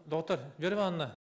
Доктор, Вера Ивановна.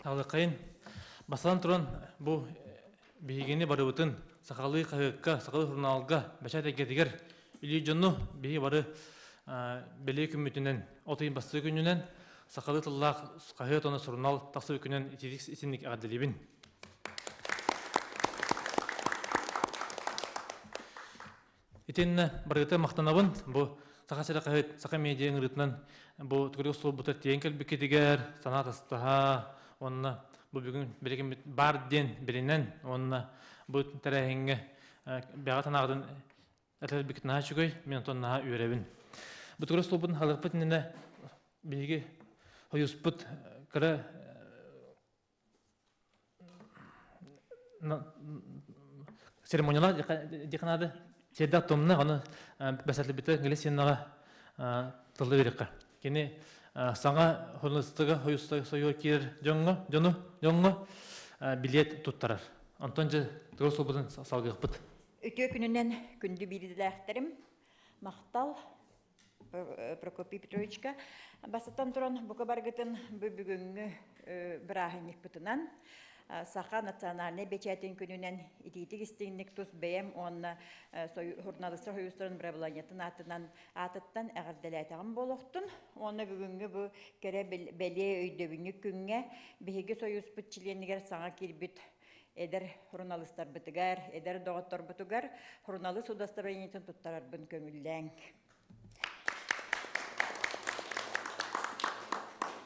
Алыкайын бастатан туран бу биһигини барыбытын сахалыы хаһыакка, сахалыы журналга бэчээт эйгэтигэр илии дьону биһи бары бэлиэ күммүтүнэн, от ыйын бастакы күнүнэн сахалыы тыллаах хаһыат уонна сурунаал тахсыбыт күнүнэн итиитик итинник эҕэрдэлиибин. Итиннэ барыта махтанабын. Бу Саха сирэ хаһыат Саха медиа ыҥырыытынан бу түгүрүк остуолбута тиийэн кэлбиккитигэр санаа тастаһа уонна бу бүгүн билигин баар диэн билинэн уонна бу тэрээһиҥҥэ бэҕэ санааҕытын этэлбиккит наһаа үчүгэй, мин онтон наһаа үөрэбин. Бу түгүрүк остуолбутун халыппыт иннинэ биһиги хойуспут кыра церемониялар диханады сердак томна оны бәсәтлебите Галисинаға тылды берекка. Кини саңа журналистыга сойуо киир дьоҥҥо дьону дьоҥҥо билиэт туттарар. Онтон же тыл суолбутун салгыахпыт. Үтүө күнүнэн күндү биирдилээхтэрим, махтал Прокопий Петровичка. Бастатан туран, бука баргытын бу бүгүҥҥү бырааһынньыкпытынан Саха национальнай бэчээтин күнүнэн итиитик истиҥник тус бэйэм уонна журналистар союзтарын бырабылыанньатын аатынан аатыттан эҕэрдэлээтэҕим буолуохтун. Уонна бүгүҥҥү бу кэрэ бэлиэ өйдөбүнньүк күҥҥэ биһиги союзпут чилиэнигэр саҥа киирбит эдэр журналистарбытыгар, эдэр доҕотторбутугар журналист удостоверениетын туттарарбын көҥүллээҥ.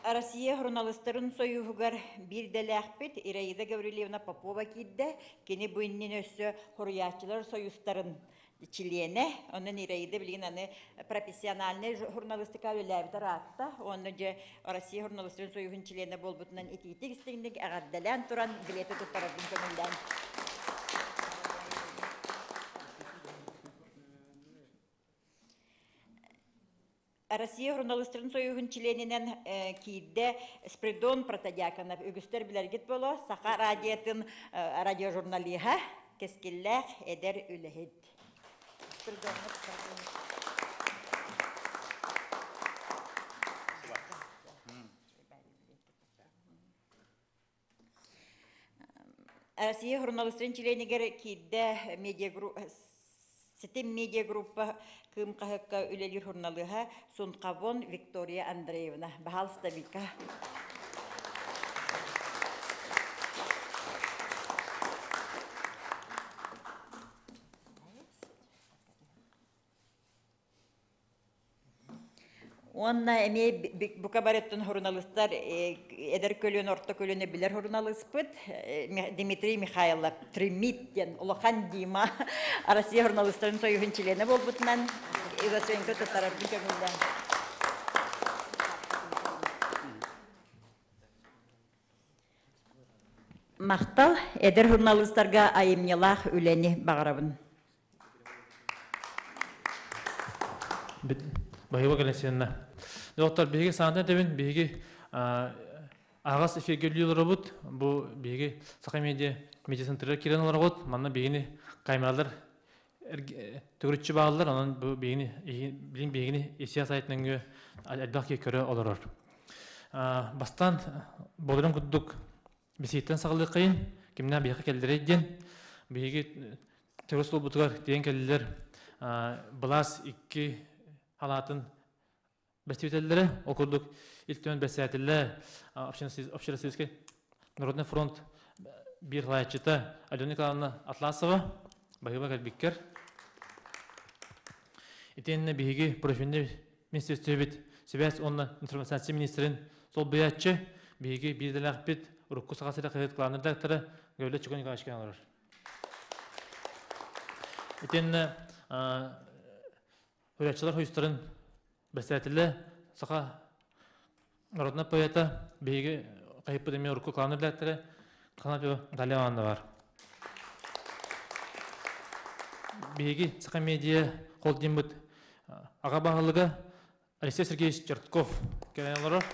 Россия журналистарын союһугар биирдэлээхпит Ираида Гаврильевна Попова киирдэ. Кини бу иннин өссө Хоруйааччылар союзтарын чилиэнэ. Онон Ираида билигин аны профессиональнай журналистика үлэлээбит ыраатта. Уонна дьэ Россия журналистарын союһун чилиэнэ буолбутунан итиитик истиҥник эҕэрдэлээн туран билиэти туттарарбын көҥүллээн. Россия журналистарын союһун чилиэнинэн киирдэ Спиридон Протодьяконов. Үгүстэр билэргит боло, Саха радиотын радиожурналиһа, кэскиллээх эдэр үлэһит. Россия журналистарын чилиэнигэр киирдэ медиагруппа Ситим медиагруппа Кыым хаһыакка үлэлиир журналыһа Сунхавон Виктория Андреевна. Баһаалыста, Вика. Уонна эмиэ бука барыттан журналистар эдэр көлүөн орто көлүөнэ билэр журналиспыт Дмитрий Михайлов Тримит диэн улахан Дима Россия журналистарын союһун чилиэнэ буолбутунан Ивасенко туттарарбын көҥүллээн. Махтал, эдэр журналистарга айымньылаах үлэни баҕарабын. Баһыыба кэлэн Доктор, биһиги саантан этэбин, биһиги аҕас эфиргэ үлүү олоробут. Бу биһиги Саха медиа медиа-центрга киирэн олоробут. Манна биһигини камералар төгүрүччү бааллар, онон бу биһигини билин биһигини ИСИА сайтынан нөҥүө элбэх киһи көрө олорор. Бастаан болорун курдук бисииттэн саҕалыаххайын, кимнээх биһиэхэ кэллэрэй диэн биһиги төгүл суолбутугар тиийэн кэллилэр былаас икки халаатын бэстибитэллэрэ, ол курдук Ил Түмэн бэссээтэллэ Общероссийский народный фронт биир салайааччыта Алена Николаевна Атласова баһыыба кэлбиккэр. Итиэннэ биһиги профильный министерствебит сибээс уонна информация министрин солбуйааччы биһиги биир идэлээхпит урукку Саха сирэ хаһыат главный редактора Гаврила Чукан Николаевич олорор. Итиэннэ Хөрөччүлэр хойустарын бэсээтилэ саха народная поэта биһиги хаһыппыт эмиэ урукку клан редактора Канапьева Наталья Ивановна бар. Биһиги Саха медиа холдингмыт аҕа баһылыга Алексей Сергеевич Чертков кэлэн олорор.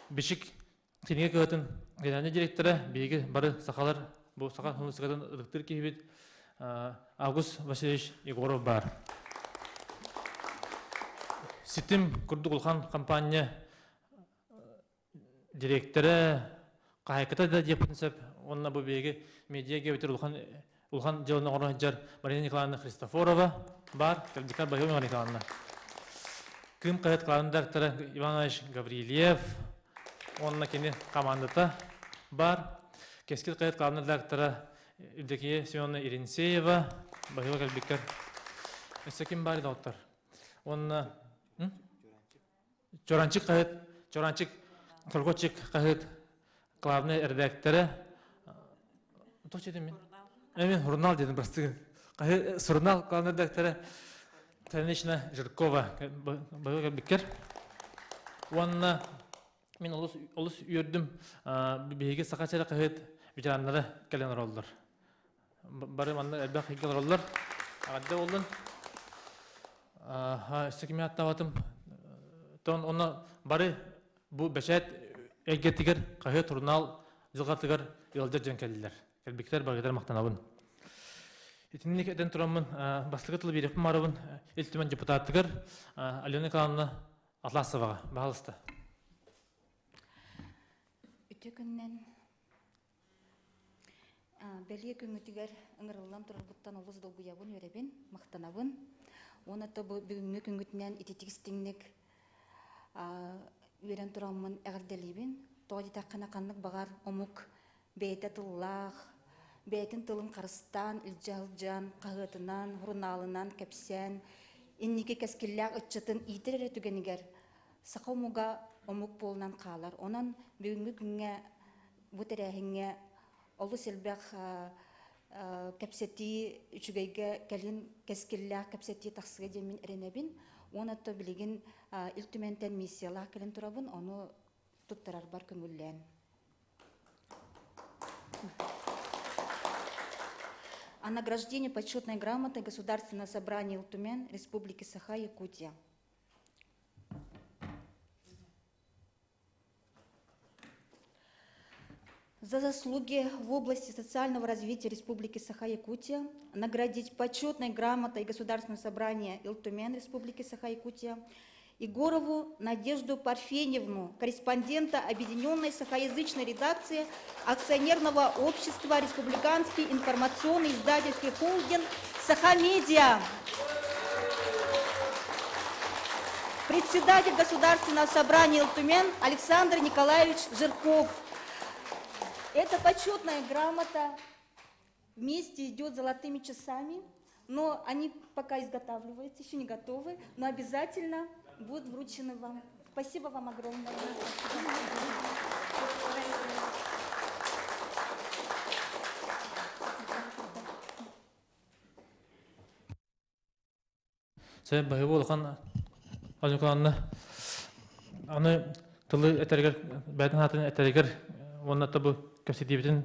Бичик кинигэ кыһатын генеральный директора биһиги бары сахалар бу саха музыкатын ытыктыыр киһибит Август Васильевич Егоров баар. Ситим курдук улахан компания директора хаһайката да диэхпитин сөп уонна бу биһиги медиа эбэтэр улахан улахан дьыаланы оҥоро сылдьар Марина Николаевна Христофорова баар, декан Байон Николаевна. Кыым хаһыат главный редактора Иван Иванович Гаврильев уонна кини командата баар. Кэскил хаһыат главный редактора Евдокия Семеновна Иринцеева, баһыыба кэлбиккэр. Өссө ким баар доҕоттор? Уонна Чоранчик хаһыат, Чоранчик, Торгочик хаһыат главный редактора Точ дедим мин? Мен журнал дедим, прости. Журнал главный редактора Танечна Жиркова биккер. Уонна мен олус олус үөрдүм биһиги Саха сирэ хаһыат ветераннара кэлэн олороллор. Бары манна элбэх иһгэ олороллор. Аҕадда боллун. Өссө кими аттабатым. Тон онно бары бу бэчээт эйгэтигэр хаһыат журнал дьылҕатыгар ыалдьар дьон кэллилэр. Кэлбиктэр барыгытар махтанабын. Итинник этэн тураммын бастакы тылы биэриэхпин баарабын Ил Түмэн депутатыгар Алена Николаевна Атласоваҕа. Баһалыста. Үтүө күннэн Бэлиэ күҥҥүтүгэр ыҥырыллан турарбыттан олус долгуйабын, үөрэбин, махтанабын. Уонна то бу бүгүҥҥү күҥҥүтүнэн ититик истиҥник үөрэн тураммын эҕэрдэлиибин. Тоҕо диэтэххинэ ханнык баҕар омук бэйэтэ тыллаах, бэйэтин тылын харыстаан илдьэ сылдьан, хаһыатынан, сурунаалынан кэпсээн, инники кэскиллээх ыччатын иитэр эрэ түгэнигэр саха омуга омук буолунан хаалар. Онон бүгүҥҥү күҥҥэ бу тэрээһиҥҥэ олус элбэх кэпсэтии үчүгэйгэ кэлин кэскиллээх кэпсэтии тахсыа диэн мин эрэнэбин. Уонна то билигин Ил Түмэнтэн миссиялаах кэлэн турабын, ону туттарарбар көҥүллээн. О награждении почетной грамотой Государственного собрания Ил Түмэн Республики Саха-Якутия. За заслуги в области социального развития Республики Саха-Якутия наградить почетной грамотой Государственного собрания Ил Түмэн Республики Саха-Якутия Егорову Надежду Парфеньевну, корреспондента Объединенной сахаязычной редакции акционерного общества Республиканский информационный издательский холдинг «Сахамедиа». Председатель Государственного собрания Ил Түмэн Александр Николаевич Жирков. Эта почетная грамота вместе идет золотыми часами, но они пока изготавливаются, еще не готовы, но обязательно будут вручены вам. Спасибо вам огромное. Сэ баһыыба улахан Алена аны тылы этэригэр бэйэтин аатын этэригэр Уонна бу кэпсэтиибитин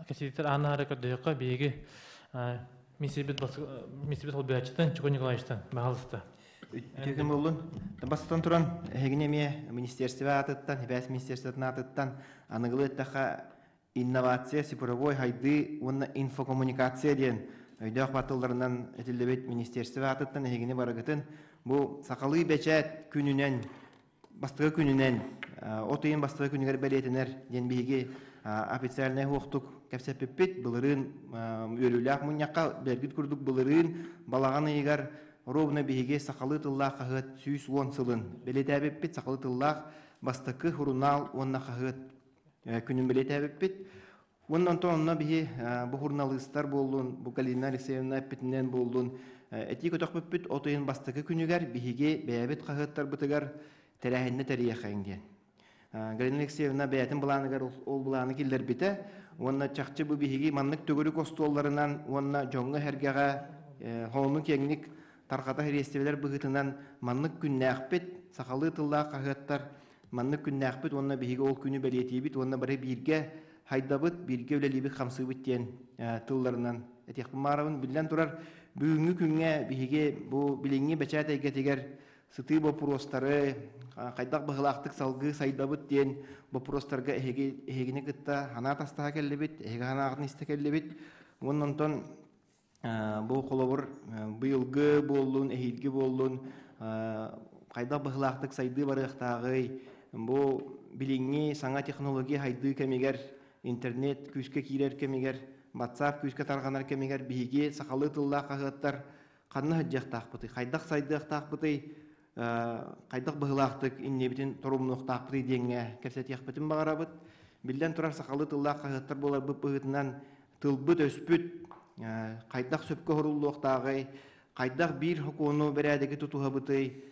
кэпсэтиитер аана хара көрдөһөккө биһиги миссибит миссибит холбуяччытын Чукун Николаевичтан баһалыста. Үтүөкэн боллун. Бастатан туран, эһигини эмиэ министерство аатыттан, сибээс министерствотын аатыттан аныгылы эттэххэ инновация, цифровой хайды уонна инфокоммуникация диэн өйдөөх батылларынан этиллибит министерство аатыттан эһигини барыгытын бу сахалыы бэчээт күнүнэн бастакы күнүнэн от ыйын бастакы күнүгэр бэлиэтэнэр диэн биһиги официальнай хуохтук кэпсэппиппит. Былырыын үөрүүлээх мунньахха бэргит курдук былырыын балаҕан ыйыгар ровно биһиги сахалыы тыллаах хаһыат 110 сылын бэлиэтээбиппит. Сахалыы тыллаах бастакы сурунаал уонна хаһыат күнүн бэлиэтээбиппит. Уонна онтон онно биһи бу журналистар буоллун, бу Галина Алексеевна эппитинэн буоллун, этии көтөхпүппүт от ыйын бастакы күнүгэр биһиги бэйэбит хаһыаттарбытыгар тэрээһиннэ тэрийэхэйин диэн. Галина Алексеевна бэйэтин былааныгар ол былааны киллэрбитэ уонна чахчы бу биһиги маннык төгүрүк остуолларынан уонна дьоҥҥо-сэргэҕэ хоһоону киэҥник тарҕата сириэстибэлэр быһыытынан маннык күннээхпит, сахалыы тыллаах хаһыаттар маннык күннээхпит уонна биһиги ол күнү бэлиэтиибит уонна бары бииргэ хайдабыт, бииргэ үлэлиибит, хамсыыбыт диэн тылларынан этиэхпин баарабын. Биллэн турар, бүгүҥҥү күҥҥэ биһиги бу билиҥҥи бэчээт эйгэтигэр сытыы боппуруостары хайдах быһылаахтык салгыы сайдабыт диэн боппуруостарга эһиги эһигини кытта санаа тастаһа кэллибит, эһиги санааҕытын истэ кэллибит. Уонна онтон бу холобур быйылгы буоллун, эһиилги буоллун хайдах быһылаахтык сайдыы барыахтааҕый? Бу билиҥҥи саҥа технология сайдыы кэмигэр, интернет күүскэ киирэр кэмигэр, WhatsApp күүскэ тарҕанар кэмигэр биһиги сахалыы тыллаах хаһыаттар ханна сылдьыахтаахпытый, хайдах сайдыахтаахпытый, хайдах быһыылаахтык иннибитин торумнуохтаахпытый диэҥҥэ кэпсэтиэхпитин баҕарабыт. Биллэн турар, сахалыы тыллаах хаһыаттар буоларбыт быһыытынан тылбыт-өспүт хайдах сөпкө оһоруллуохтааҕый, хайдах биир сокуону бэрээдэги тутуһабытый,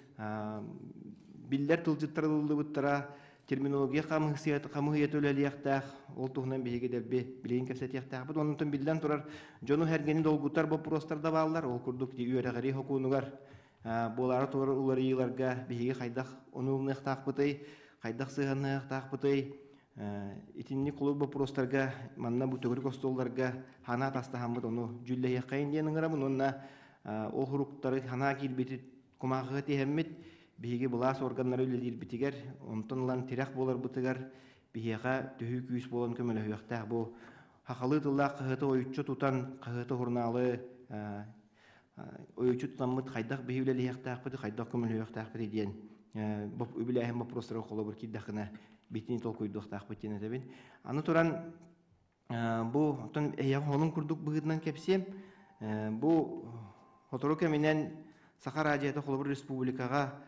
биллэр тылдьыттар ылыллыбыттара, терминология хамыыһыйата үлэлиэхтээх, ол туһунан биһиги дэлби билигин кэпсэтиэхтээхпит. Онтон биллэн турар, дьону-сэргэни долгутар боппуруостар да бааллар. Ол курдук үөрэҕирии сокуонугар буолаары турар уларыйыыларга биһиги хайдах ону ылыныахтаахпытый, хайдах сыһыаннаһыахтаахпытый, итинник кулууп боппуруостарга манна бу төгүрүк остуолларга санаа тастаһаммыт ону дьүүллэһиэххэйин диэн ыҥырабын уонна ол суруктары санаа киирбити кумааҕыга тиһэммит биһиги былаас органнара үлэлиирбитигэр онтон ылан тирэх буоларбытыгар биһиэхэ төһүү күүс буолан көмөлөһүөхтээх. Бу хахалыы тыллаах хаһыаты ойуччу тутан хаһыаты журналы ойуччу тутаммыт хайдах биһи үлэлиэхтээхпит, хайдах көмөлөһүөхтээхпит диэн үбүлээһин боппуруостара холобур киирдэххинэ битини толкуйдуохтаахпыт диэн этэбин. Аны туран бу оттон эһиэхэ холун курдук быһыытынан кэпсиэм. Бу сотору кэминэн Саха радиота холобур республикаҕа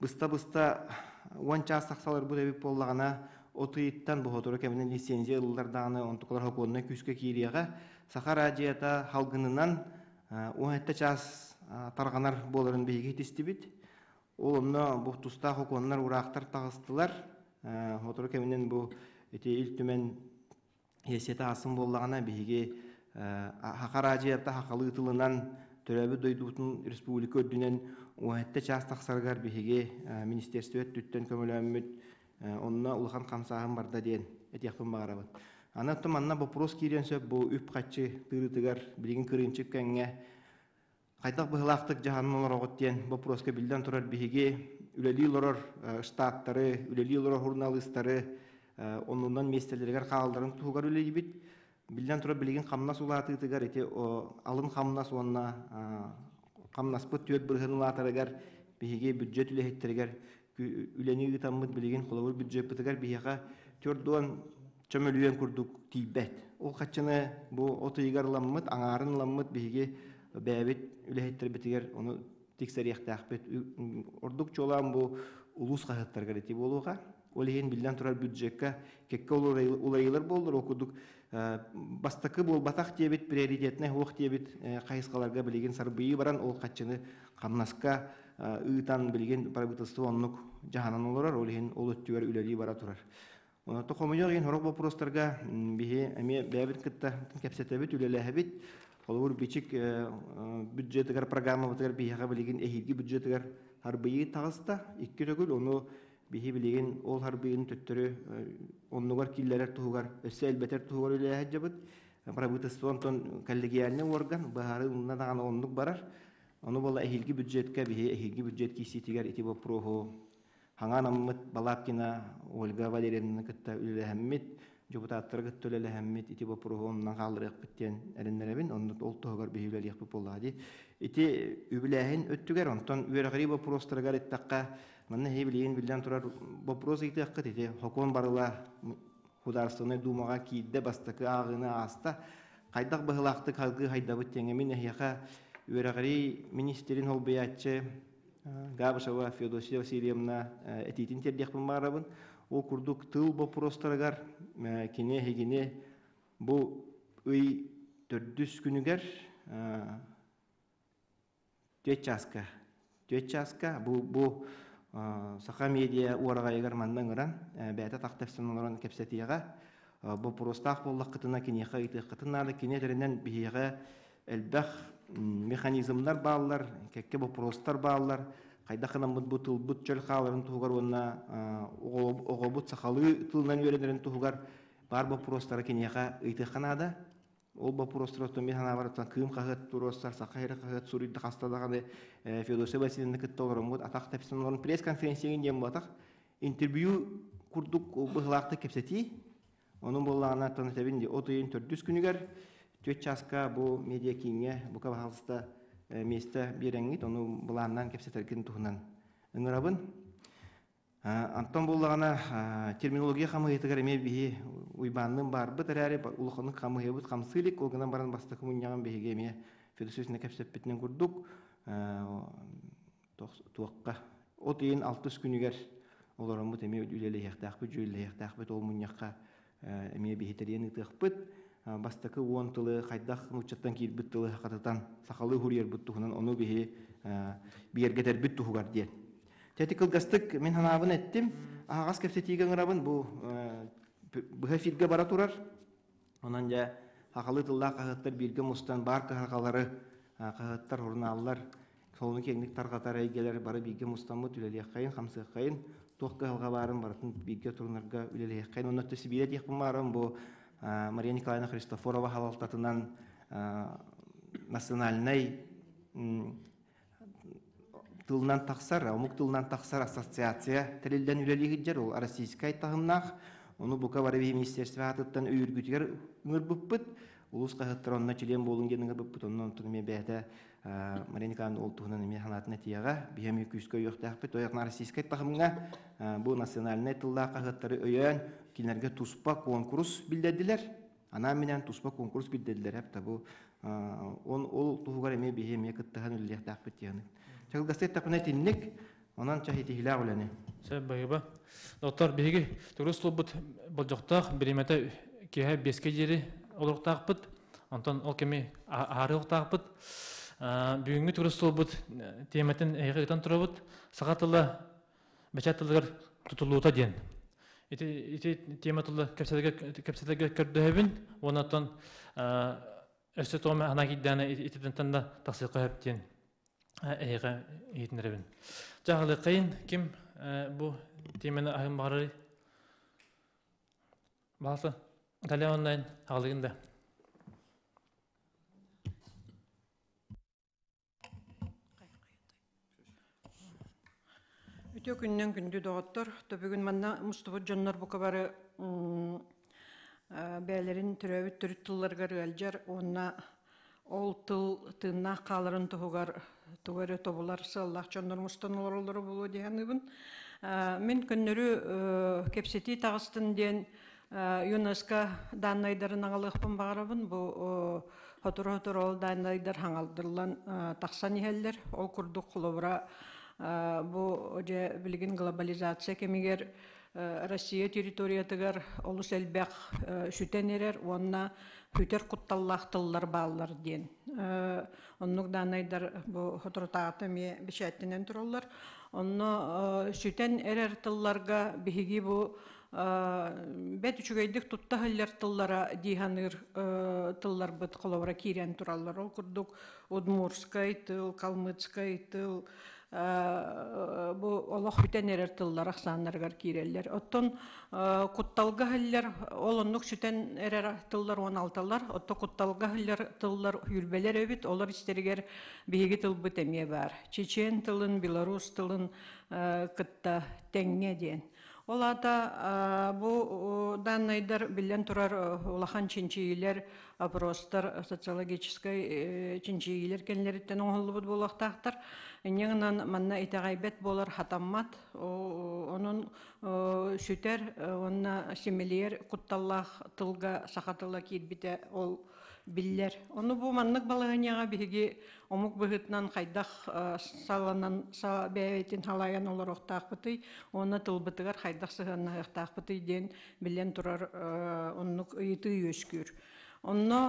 быста-быста 10 чаас тахсаларбыт эбит буоллаҕына, от ыйыттан бу сотору кэминэн лицензия ылыллар даҕаны онтукалар сокуоннай күүскэ киириэҕэ. Саха радиота халгынынан 17 чаас тарҕанар буоларын биһиги истибит. Ол онно бу тустаах сокуоннар, ураахтар таҕыстылар. Сотору кэминэн бу ити Ил Түмэн Иэсиэтэ аасын буоллаҕына, биһиги Саха араадьыйата сахалыы тылынан төрөөбүт дойдубутун республика үрдүнэн 17 чаас тахсарыгар биһиги министерство өттүттэн көмөлөөммүт, онно улахан хамсааһын барда диэн этиэхпин баҕарабын. Аны оттон манна боппуруос киириэн сөп бу үп-харчы тыырыытыгар билигин кырыымчык кэмҥэ хайдах быһыылаахтык дьаһанан олороҕут диэн боппуруоска биллэн турар биһиги үлэлии олорор штаттары, үлэлии олорор суруналыыстары оннунан миэстэлэригэр хаалларын туһугар үлэлиибит. Биллэн турар билигин хамнас улаатыытыгар ити алын хамнас уонна хамнаспыт 4% улаатарыгар биһиги бюджет үлэһиттэригэр үлэни ыытаммыт билигин холобур бюджеппытыгар биһиэхэ 40 чөмөлүйүөн курдук тиийбэт. Ол хаччыны бу от ыйыгар ыламмыт, аҥаарын ыламмыт биһиги бэйэбит үлэһиттэрбитигэр ону тиксэриэхтээхпит. Ордук чуолаан бу улуус хаһыаттарыгар ити буолуоҕа. Ол иһин биллэн турар бюджекка кэккэ уларыйыылар буоллар, ол курдук бастакы буолбатах диэбит, приоритетнай суох диэбит хайысхаларга билигин сарбыйыы баран, ол хаччыны хамнаска ыытан билигин правительство оннук дьаһанан олорор, ол иһин ол өттүгэр үлэлии бара турар. Онон хомойуох иһин сорох боппуруостарга биһи эмиэ бэйэбит кытта кэпсэтэбит, үлэлэһэбит. Холобур, бичик бюджетыгар программабытыгар биһиэхэ билигин эһиилги бюджетыгар харбыйыы таҕыста. Икки төгүл ону Биһи билигин ол харбыйын төттөрү оннугар киллэрэр туһугар, өссө элбэтэр туһугар үлэлэһэ дьабыт. Правительство онтон коллегиальный орган быһаарыы ылына даҕаны оннук барар. Ону буола эһиилги бюджетка биһи эһиилги бюджет киисиитигэр ити боппуруоһу хаҥаан аммыт Балабкина Ольга Валерьевнаны кытта үлэлэһэммит, депутаттары кытта үлэлэһэммит ити боппуруоһу оннунан хаалларыахпыт диэн эрэннэрэбин. Онно ол туһугар биһи үлэлиэхпит буоллаҕа дии. Ити үбүлээһин өттүгэр, онтон үөрэҕирии боппуруостарыгар эттэххэ, манна эһиги билигин биллэн турар боппуруос ыйытыаххыт ити сокуон барыла Художественнай Думаҕа киирдэ, бастакы ааҕыыны ааста. Хайдах быһыылаахтык салгыы хайдабыт диэҥҥэ мин эһиэхэ үөрэҕирии министрин солбуйааччы Габышева Феодосия Васильевна этиитин тиэрдиэхпин баҕарабын. Ол курдук тыл боппуруостарыгар кини эһигини бу ый төрдүс күнүгэр түөрт чааска түөрт чааска бу бу Саха медиа уораҕайыгар манна ыҥыран бэйэтэ тах тэпсэн олорон кэпсэтиэҕэ. Боппуруостаах буоллаххытына киниэхэ ыйытыаххытын наада. Кини этэринэн биһиэхэ элбэх механизмнар бааллар, кэккэ боппуруостар бааллар. Хайдах гынаммыт бу тылбыт чөл хааларын туһугар уонна оҕобут сахалыы тылынан үөрэнэрин туһугар баар боппуруостары киниэхэ ыйытыахха наада. Ол боппуруостары оттон мин санаабар оттон Кыым хаһыат туруорсар, Саха сирэ хаһыат суруйда хаста даҕаны Феодосия Васильевна кытта олороммут атах тэпсэн олорон пресс-конференцияҕын диэн буолбатах, интервью курдук быһыылаахтык кэпсэтии. Онон буоллаҕына оттон этэбин дии, от ыйын төрдүс күнүгэр түөрт чааска бу медиакииҥҥэ бука баһаалыста миэстэ биэрэҥҥит, ону былааннаан кэпсэтэргин туһунан ыҥырабын. Антон буоллаҕына терминология хамыыһыйатыгар эмиэ биһи Уйбаанныын баарбыт эрээри улаханнык хамыыһыйабыт хамсыы илик, ол гынан баран бастакы мунньаҕын биһиги эмиэ Федосеевна кэпсэппитинэн курдук туохха от ыйын алтыс күнүгэр олороммут эмиэ үлэлэһиэхтээхпит, дьүүллэһиэхтээхпит ол мунньахха эмиэ биһи тэрийэн ыытыахпыт. Бастакы уон тылы хайдах нууччаттан киирбит тылы хатытан сахалыы суруйарбыт туһунан ону биһи бигэргэтэрбит туһугар диэн. Тэти кылгастык мин санаабын эттим. Аһаҕас кэпсэтиигэ ыҥырабын бу быһа эфиргэ бара турар. Онон дьэ сахалыы тыллаах хаһыаттар бииргэ мустан баар кыһалҕалары хаһыаттар, журналлар солуну киэҥник тарҕатар эйгэлэр бары бииргэ мустаммыт үлэлиэххэйин, хамсыаххайын, туох кыһалҕа баарын барытын бииргэ турунарга үлэлэһиэххэйин. Онно өттө сибиирэ диэхпин баарым бу Мария Николаевна Христофорова салалтатынан национальнай тылынан тахсар, омук тылынан тахсар ассоциация тэриллэн үлэлии сылдьар, ол российскай таһымнаах. Ону бука бары министерство аатыттан өйүүргүтүгэр ыҥырбыппыт. Улуус хаһыаттара онно чилиэн буолун диэн ыҥырбыппыт. Онно онтон эмиэ бэйэтэ Мария Николаевна ол туһунан эмиэ санаатын этиэҕэ. Биһи эмиэ күүскэ өйүөхтээхпит. Ойох российскай таһымҥа бу национальнай тыллаах хаһыаттары өйөөн, кинилэргэ туспа куонкурус биллэрдилэр. Анаан-минээн туспа куонкурус биллэрдилэр эп бу он ол туһугар эмиэ биһи эмиэ кыттыһан үлэлиэхтээхпит диэн. Чагылгасты эттэхпинэ итинник, онон чаһитиһилээх үлэни. Сөп баһыыба. Доктор, биһиги турус тылбыт болдьохтоох бириэмэтэ киэһэ биэскэ диэри олоруохтаахпыт. Онтон ол кэми аарыахтаахпыт. Бүгүҥҥү турус тылбыт тиэмэтин эһиэхэ ыытан турабыт. Саха тыла бэчээт тылыгар тутуллуута диэн. Ити, ити тема тылы кэпсэтэргэ көрдөһөбүн. Уонна оттон өссө тоҕо хана киирдээнэ ититинтэн да тахсыахха сөп диэн эһиэхэ иһитиннэрэбин. Дьаһалыаххайын ким бу теманы аһын баҕарарый? Баалса, Италия онлайн аҕалыгын да. Үтүө күнүнэн күндү доҕоттор, бүгүн манна мустубут дьоннор бука бары бэйэлэрин төрөөбүт төрүт тылларыгар ыалдьар уонна ол тыл тыыннаах хааларын туһугар тугу эрэ тобулар сыаллаах дьоннор мустан олороллоро буолуо дии саныыбын. Мин көннөрү кэпсэтии таҕыстын диэн ЮНЕСКО дааннайдарын аҕалыахпын баҕарабын. Бу сотору-сотору ол дааннайдар хаҥалдыллан тахсан иһэллэр. Ол курдук холобура бу дьэ билигин глобализация кэмигэр Россия территориятыгар олус элбэх сүтэн эрэр уонна сүтэр кутталлаах тыллар бааллар диэн. Оннук дааннайдар бу соторутааҕыта эмиэ бэчээттэнэн тураллар. Онно сүтэн эрэр тылларга биһиги бу бэт үчүгэйдик тутта сылдьар тыллара дии саныыр тылларбыт холобура киирэн тураллар. Ол курдук удмуртскай тыл, калмыцкай тыл, Бу олох бүтэн эрэр тыллар ахсааннарыгар киирэллэр. Оттон кутталга иһиллэр, ол оннук сүтэн эрэр тыллар 16-лар, отто кутталга иһиллэр тыллар үрбэлэр эбит, олор истэригэр биһиги тылбыт эмиэ баар. Чечен тылын, белорус тылын кытта тэҥҥэ диэн. Ол аата бу даннайдар биллэн турар улахан чинчийиилэр, опростар, социологическай чинчийиилэр кэннилэриттэн оҥоһуллубут буолуохтаахтар. Инньэ гынан манна итэҕэйбэт буолар хатаммат, онон сүтэр уонна симэлийэр кутталлаах тылга саха тыла киирбитэ ол биллэр. Ону бу маннык балаһыанньаҕа биһиги омук быһыытынан хайдах саланан бэйэтин халайан олоруохтаахпытый уонна тылбытыгар хайдах сыһыаннаһыахтаахпытый диэн биллэн турар оннук ыйытыы үөскүүр. Онно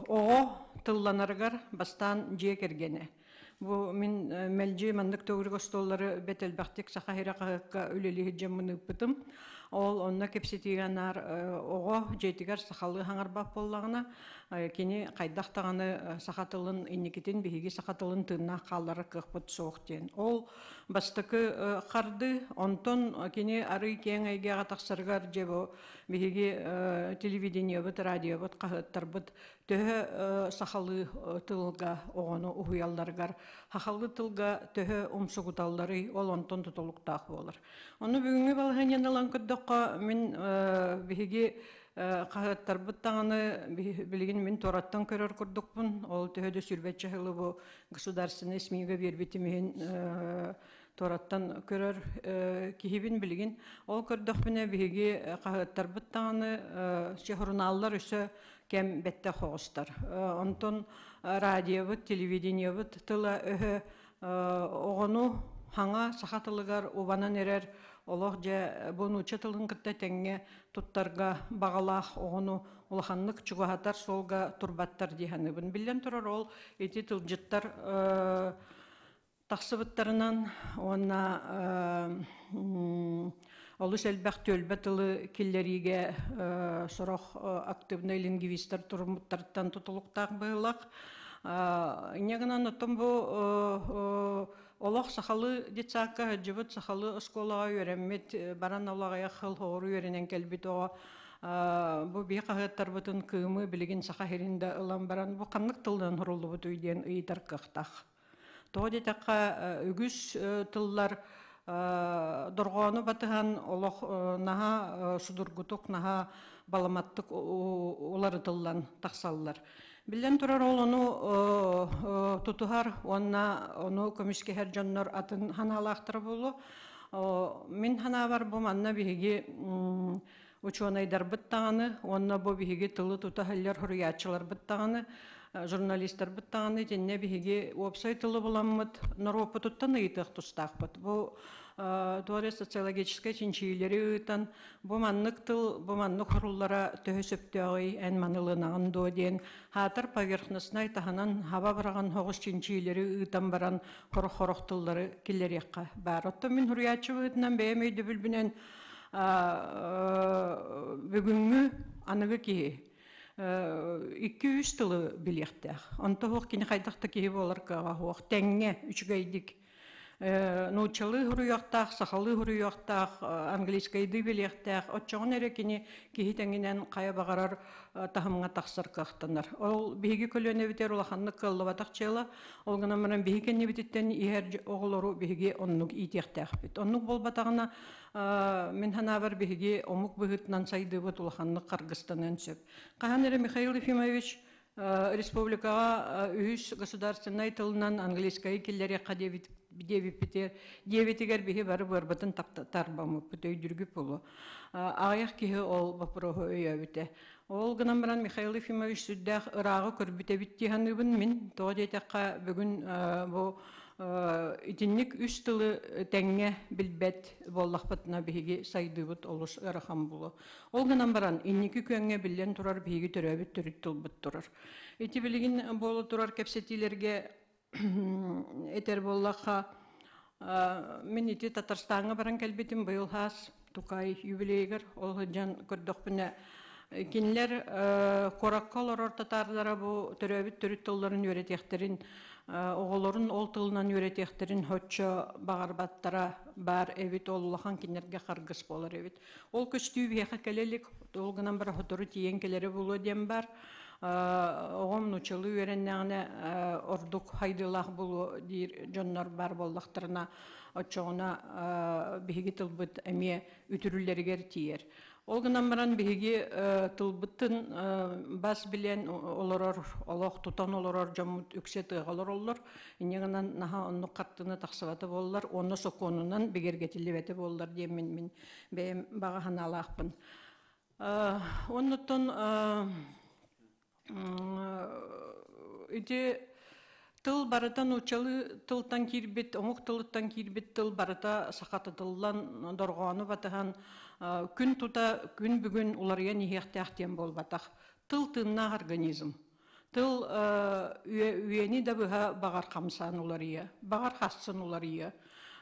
оҕо тылланарыгар бастаан дьиэ кэргэнэ. Бу мин мэлдьи маннык төгүрүк остуоллары бэт элбэхтик Саха сирэ хаһыакка үлэлии сылдьаммын ыыппытым. Ол онно кэпсэтиигэ анаар оҕо дьиэтигэр сахалыы хаҥарбат буоллаҕына, кини хайдах даҕаны саха тылын инникитин биһиги саха тылын тыыннаах хаалларар кыахпыт суох диэн. Ол бастакы харды, онтон кини арый киэҥ эйгэҕэ тахсарыгар дьэ бу биһиги телевидениебыт, радиобыт, хаһыаттарбыт төһө сахалыы тылга оҕону уһуйалларыгар, сахалыы тылга төһө умсугуталларый, ол онтон тутулуктаах буолар. Ону бүгүҥҥү балаһыанньаны ылан көрдөххө, мин биһиги хаһыаттарбыт даҕаны билигин мин туораттан көрөр курдукпун. Ол төһө да сүүрбэччэ сылы бу государственнай СМИ-га биэрбитим иһин туораттан көрөр киһибин билигин. Ол көрдөхпүнэ биһиги хаһыаттарбыт даҕаны журналлар өссө кэм бэттэх оҕустар. Онтон радиобыт, телевидениебыт тыла өһө оҕону хаҥа саха тылыгар убанан эрэр олох дьэ бу нуучча тылын кытта тэҥҥэ туттарга баҕалаах оҕону улаханнык чугаһатар суолга турбаттар дии саныыбын. Биллэн турар, ол ити тылдьыттар тахсыбыттарынан уонна олус элбэх түөлбэ тылы киллэриигэ сорох активнай лингвистар туруммуттарыттан тутулуктаах быһыылаах. Инньэ гынан оттон бу олох сахалыы детсадка сылдьыбыт, сахалыы оскуолаҕа үөрэммит, баран ол аҕыйах сыл хоҕуру үөрэнэн кэлбит оҕо бу биһи хаһыаттарбытын Кыымы, билигин Саха сирин да ылан баран бу ханнык тылынан суруллубутуй диэн ыйытар кыахтаах. Тоҕо диэтэххэ, үгүс тыллар дорҕоону батыһан олох наһаа судургутук, наһаа баламаттык уларытыллан тахсаллар. Биллэн турар, ол ону тутуһар уонна ону көмүскэһэр дьоннор атын ханаалаахтара буолуо. Мин ханаабар бу манна биһиги учуонайдарбыт даҕаны уонна бу биһиги тылы тута сылдьар суруйааччыларбыт даҕаны, журналистарбыт даҕаны итиннэ биһиги уопсай тылы буламмыт норуоппутуттан ыйытыах тустаахпыт. Бу туора социологическай чинчийиилэри ыытан, бу маннык тыл, бу маннык хоруллара төһө сөптөөҕүй, эн маны ылынаҕын дуо диэн хаатар поверхностнай таһынан хаба быраҕан соҕус чинчийиилэри ыытан баран хорох-хорох тыллары киллэриэххэ баар. Оттон мин суруйааччы быһыытынан бэйэм өйдөбүлбүнэн бүгүҥҥү аныгы киһи икки-үс тылы билиэхтээх. Онто суох кини хайдах да киһи буолар кыаҕа суох. Тэҥҥэ үчүгэйдик нууччалыы суруйуохтаах, сахалыы суруйуохтаах, английскайдыы билиэхтээх. Оччоҕуна эрэ кини киһи тэҥинэн хайа баҕарар таһымҥа тахсар кыахтанар. Ол биһиги көлүөнэбитигэр улаханнык кыаллыбатах дьыала. Ол гынан баран биһиги кэннибититтэн иһэр оҕолору биһиги оннук иитиэхтээхпит. Оннук буолбатаҕына мин санаабар биһиги омук быһыытынан сайдыыбыт улаханнык харгыстаныан сөп. Хаһан эрэ Михаил Ефимович республикаҕа үһүс государственнай тылынан английскайы киллэриэххэ диэбиппитигэр диэбитигэр биһи бары быарбытын тарбаммыппыт өйдүргүп буолуо. Аҕыйах киһи ол боппуруоһу өйөөбүтэ. Ол гынан баран Михаил Ефимович сүрдээх ырааҕы көрбүт эбит дии саныыбын мин. Тоҕо диэтэххэ бүгүн бу итинник үс тылы тэҥҥэ билбэт буоллахпытына биһиги сайдыыбыт олус ыарахан буолуо. Ол гынан баран инники күөҥҥэ биллэн турар биһиги төрөөбүт төрүт тылбыт турар. Ити билигин буола турар кэпсэтиилэргэ этэр буоллахха, мин ити Татарстаҥҥа баран кэлбитим быйыл хаас Тукай юбилейыгар ол сылдьан көрдөхпүнэ кинилэр куоракка олорор татаардара бу төрөөбүт төрүт тылларын үөрэтиэхтэрин Оҕолорун ол тылынан үөрэтиэхтэрин соччо баҕарбаттара баар эбит, ол улахан кинилэргэ харгыс буолар эбит. Ол көстүү биһиэхэ кэлэ илик, ол гынан баран сотору тиийэн кэлэрэ буолуо диэн баар. Оҕом нууччалыы үөрэннэҕинэ ордук хайдыылаах буолуо диир дьоннор баар буоллахтарына, оччоҕуна биһиги тылбыт эмиэ үтүрүллэригэр тиийэр. Ол гынан баран биһиги тылбытын бас билэн олорор, олох тутан олорор дьоммут үксэ тыаҕа олороллор. Инньэ гынан наһаа оннук хартыына тахсыбата буоллар, уонна сокуонунан бигэргэтиллибэтэ буоллар диэммин мин бэйэм баҕа санаалаахпын. Оннуттан ити тыл барыта нууччалыы тылтан киирбит, омук тылыттан киирбит тыл барыта сахатытыллан, дорҕоону батыһан күн тута күн бүгүн уларыйан иһиэхтээх диэн буолбатах. Тыл тыыннаах организм. Тыл үйэни да быһа баҕар хамсаан уларыйа, баҕар хассын уларыйа.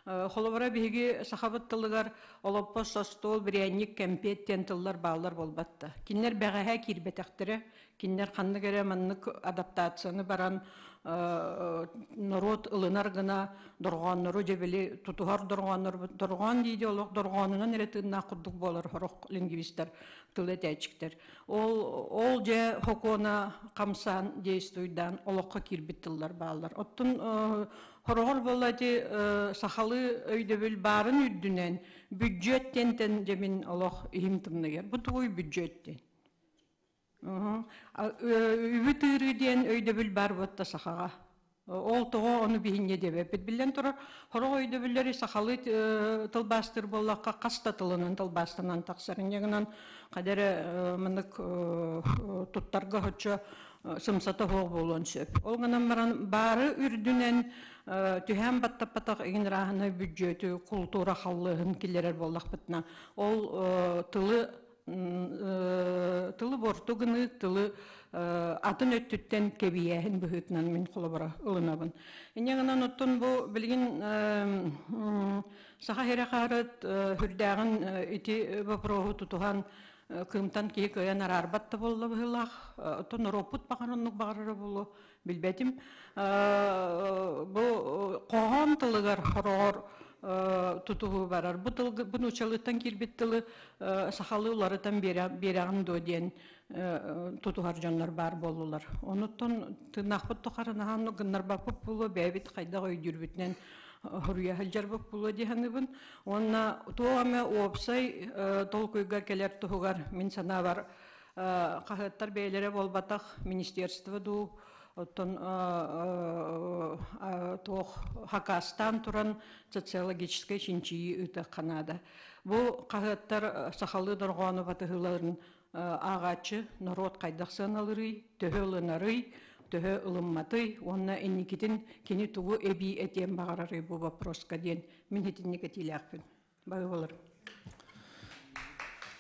Холобура, биһиги сахабыт тылыгар олоппос, состуол, бирээнньик, кэмпиэт диэн тыллар бааллар буолбатта. Кинилэр бэҕэһээ киирбэтэхтэрэ, кинилэр ханнык эрэ маннык адаптацияны баран норуот ылынар гына дорҕооннору дьэ били тутуһар дорҕооннорбут дорҕоон дии олох дорҕоонунан эрэ тыыннаах курдук буолар сорох лингвистэр тыл этээччиктэр. Ол, ол дьэ хокуона хамсаан действуйдаан олоххо киирбит тыллар бааллар. Оттон хороҕор буолла ити сахалыы өйдөбүл баарын үрдүнэн бүддьүөт диэнтэн дьэ мин олох иһим тымныйар. Бу тугуй бүддьүөт диэн? Үбү тыырыы диэн өйдөбүл баар буотта сахаҕа. Ол тоҕо ону биһинньэ диэбэппит. Биллэн турар, сорох өйдөбүллэри сахалыы тылбаастыыр буоллахха хас да тылынан тылбаастанан тахсар. Инньэ гынан хайда эрэ маннык туттарга соччо сымсата суох буолуон сөп. Ол гынан баран баары үрдүнэн түһээн баттаппатах игин ырааһынай бүддьүөтү, култуура халлыһын киллэрэр буоллахпытына, ол тылы тылы буорту гыныы, тылы атын өттүттэн кэбийээһин быһыытынан мин холобура ылынабын. Инньэ гынан оттон бу билигин Саха сирэ хаһыат үрдээҕин ити боппуруоһу тутуһан кыымтан киһи кыайан араарбат да буолла быһыылаах. Оттон норуоппут баҕар оннук баҕарара буолуо билбэтим. Бу хоһоон тылыгар хороҕор тутуһуу барар. Бу тыл бу нууччалыыттан киирбит тылы сахалыы уларытан биэрэҕин дуо диэн тутуһар дьоннор баар буоллулар. Онуттан тыыннаахпыт тухары наһаа гыннарбаппыт буолуо, бэйэбит хайдах өйдүүрбүтүнэн хоруйа сылдьарбыт буолуо дии саныыбын. Уонна туох эмэ уопсай толкуйга кэлэр туһугар мин санаабар хаһыаттар бэйэлэрэ буолбатах министерство дуу оттон туох хакаастаан туран социологическай чинчийии ыытыахха наада. Бу хаһыаттар сахалыы дорҕоону батыһыыларын ааҕааччы норуот хайдах сыаналыырый, төһө ылынарый, төһө ылымматый уонна инникитин кини тугу эбии этиэн баҕарарый бу вопроска диэн мин итинник этиилээхпин. Байылар.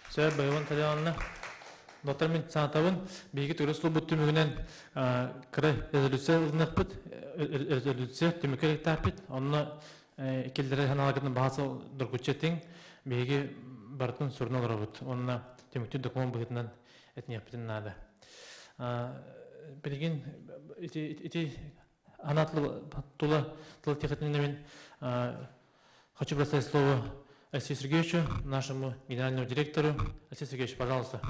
Сөп, Байылын Талианна. Доктор мин санатабын, биһиги төгүрүк службут түмүгүнэн кыра резолюция ылыныахпыт, резолюция түмүккэ электаахпыт. Онно киллэрэр санааларгытын баһа доргуччу этиҥ. Биһиги барытын сурунан олоробут. Онно түмүктүүр докумуон быһыытынан этиниэхпитин наада. Билигин ити, ити Она тула тыл техническим хочу предоставить слово Алексею Сергеевичу, нашему генеральному директору. Алексей Сергеевич, пожалуйста.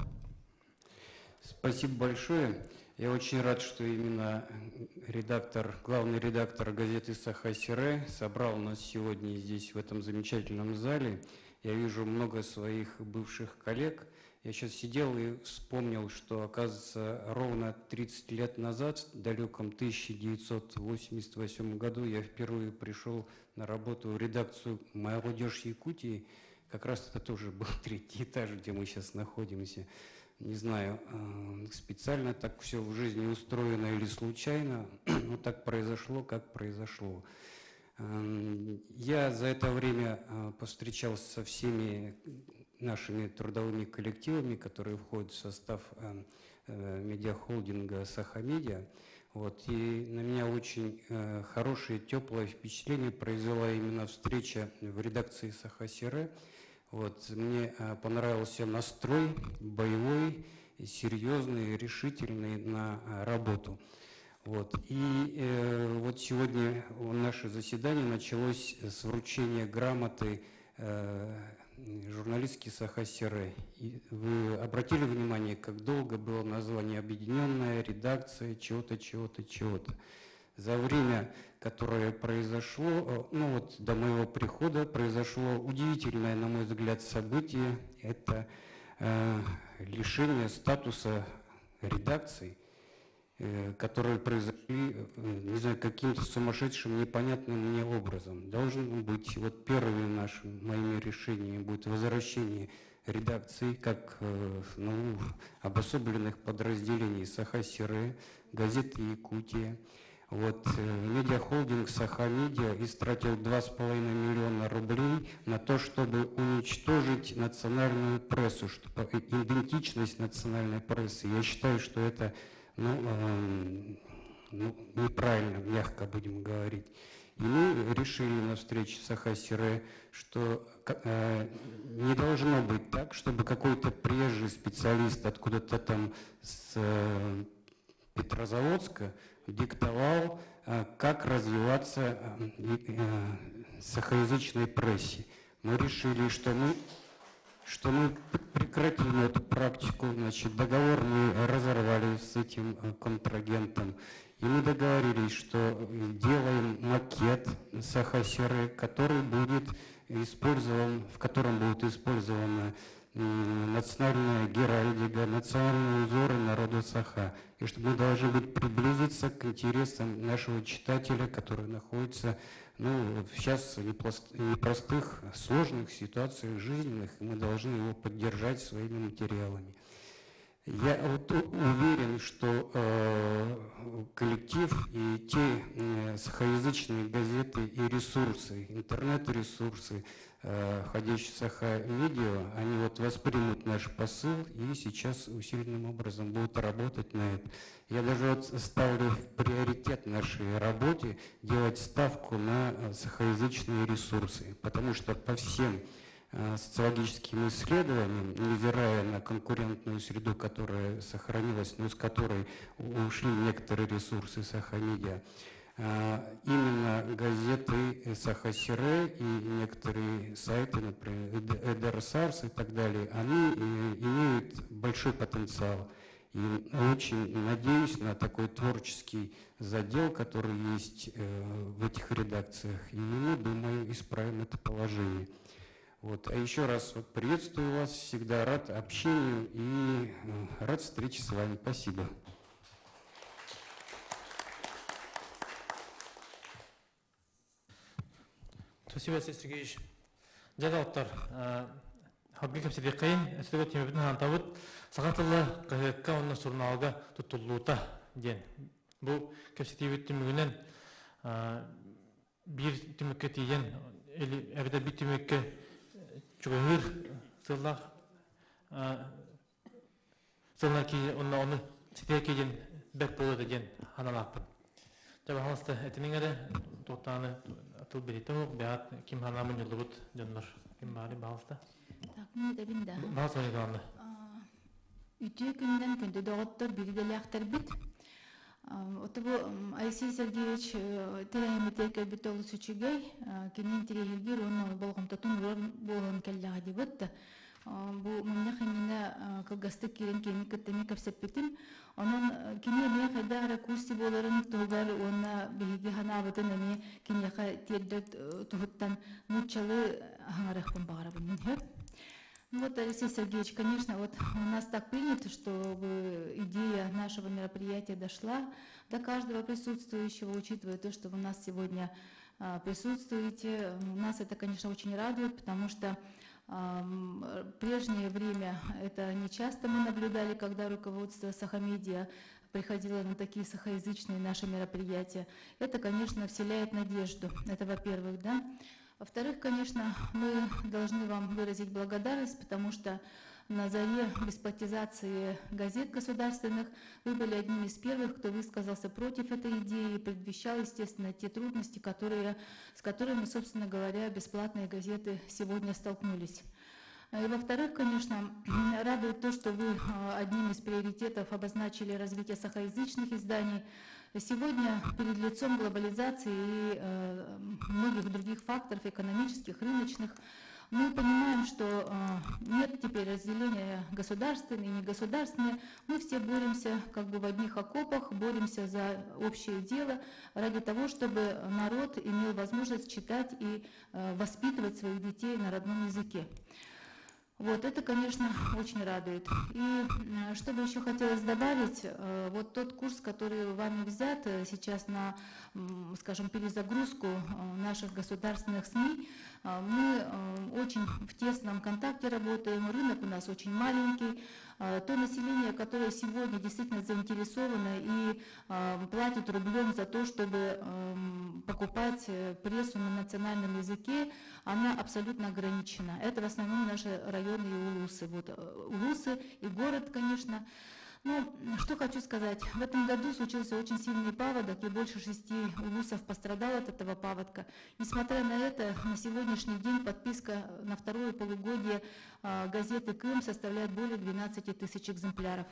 Спасибо большое. Я очень рад, что именно редактор, главный редактор газеты «Саха-Сире» собрал нас сегодня здесь, в этом замечательном зале. Я вижу много своих бывших коллег. Я сейчас сидел и вспомнил, что, оказывается, ровно 30 лет назад, в далеком 1988 году, я впервые пришел на работу в редакцию «Молодежь Якутии». Как раз это тоже был третий этаж, где мы сейчас находимся. Не знаю, специально так все в жизни устроено или случайно, но так произошло, как произошло. Я за это время повстречался со всеми нашими трудовыми коллективами, которые входят в состав медиахолдинга «Сахамедиа». Вот, и на меня очень хорошее, теплое впечатление произвела именно встреча в редакции «Саха-Сире». Вот, мне понравился настрой боевой, серьезный, решительный на работу. Вот. И вот сегодня наше заседание началось с вручения грамоты журналистки Саха-Сирэ. И вы обратили внимание, как долго было название «Объединенная редакция чего-то, чего-то, чего-то». За время, которое произошло, ну вот до моего прихода, произошло удивительное, на мой взгляд, событие. Это лишение статуса редакции, которые произошли, не знаю, каким-то сумасшедшим, непонятным мне образом. Должен быть, вот первыми нашими, моими решениями будет возвращение редакции, как ну, обособленных подразделений Саха-Сирэ, газеты «Якутия». Вот, медиахолдинг «Саха-Медиа» истратил 2,5 миллиона рублей на то, чтобы уничтожить национальную прессу, чтобы идентичность национальной прессы. Я считаю, что это ну, неправильно, мягко будем говорить. И мы решили на встрече с Саха-Сирэ, что не должно быть так, чтобы какой-то приезжий специалист откуда-то там с Петрозаводска диктовал, как развиваться сахаязычной прессе. Мы решили, что мы прекратим эту практику, значит, договор мы разорвали с этим контрагентом. И мы договорились, что делаем макет Саха-Сирэ, который будет использован, в котором будет использована национальная геральдика, национальные узоры народа Саха. И что мы должны быть приблизиться к интересам нашего читателя, который находится, ну, сейчас в непростых, сложных ситуациях жизненных, и мы должны его поддержать своими материалами. Я вот уверен, что коллектив и те сахаязычные газеты и ресурсы, интернет-ресурсы, входящие в Саха-Медиа, они вот воспримут наш посыл и сейчас усиленным образом будут работать на это. Я даже вот ставлю в приоритет нашей работе делать ставку на сахаязычные ресурсы, потому что по всем социологическим исследованиям, невзирая на конкурентную среду, которая сохранилась, но с которой ушли некоторые ресурсы Саха-Медиа, именно газеты Саха-Сирэ и некоторые сайты, например, Эдер Сарс и так далее, они имеют большой потенциал. И очень надеюсь на такой творческий задел, который есть в этих редакциях. И мы, думаю, исправим это положение. Вот. А еще раз вот приветствую вас, всегда рад общению и рад встрече с вами. Спасибо. Спасибо, Алексей Сергеевич. Дядя Хабги кепсидиккайын, өстөгө темебитин хантабыт, саха тыла хаһыакка уонна сурунаалга туттуллуута диэн. Бу кэпсэтиибит түмүгүнэн биир түмүккэ тиийэн, эбэтэр биир түмүккэ чугаһыыр сыллаах сылына онно ону ситиэ киидин бэрт буолуо диэн ханалаахпыт. Дьэ баһалыста этиниҥ эрэ туохтааны тыл билиитэ суох, бэҕэт ким ханаа мунньуллубут дьоннор ким баары баһалыста. Так, ну это да. Баһалыста Николаевна. Үтүө күнүнэн күндү доҕоттор бииргэлээхтэрбит. Ото бу Алексей Сергеевич тэрээһиммитигэр кэлбит олус үчүгэй, кини интириэһиргиир уонна болҕомтотун уурар буолан кэллэҕэ диэбит да. Бу мунньах иннинэ кылгастык киирэн кинини кытта эмиэ кэпсэппитим. Онон кини эмиэ хайдах эрэ курсе буоларын туһугар уонна биһиги санаабытын эмиэ киниэхэ тиэрдэр туһуттан нууччалыы аһаҥарыахпын баҕарабын мин сөп. Вот, Алексей Сергеевич, конечно, вот у нас так принято, чтобы идея нашего мероприятия дошла до каждого присутствующего, учитывая то, что вы у нас сегодня присутствуете. Нас это, конечно, очень радует, потому что прежнее время это не часто мы наблюдали, когда руководство Сахамедиа приходило на такие сахаязычные наши мероприятия. Это, конечно, вселяет надежду. Это, во-первых, да. Во-вторых, конечно, мы должны вам выразить благодарность, потому что на заре бесплатизации газет государственных вы были одними из первых, кто высказался против этой идеи и предвещал, естественно, те трудности, с которыми, собственно говоря, бесплатные газеты сегодня столкнулись. И во-вторых, конечно, радует то, что вы одним из приоритетов обозначили развитие сахаязычных изданий. Сегодня перед лицом глобализации и многих других факторов экономических, рыночных, мы понимаем, что нет теперь разделения государственные и негосударственные. Мы все боремся как бы в одних окопах, боремся за общее дело ради того, чтобы народ имел возможность читать и воспитывать своих детей на родном языке. Вот, это, конечно, очень радует. И что бы еще хотелось добавить, вот тот курс, который вами взят сейчас на, скажем, перезагрузку наших государственных СМИ, мы очень в тесном контакте работаем, рынок у нас очень маленький, то население, которое сегодня действительно заинтересовано и платит рублем за то, чтобы покупать прессу на национальном языке, она абсолютно ограничена. Это в основном наши районы и улусы. Вот, улусы и город, конечно. Ну, что хочу сказать. В этом году случился очень сильный паводок, и больше 6 улусов пострадало от этого паводка. Несмотря на это, на сегодняшний день подписка на второе полугодие газеты «Крым» составляет более 12 тысяч экземпляров.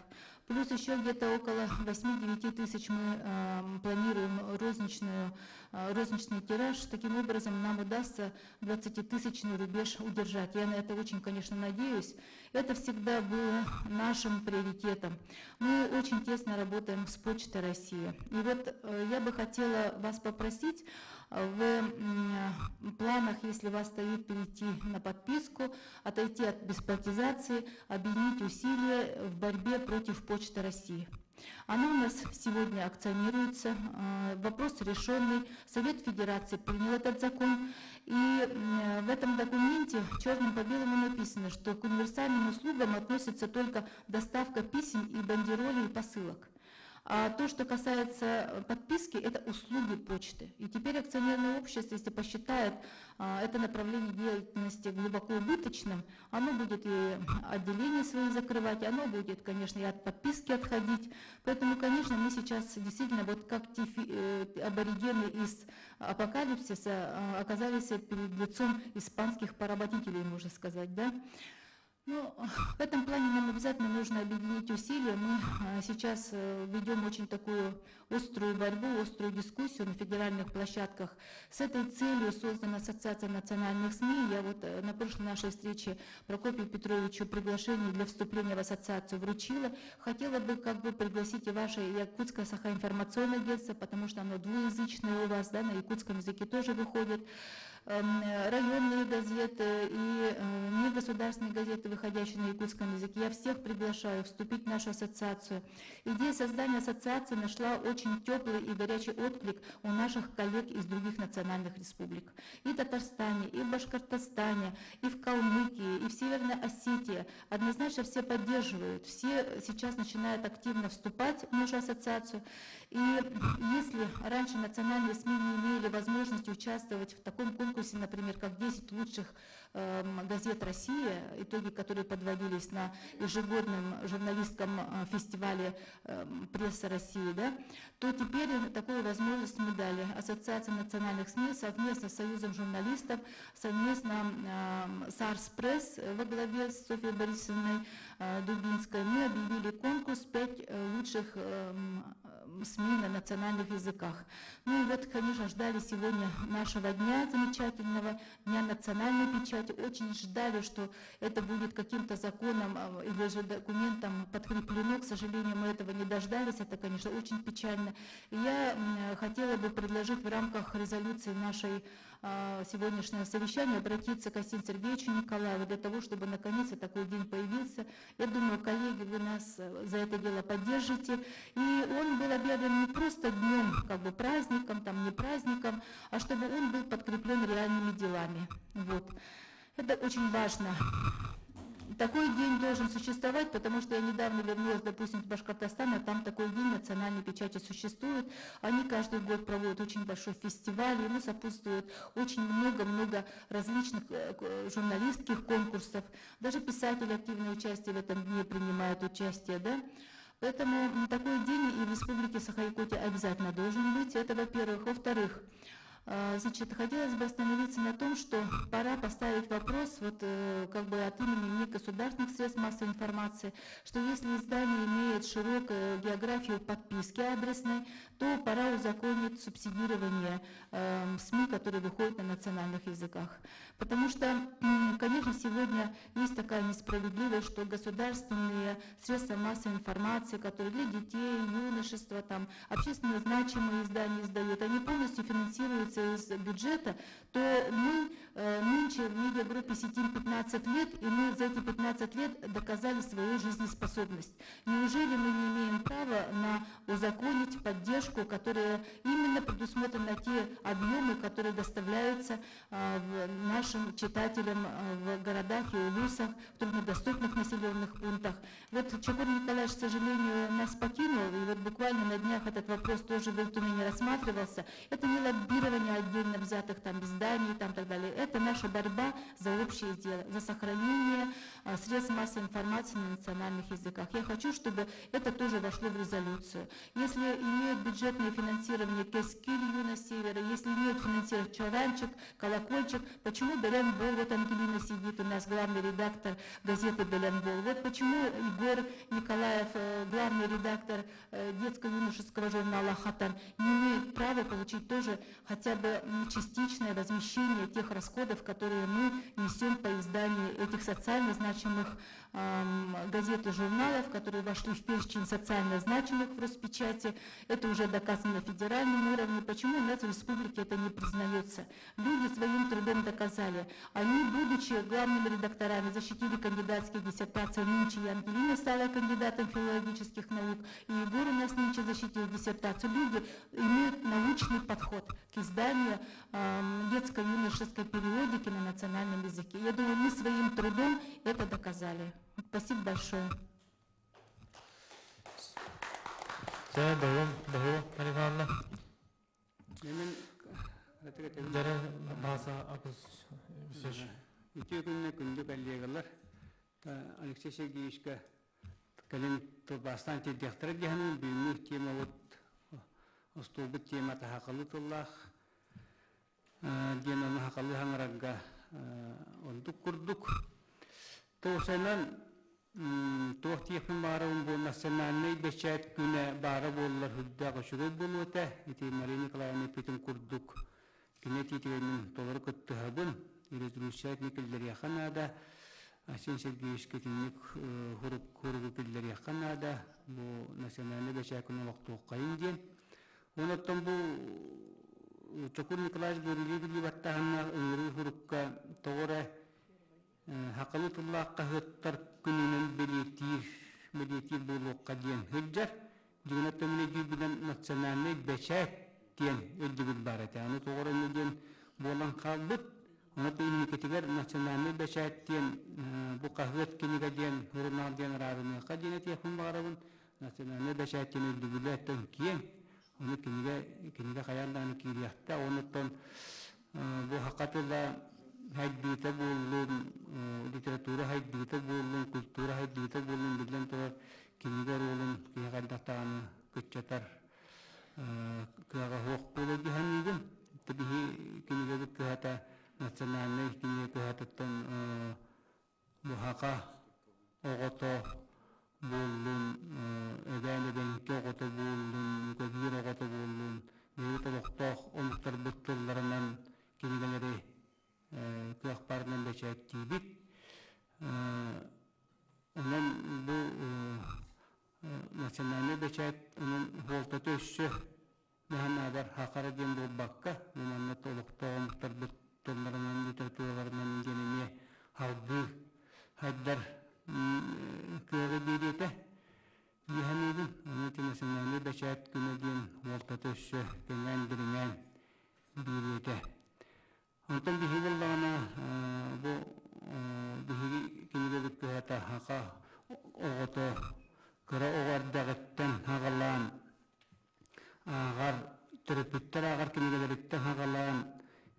Плюс еще где-то около 8-9 тысяч мы планируем розничный тираж. Таким образом, нам удастся 20-тысячный рубеж удержать. Я на это очень, конечно, надеюсь. Это всегда было нашим приоритетом. Мы очень тесно работаем с Почтой России. И вот я бы хотела вас попросить в планах, если у вас стоит перейти на подписку, отойти от бесплатизации, объединить усилия в борьбе против Почты России. Она у нас сегодня акционируется, вопрос решенный, Совет Федерации принял этот закон, и в этом документе черным по белому написано, что к универсальным услугам относится только доставка писем и бандеролей и посылок. А то, что касается подписки, это услуги почты. И теперь акционерное общество, если посчитает это направление деятельности глубоко убыточным, оно будет и отделение свои закрывать, оно будет, конечно, и от подписки отходить. Поэтому, конечно, мы сейчас действительно, вот как те аборигены из апокалипсиса, оказались перед лицом испанских поработителей, можно сказать, да? Ну, в этом плане нам обязательно нужно объединить усилия. Мы сейчас ведем очень такую острую борьбу, острую дискуссию на федеральных площадках. С этой целью создана Ассоциация национальных СМИ. Я вот на прошлой нашей встрече Прокопию Петровичу приглашение для вступления в ассоциацию вручила. Хотела бы как бы пригласить и ваше Якутское Сахаинформационное агентство, потому что оно двуязычное у вас, да, на якутском языке тоже выходит. Районные газеты и негосударственные газеты, выходящие на якутском языке. Я всех приглашаю вступить в нашу ассоциацию. Идея создания ассоциации нашла очень теплый и горячий отклик у наших коллег из других национальных республик. И в Татарстане, и в Башкортостане, и в Калмыкии, и в Северной Осетии. Однозначно все поддерживают, все сейчас начинают активно вступать в нашу ассоциацию. И если раньше национальные СМИ не имели возможности участвовать в таком конкурсе, например, как 10 лучших газет России, итоги которые подводились на ежегодном журналистском фестивале «Пресса России», да, то теперь такую возможность мы дали. Ассоциация национальных СМИ совместно с Союзом журналистов, совместно с Арс Пресс во главе с Софьей Борисовной Дубинской мы объявили конкурс 5 лучших СМИ на национальных языках. Ну и вот, конечно, ждали сегодня нашего дня замечательного, Дня национальной печати. Очень ждали, что это будет каким-то законом или же документом подкреплено. К сожалению, мы этого не дождались. Это, конечно, очень печально. И я хотела бы предложить в рамках резолюции нашей сегодняшнего совещания обратиться к Айсену Сергеевичу Николаеву для того, чтобы наконец такой день появился. Я думаю, коллеги, вы нас за это дело поддержите. И он был объявлен не просто днем, как бы праздником, там не праздником, а чтобы он был подкреплен реальными делами. Вот. Это очень важно. Такой день должен существовать, потому что я недавно вернулась, допустим, с Башкортостана, там такой день национальной печати существует. Они каждый год проводят очень большой фестиваль, ему сопутствует очень много-много различных журналистских конкурсов. Даже писатели активное участие в этом дне принимают участие, да? Поэтому такой день и в Республике Саха-Якутия обязательно должен быть. Это, во-первых. Во-вторых, Значит, хотелось бы остановиться на том, что пора поставить вопрос вот, как бы от имени негосударственных средств массовой информации, что если издание имеет широкую географию подписки адресной, то пора узаконить субсидирование СМИ, которые выходят на национальных языках. Потому что, конечно, сегодня есть такая несправедливость, что государственные средства массовой информации, которые для детей, юношества, там, общественно значимые издания издают, они полностью финансируются из бюджета, то мы нынче в медиагруппе сидим 15 лет, и мы за эти 15 лет доказали свою жизнеспособность. Неужели мы не имеем права на узаконить поддержку, которая именно предусмотрена те объемы, которые доставляются нашим читателям в городах и улусах, в труднодоступных населенных пунктах? Вот Чокур Николаевич, к сожалению, нас покинул, и вот буквально на днях этот вопрос тоже в Эльтумене рассматривался. Это не лоббирование отдельно взятых там изданий и так далее. Это наша борьба за общее дело, за сохранение средств массовой информации на национальных языках. Я хочу, чтобы это тоже вошло в резолюцию. Если имеют бюджетное финансирование Кэскил, Юность Севера, если имеют финансирование Чаранчик, Колокольчик, почему Беленбол, вот Ангелина сидит у нас, главный редактор газеты Беленбол, вот почему Егор Николаев, главный редактор детско-юношеского журнала «Хатан», не имеет права получить тоже хотя бы частичное возмещение тех расходов, которые мы несем по изданию этих социально значимых газет и журналов, которые вошли в перечень социально значимых в Роспечати. Это уже доказано на федеральном уровне. Почему у нас в республике это не признается? Люди своим трудом доказали. Они, будучи главными редакторами, защитили кандидатские диссертации. Нынче и Ангелина стала кандидатом филологических наук, и Егор у нас нынче защитил диссертацию. Люди имеют научный подход к изданию детско-юношеской периодики на национальном языке. Я думаю, мы своим трудом это доказали. Спасибо большое. Алексей Сергеевичка кэлин тылбаастаан тиэрдиэхтэрэ диэхэнин бүгүҥҥү темабыт остуолбут темата хакалы тыллаах диэн ону хакалы хаҥарарга ордук курдук тоосанан туох тиэхпин баарабын бу национальнай бэчээт күнэ баара буоллар үрдээх үчүгэй буолуо этэ ити Мария Николаевна эппитин курдук кини этиитигэр толору кыттыһабын резолюция киллэриэххэ наада Асен Сергеевичка итинник хуругу киллэриэххэ наада бу национальнай бэчээт күнэ олохтуоххайын диэн Онон бу Чокур Николаевич Гаврилий баттаһынна ыҥырыы хурукка тоҕо хакалы тыллаах хаһыаттар күнүнэн бэлиэтиир бэлиэтиир буолуохха диэн сылдьар. Дьиҥинэ төмүнэ дүүрбүнэн национальнай бэчээт диэн өйдөбүл баар этэ. Аны тоҕо эрэ диэн буолан хаалбыт. Ону инникитигэр национальнай бэчээт диэн бу хаһыат кинигэ диэн журнал диэн араарыныахха диэн этиэхпин баҕарабын. Национальнай бэчээт диэн өйдөбүлэ киэҥ. Оны кинигэ кинигэ хайаан даҕаны киириэхтэ. Онуттан бу хакатыла хайдыыта буоллун, литература хайдыыта буоллун, культура хайдыыта буоллун, биллэн турар кинигэ оруолун киһи хайдахтаҕаны кыччатар кыаҕа суох буолуо диһэниигин. Биһи кинигэбит кыһата национальнай кинигэ кыһатыттан бу хака оҕото буоллун, эбээн эбэҥки оҕото буоллун, көбүүр оҕото буоллун, бэйэбит олохтоох омуктарбыт тылларынан кинигэлэри кыахпарынан бэчээттиибит. Онон бу национальнай бэчээт онон хуолтата өссө наһанаабар хакара диэн буолбакка, манна олохтоох омуктарбыт тылларынан, литератураларынан диэн эмиэ халгыы хайдар кыаҕы биэриэтэ диэхэниибин. Аны национальнай бэчээт күнэ диэн хуолтата өссө кэҥээн дириҥээн биэриэтэ. Онтон биһиги буоллаҕына бу биһиги кинигэбит кыһата хака оҕото кыра оҕо эрдэҕиттэн хагалаан ааҕар төрөппүттэр ааҕар кинигэлэриттэн хагалаан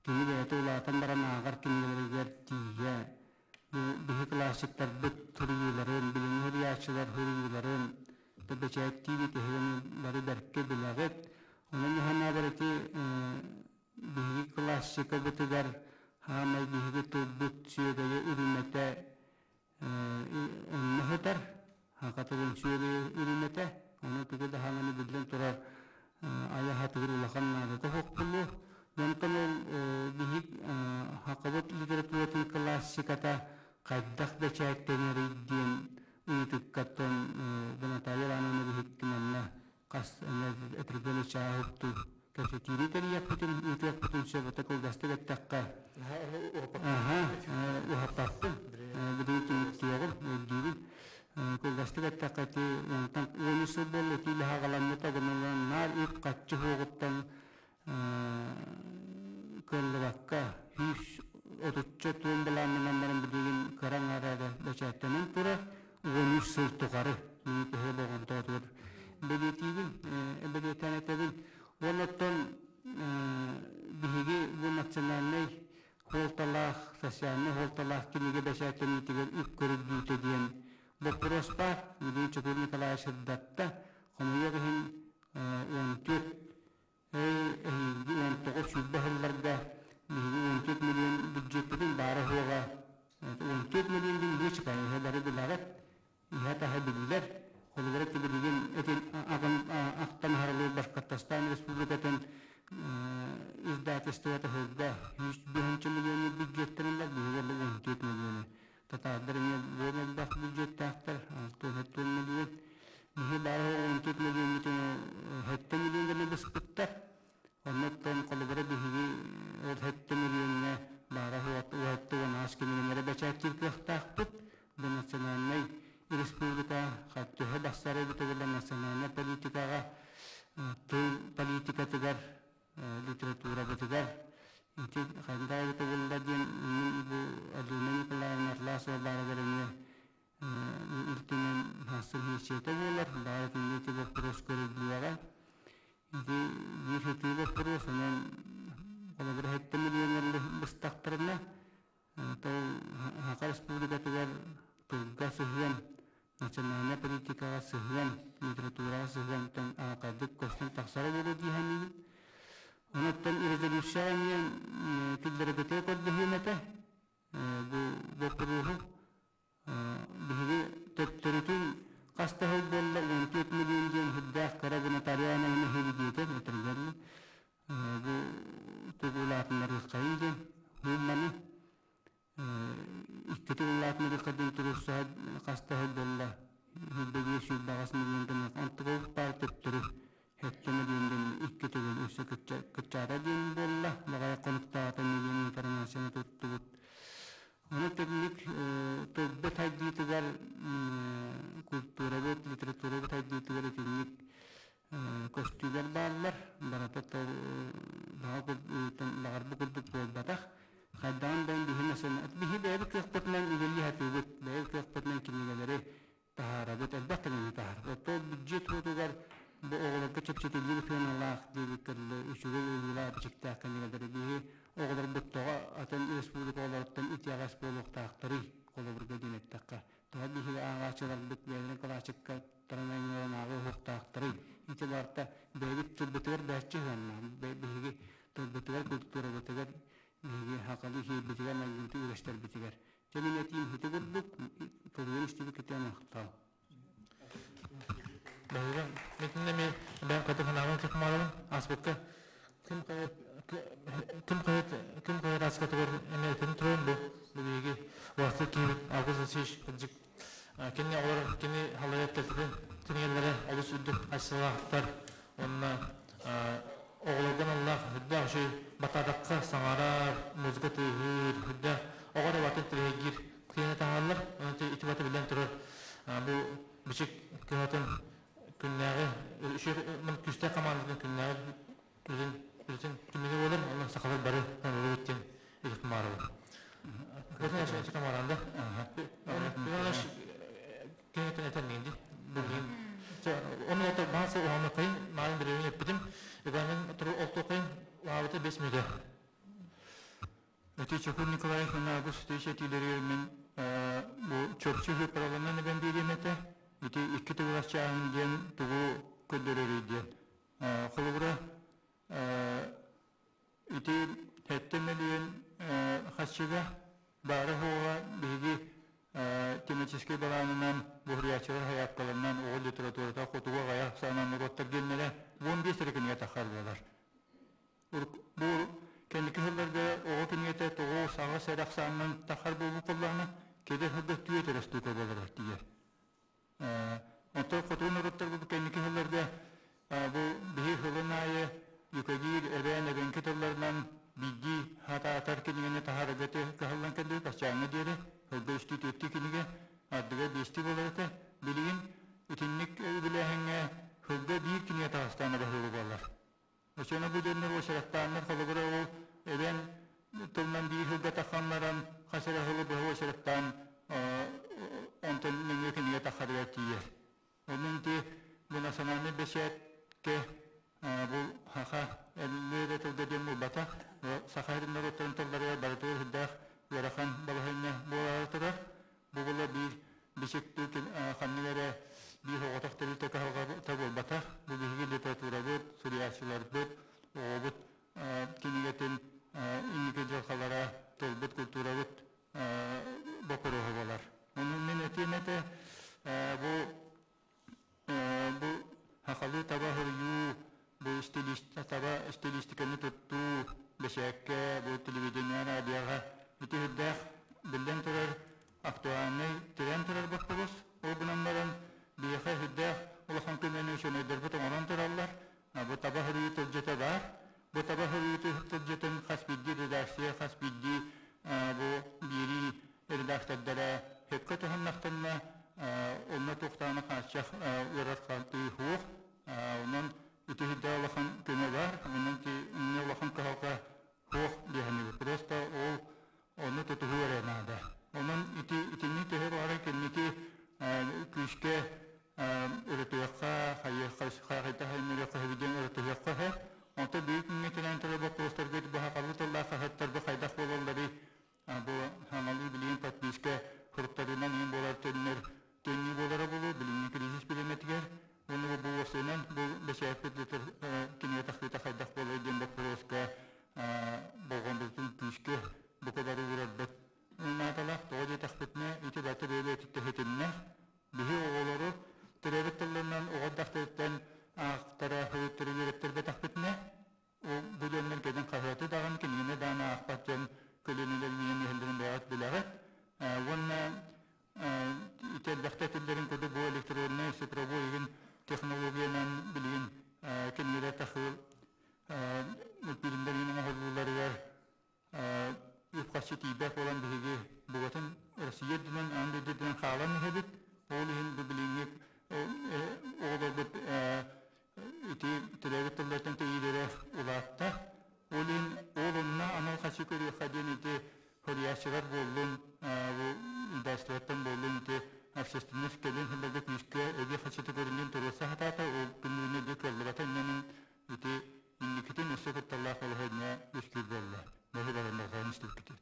кини бэйэтэ улаатан баран ааҕар кинигэлэригэр тиийэ бу биһи классиктарбыт суруйууларын, билиҥҥи суруйааччылар суруйууларын бэчээттиибит эһигини бары бэркэ билэҕит. Онон иһэн ити биһиги Хака тылын сүөрү Оны тугу даһаҥаны биллэн турар айа хатыгыр улахан наадата суох. Онтон ол биһик хакабыт литературатын классиката хайдах бэчээттэнэрий диэн ыйытыккаттан бу Наталья Ивановна биһикки манна хас этиргэн чааһытту кэпсэтиини тэрийиэхпитин ыытыахпытын сөп ото кылгастык эттэххэ уһаппаппын билигин түмүктүөҕүм өйдүүбүн кылгастык эттэххэ ити онтон уон сыл буолла ити лаһаҕаламмыта гынан наар үп хаччы хуоҕуттан кыаллыбакка сүүс отучча туон былааннанан баран билигин кыра аҥаара бэчээттэнэн турар 13 сыл тухары мин төһө болҕомтоҕутугар бэлиэтиибин бэлиэтээн этэбин. Оннуттан биһиги бу национальнай хуолталаах, социальнай хуолталаах кинигэ бэчээттэниитигэр үп көрүллүүтэ диэн боппуруос баар. Билигин Чокуур Николаевич сырдатта. Хомойуох иһин 14 эһиилги 19 сүүрбэ сылларга биһиги 14 миллион бюджеппитин баара суоҕа 14 миллион диэн быычыка иһэ бары билэҕит, иһэ таһа биллэр. Холобура билигин этин ахтан аһарылыы Башкортостан Республикатын издательствота сылга 105 миллион бюджеттэрин биһиги 14 миллиону. Татардар эмиэ буон элбэх бюджеттаахтар 6 миллион. Биһи баара 14 миллион 7 миллион гына быспыттар. Оннуттан холобура биһиги ол 7 миллионҥа баара уһатты аас кинилэрэ бэчээттиир кыахтаахпыт. Бу национальнай республика төһө бассар эбитэ национальнай политикаҕа тыл политикатыгар литературабытыгар ити хайдах эбитэ буолла диэн бу Алина Николаевна Атласова баарыгар эмиэ илтинэн хассыр хиэчиэтэ буолар баара кинигэ ити боппуруос көрүллүөҕэ. Ити биир сытыы боппуруос онон холобура 7 миллионерлы быстахтарына тыл Саха Республикатыгар тылга сыһыан, национальнай политикаҕа сыһыан, литератураҕа сыһыантан аакардык көстөн тахсара буолуо дии саныыбын. Онуттан резолюция эмиэ киллэрбитэ көрдөһүөм этэ. Бу боппуруоһу биһиги төттөрүтүн хас да сыл буолла 14 миллион диэн сүрдээх кыра гына Наталья Ивановна диэтэ этэргэрли бу тугулаатыннарыаххайын диэн хуумманы икки тугулаатыннарыахха диэн туруорсаһа хас да сыл буолла сүүрбэ сүүрбэҕэс миллион гына онтугу баар төттөрү 7 миллион икки төгүл өссө кыччаата диэн буолла баҕайы хонуктаата миллион информацияны туттубут. Ону тэҥник тылбыт хайдыытыгар культурабыт, литературабыт хайдыытыгар итинник көстүүлэр бааллар. Барыта баҕарбыт курдук буолбатах. Хайдаҕын бэйэн биһи биһи бэйэбит кыахпытынан үлэлии сатыыбыт, бэйэбит кыахпытынан кинигэлэри таһаарабыт, элбэх кинигэни таһаарабыт. Оттон бюджет хуутугар бу оҕолорго чэпчэтиллибит сыаналаах диэбиккэ үчүгэй ылыылаах бичиктээх кинигэлэри биһи оҕолорбут тоҕо атын республика оҕолоруттан итиэҕэс буолуохтаахтарый холобурга диэн эттэххэ. Тоҕо биһиги ааҕааччыларбыт бэйэлэрин кылаачыкка таранайыҥаланааҕы уһуктаахтарый. Ити барыта бэйэбит тылбытыгар бэччи ыһыанна. Биһиги тылбытыгар, культурабытыгар, биһиги хакалы хиирбитигэр, майгыбытыгар, үгэстэрбитигэр. Дьэ мин этиим ити курдук, тылыгын истибит китиэн махтал. Баһыыба, митиннэ ми бэйэм кыты санаабын чыкмалабын аспыкка ким кайыт ким кайыт ким кайыт аскатыгар эме этин турун бу биһиги уаста киирбит Август Васильевич кырдьык кини олор кини халайар тэтитин кинигэлэрэ олус үрдүк айсалаахтар уонна оҕолорго аналлаах үрдээх үчүгэй батаатахха саҥарар музыка тыаһыыр үрдээх оҕо эрэ батын тирэһигиир киһини таһааллар ити бата биллэн турар бу бичик кыһатын күннээҕи үчүгэй күүстээх командатын күннээҕи үлэтин үлэтин түмүгэ буолар онно сахалар бары оҥорбут диэн илик маарабын. Команда. Кеңетен этен дии. Билигин оны ото бааса уһамы кыйын маалын бириmin эппитим. Эгамен туру олто кыйын уабыта 5 мүдө. Эти Чокур Николаев Август этилери мен бу чопчу хыпараланан эбен бирием этэ. Ити икки төгүлас чааһын диэн тугу көрдөрөр диэн. Холобура ити 7 миллион хасчыга баара хуоҕа биһиги тематический балаанынан буһуруйааччылар хаyaатталанан ахсаанынан тахар буолбут буоллаҕына, кэлэр сылга 4 эрэ штука буолара тиийэр. Онтон хотугу норуоттар бу кэнники сылларга бу биһи сылын аайы юкагир, эбээн, эбэҥки тылларынан биирдии хатаатар кинигэни таһаарарга кыһаллан кэллибит баччааҥҥа диэри сылга үстүү-түөртүү кинигэ, ардыгар биэстии буолар этэ. Билигин итинник үбүлээһиҥҥэ сылга биир кинигэ таҕыстаҕына баһыыба буолар. Оччону бу дьоннор уочараттааннар холобура ол эбээн тылынан биир сылга таххан баран хас эрэ сылы быһа уочараттаан онтон нөҥүө кинигэ таххарыгар тиийэр. Онон ити бу национальнай бэчээткэ бу саха эрэ тылга диэн буолбатах, саха эрин норуоттарын тылларыгар барытыгар сүрдээх ыарахан балаһыанньа буолаары турар. Бу була биир бичиктүү ханнык эрэ биир оҕотох тэрилтэ кыһалҕата буолбатах. Бу биһиги литературабыт, суруйааччыларбыт, оҕобут кинигэтин инники дьылҕалара, тылбыт, культурабыт боппуруоһа буолар. Ону мин этиэм этэ, бу бу сахалыы таба суруйуу, бу стилист, таба стилистиканы туттуу, бэчээккэ, бу телевидение, радиоҕа ити үрдээх биллэн турар актуальнай тирэн турар боппуруос. Ол гынан баран биһиэхэ үрдээх улахан көмөнү учуонайдарбыт оҥорон тураллар. Бу таба суруйуу тылдьыта баар. Бу таба суруйуу тылдьытын хас биирдии редакция, хас биирдии бу биэрии редактордара сөпкө туһаннахтарына, онно туохтааны хааччах ыарар хантыы суох. Онон ити үрдээх улахан көмө баар. Онон инньэ улахан кыһалҕа суох диэхэнибит. Просто ол ону тутуһуу эрэ наада. Онон ити итинник төһө баҕарар кэнники күүскэ ырытыахха, хайыахха, хайда хайыннарыахха сөбүдүөн ырытыһыахха сөп. Онтон биир күҥҥэ тирээн турар боппуруостарга быһахалыы тыллаах хаһыаттарга хайдах буолалларый? Бу саҥалыы билигин подписка суруктарынан иин буолар төннөр төннүү буолара буолуо билиҥҥи кризис бириэмэтигэр. Уонна бу уопсайынан бу бэчээппит кинигэ тахсыыта хайдах буолар диэн боппуруоска болҕомтотун күүскэ бука бары уурарбыт наадалаах. Тоҕо диэтэхпитинэ, ити барыта бэйэ-бэйэтиттэн ситимнээх. Биһи оҕолору төрөөбүт тылларынан оҕо эрдэхтэриттэн аахтара, үөрэттэрэ үөрэттэрбэтэхпитинэ, ол бу дьоннор кэлин хаһыаты даҕаны, кинигэни даҕаны аахпат дьон көлүөнэлэр үүнэн иһэллэрин бэйэҕит билэҕит. Уонна ити элбэхтэ этиллэрин курдук бу электроннай цифровой игин технологиянан билигин кинилэр тахыы мультфильмдэр оҥоһуллууларыгар үп-харчы тиийбэт буолан биһиги букатын Россия үрдүнэн, аан дойду үрдүнэн хаалан иһэбит. Ол иһин бу билиҥҥи оҕолорбут ити төрөөбүт тыллартан тэйиилэрэ улаатта. Ол иһин ол онно анал харчы көрүөххэ диэн ити суруйааччылар буоллун, бу издательствоттан буоллун ити общественность кэлин сылларга күүскэ эбии харчыта көрүннүн туруорса сатаата, ол күннүүнү ди кыаллыбата иннинэн ити инникитин өссө кутталлаах балаһыанньа үөскүүр буолла. Бэһи баран болҕойон истибиккитин.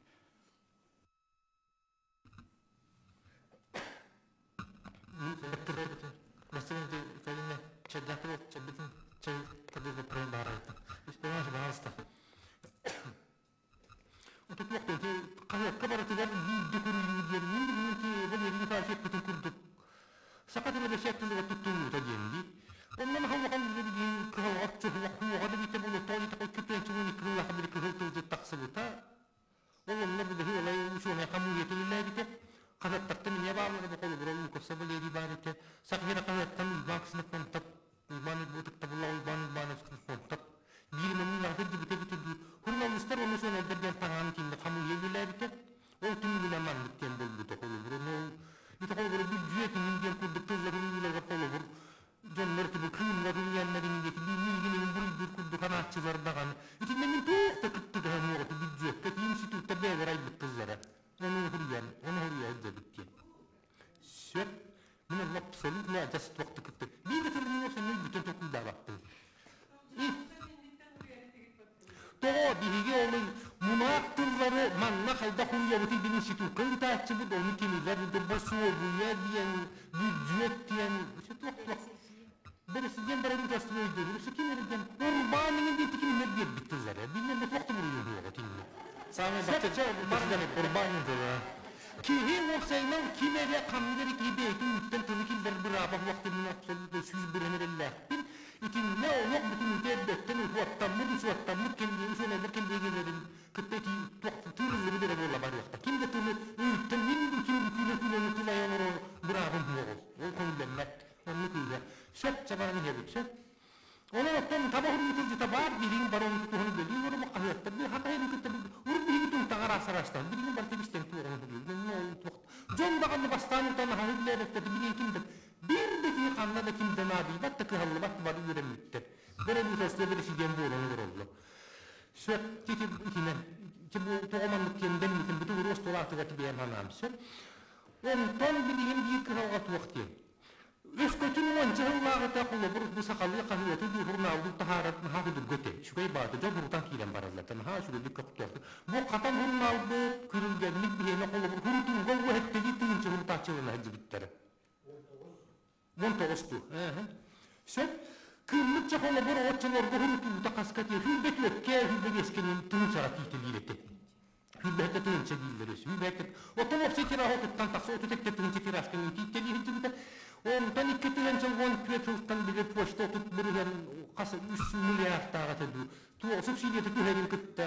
Хаһыакка барытыгар биирдэ көрүллүү диэн мин билигин Валерий Михайлович эппитин курдук саха тыла бэчээт тылыгар туттуллуута диэн дии. Онно наһаа улахан билигин кыһалҕа чуһула да биитэ буолуо тоҕо диэтэххэ 2 12 сыллаахха били кыһыл тылдьыт тахсыбыта. Ол онно билиһи олай учуонай хамыыһыйатын үлэлээбитэ. Хаһыаттартан эмиэ бааллара бу холобура Луковцев Валерий баар этэ. Саха сирэ хаһыаттан Уйбаан Ксенофонтов, Уйбаан ытыктабыллаах Уйбаан Уйбаанов Ксенофонтов биир эмэ мунньаҕы дьибитэ эбитэ дуу. Журналистар уонна учуонайдар диэн таҥаан итиннэ хамыыһыйа үлэлээбитэ. Ол түмүгүнэн маннык диэн буолбута холобура. Ол ити холобура бүддьүөт иҥин диэн курдук тылларын үлэлэр холобур дьоннор тибу кыымнар үлүйэннэрин диэки миигин иҥин буруйдуур курдук анааччылар даҕаны. Итиннэ мин туох да кыттыгаһым уоҕа бүддьүөккэ институтта бэйэлэр айбыт тыллара. Ону хуруйан, ону хуруйа сылдьабыт диэн. Сөп. Мин онно абсолютно адьас туох да кытты. Биир да тылын сонун бүтэн толкуйдаабаппын. Тоҕо биһиги ол мунаах тыллары манна хайдах хуруйабытый диэн институкка ыытааччыбыт, ону кинилэр босуобуйа диэн, бүддьүөт диэн, туох Бэрэсидьиэн правительство өйдөбүл, ким эрэ урбаан иҥин диэн кинилэр биэрбит тыллара. Билмэн туох да буруйу тинни. Самый бахты урбаан тыла. Киһи уопсайынан ким эрэ ханнык эрэ киһи бэйэтин үттэн тылы киллэр бырааба хуохтарын абсолютно 100% эрэллээхпин. Итиннэ олох бүтүнүтэ эрдэттэн уһуоттаммыт, учуоттаммыт кэмдиэги учуонайдар кэллиэгэлэрин кытта ити тыырыллыбыт эрэ буолла барыахта. Ким да тылы өйүттэн мин ким күнэ күнэни тыл айан олорор быраабым суоҕул. Ол көҥүллэммэт. Оннук ыыга. Сөп чабаран иһэбит, сөп. Онон оттон таба хуруйу тылдьыта баар, биһигин бары ону тутуһан үлэлии олоробут, хаһыаттар би хатайын кытта урут биһиги тунтаҕар аасараастан билигин барыта бистэн туоҕун суруйу. Дьон даҕаны бастаан утан аһаҥы билээбэттэр, билигин ким да биир да киһи ханна да ким да наадыйбат да кыһаллыбат бары үөрэммиттэр. Бэрэбиитэлистибэ бэрэсидьиэн буолан олороллор. Сөп тити итинэн тоҕо маннык киэндэммитин буту уруос тулаатыгар тибэйэн ханаам сөп. Онтон билигин биир кыһалҕа туох диэн. Өскөтүн уонча сыллааҕыта холобур бу сахалыы хаһыаты дуу журналлыы таһаарар наһаа судургу этэ. Үчүгэй баата дьон урутан киирэн бараллар. Наһаа үчүгэйдик көхтөөхтүк. Бу хатан журналбыт күрүлгэнник биһиэнэ холобур хурутууга уоһэттэлии тыһыынча хурутааччылана сылдьыбыттара. 19 дуу. Сөп. Кыыммыт ча холобур оччолорго хурутуута хаска тиэ хүрбэ түөккэ хүрбэ биэскэнин тыһыынчаҕа тиитэлиир этэ. Хүрбэһэтэ тыһыынча дииллэр өссө. Хүрбэһэтэ оттон уопсай тираһы отуттан тахса 32 тыһыынча тиражканы тииттэлии сылдьыбыта. Онтон 2 тыһыынча 14 сылтан били почта 30% хас 3 миллиардтааҕа этэ дуу. Туох субсидията түһэрин кытта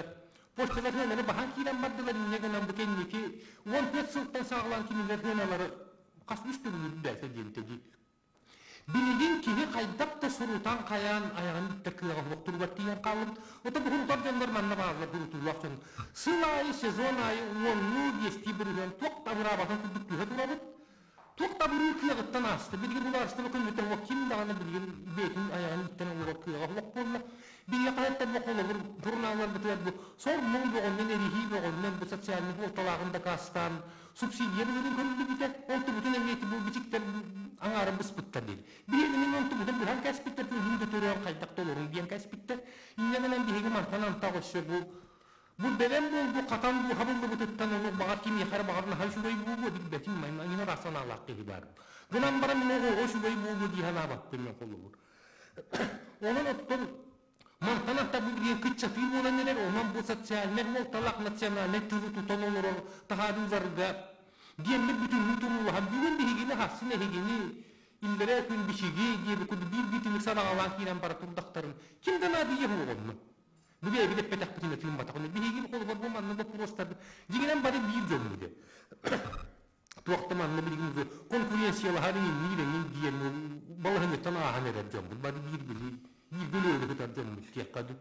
почталар хыналары баһан киирэн бардылар инньэ гынан бу кэнники 14 сылтан саҕалаан кинилэр хыналары хас үс төгүл үрдээтэ диэн дии. Билигин киһи хайдах да сурутан хайаан айаҕын иттэр кыаҕа суох туругар тиийэн хааллыбыт. Ото бу хурутар дьоннор манна бааллар хурутуулаах дьон. Сыл аайы, сезон аайы уоннуу биэстии бырыһыан туох да абыраабатын курдук түһэ турабыт. Туох да абырыыр кыаҕыттан ааста. Билигин булаарыстыба көмөтө суох ким даҕаны билигин бэйэтин айаҕын иттэн олорор кыаҕа суох буолла. Биһиги хаһыаттар бу холобур журналларбытыгар бу сор муҥ бөҕөннөн эриһии бөҕөннөн бу социальный суолталааҕын дакаастаан субсидия быһыытын көрүллүбүтэ, онтубутун эмиэ бу бичиктэр аҥаарын быспыттар диир. Биһигини онтубутун быһан кэспиттэр, күһүн да төрөөн хайдах да олорун диэн кэспиттэр. Инньэ гынан биһиги мантан антах өссө бу бэлэм буолбу хатан бу хабыллыбытыттан ону баҕар кимиэхэ эрэ баҕар наһаа үчүгэй буолуо билбэтим мин ыраас санаалаах киһи баар. Гынан баран мин оҕоҕо үчүгэй буолуо дии санаабаппын мен холобур. Онон оттон мантан ата бу билигин кыччатыы буолан эрэр, онон бу социальнай уолталаах национальнай тылы тутан олорор таһаарыыларга диэммит бүтүннүү туруулаһан бүгүн биһигини хассын эһигини иллэрээ күн бичиги диэби курдук биир биир садаҕалаан киирэн бара турдахтарын ким да наадыйа оҕонну. Бу бэйэбит эппэтэхпитинэ тыымматах. Биһиги холобур бу манна боппуруостарбыт дьиҥинэн бары биир дьоммут. Туохта манна билигин конкуренциялаһар иҥин эҥин диэн балаһынньыттан ааһан эрэр дьоммут бары биир били биир гөлөөлү кытар дьоммут тиэххэ.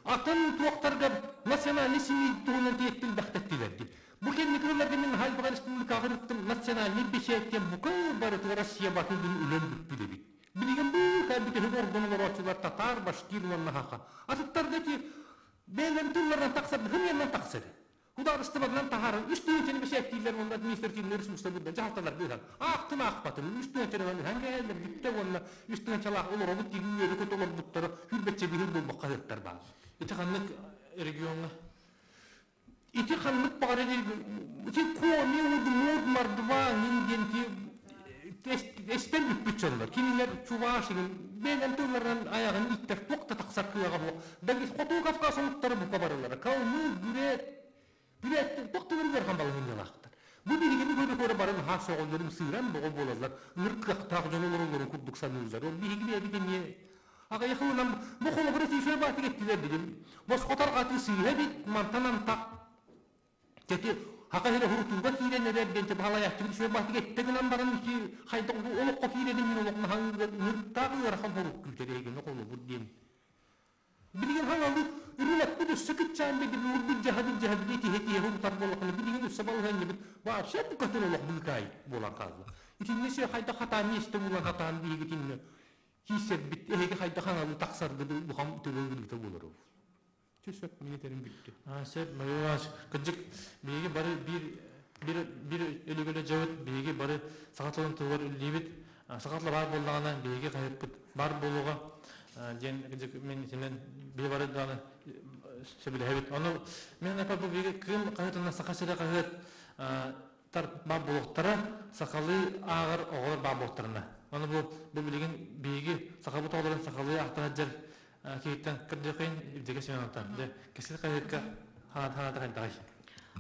Атын туохтарга национальный семьи туһунан тиэттин бэхтэттилэр ди. Бу кэнники ылларга мин Хайбаҕа республикаҕа ырыттым национальный бэчээттэн бука барытыгар Россия батын дын үлэн бүппүт эбит. Билигин бу кәбитеһик ордон олороочулар татар, башкир уонна хаха. Атыттарга ти бэйэлэрин тылларынан тахсар, хымыянан тахсар. Худаарыстыбанан таһааран үс тыһыынчаны бэчээттииллэр уонна административный ресурса быдан дьаһалталар быыһан. Аахтын аахпатын, үс тыһыынчаны үһэн кээллэр бүттэ уонна үс тыһыынчалаах олоробут тиги үөрү көт олорбуттары хүрбэтчэ биһир буолбакка хаһыаттар баар. Ити ханнык региоҥҥа? Ити ханнык баҕар ити Коми, Удмурт, Мордва, мин диэн эстен бүппүт дьоннор. Кинилэр Чувашигин бэйэлэрин тылларынан айаҕын иттэр туох да тахсар кыаҕа суох. Хоту Кавказ омуктары бука барылара. Калмык, бүрээт, бүрээт туох да ыархан балаһынньалаахтар. Бу биһигини көрө-көрө баран хаах соҕоллорум сыыран боҕо буолаллар. Ыр кыахтаах дьон олороллорун курдук саныыллар. Ол биһиги бэйэбит эмиэ аҕыйахылынан бу холобура тиисэ баатык эттилэр билим. Босхотор аты сыыһа бит мантан антах Тети хака хире хурутууга киирэн эрэр диэн баһалайааччыбыт үчүгэй баатык этте гынан баран ити хайдах олоххо киирэрин мин олох наһаҥ ыарахан хорук күүтэр холобур диэн. Билигин хаҥалы үрүлэппит өссө кытчаан беди урбут жаһабыт жаһабыт тиһе тиһе хурутар буоллахына билигин өссө балыһанньыбыт вообще букатын олох быыкаай буолан хаалла. Итинне сө хайда хатаан миэстэ булан хатаан биһигитинне киисэрбит эһиги хайда хаҥалы тахсарды бухам төбө буолар. Сөп минетерин бүттү. Сөп, Мария кырдьык биһиги бары биир биир биир өлүгөлө дьабыт, биһиги бары саха тылын туһугар үллүүбүт, саха тыла баар буоллаҕына биһиги хаһыппыт баар буолуоҕа диэн кырдьык мин итинэн биһи бары даҕаны сөбүлэһэбит. Ону мен апа бу биһиги Кыым хаһыатынан Саха сирэ хаһыат тар баар буолуохтара, сахалыы ааҕар оҕолор баар буолуохтарына. Ону бу билигин биһиги сахабыт оҕолорун сахалыы аахтан сылдьар киһиттэн кырдьыкын Евдокия Семеновна, дьэ, кэскил хаһыакка ханата хайдаҕай?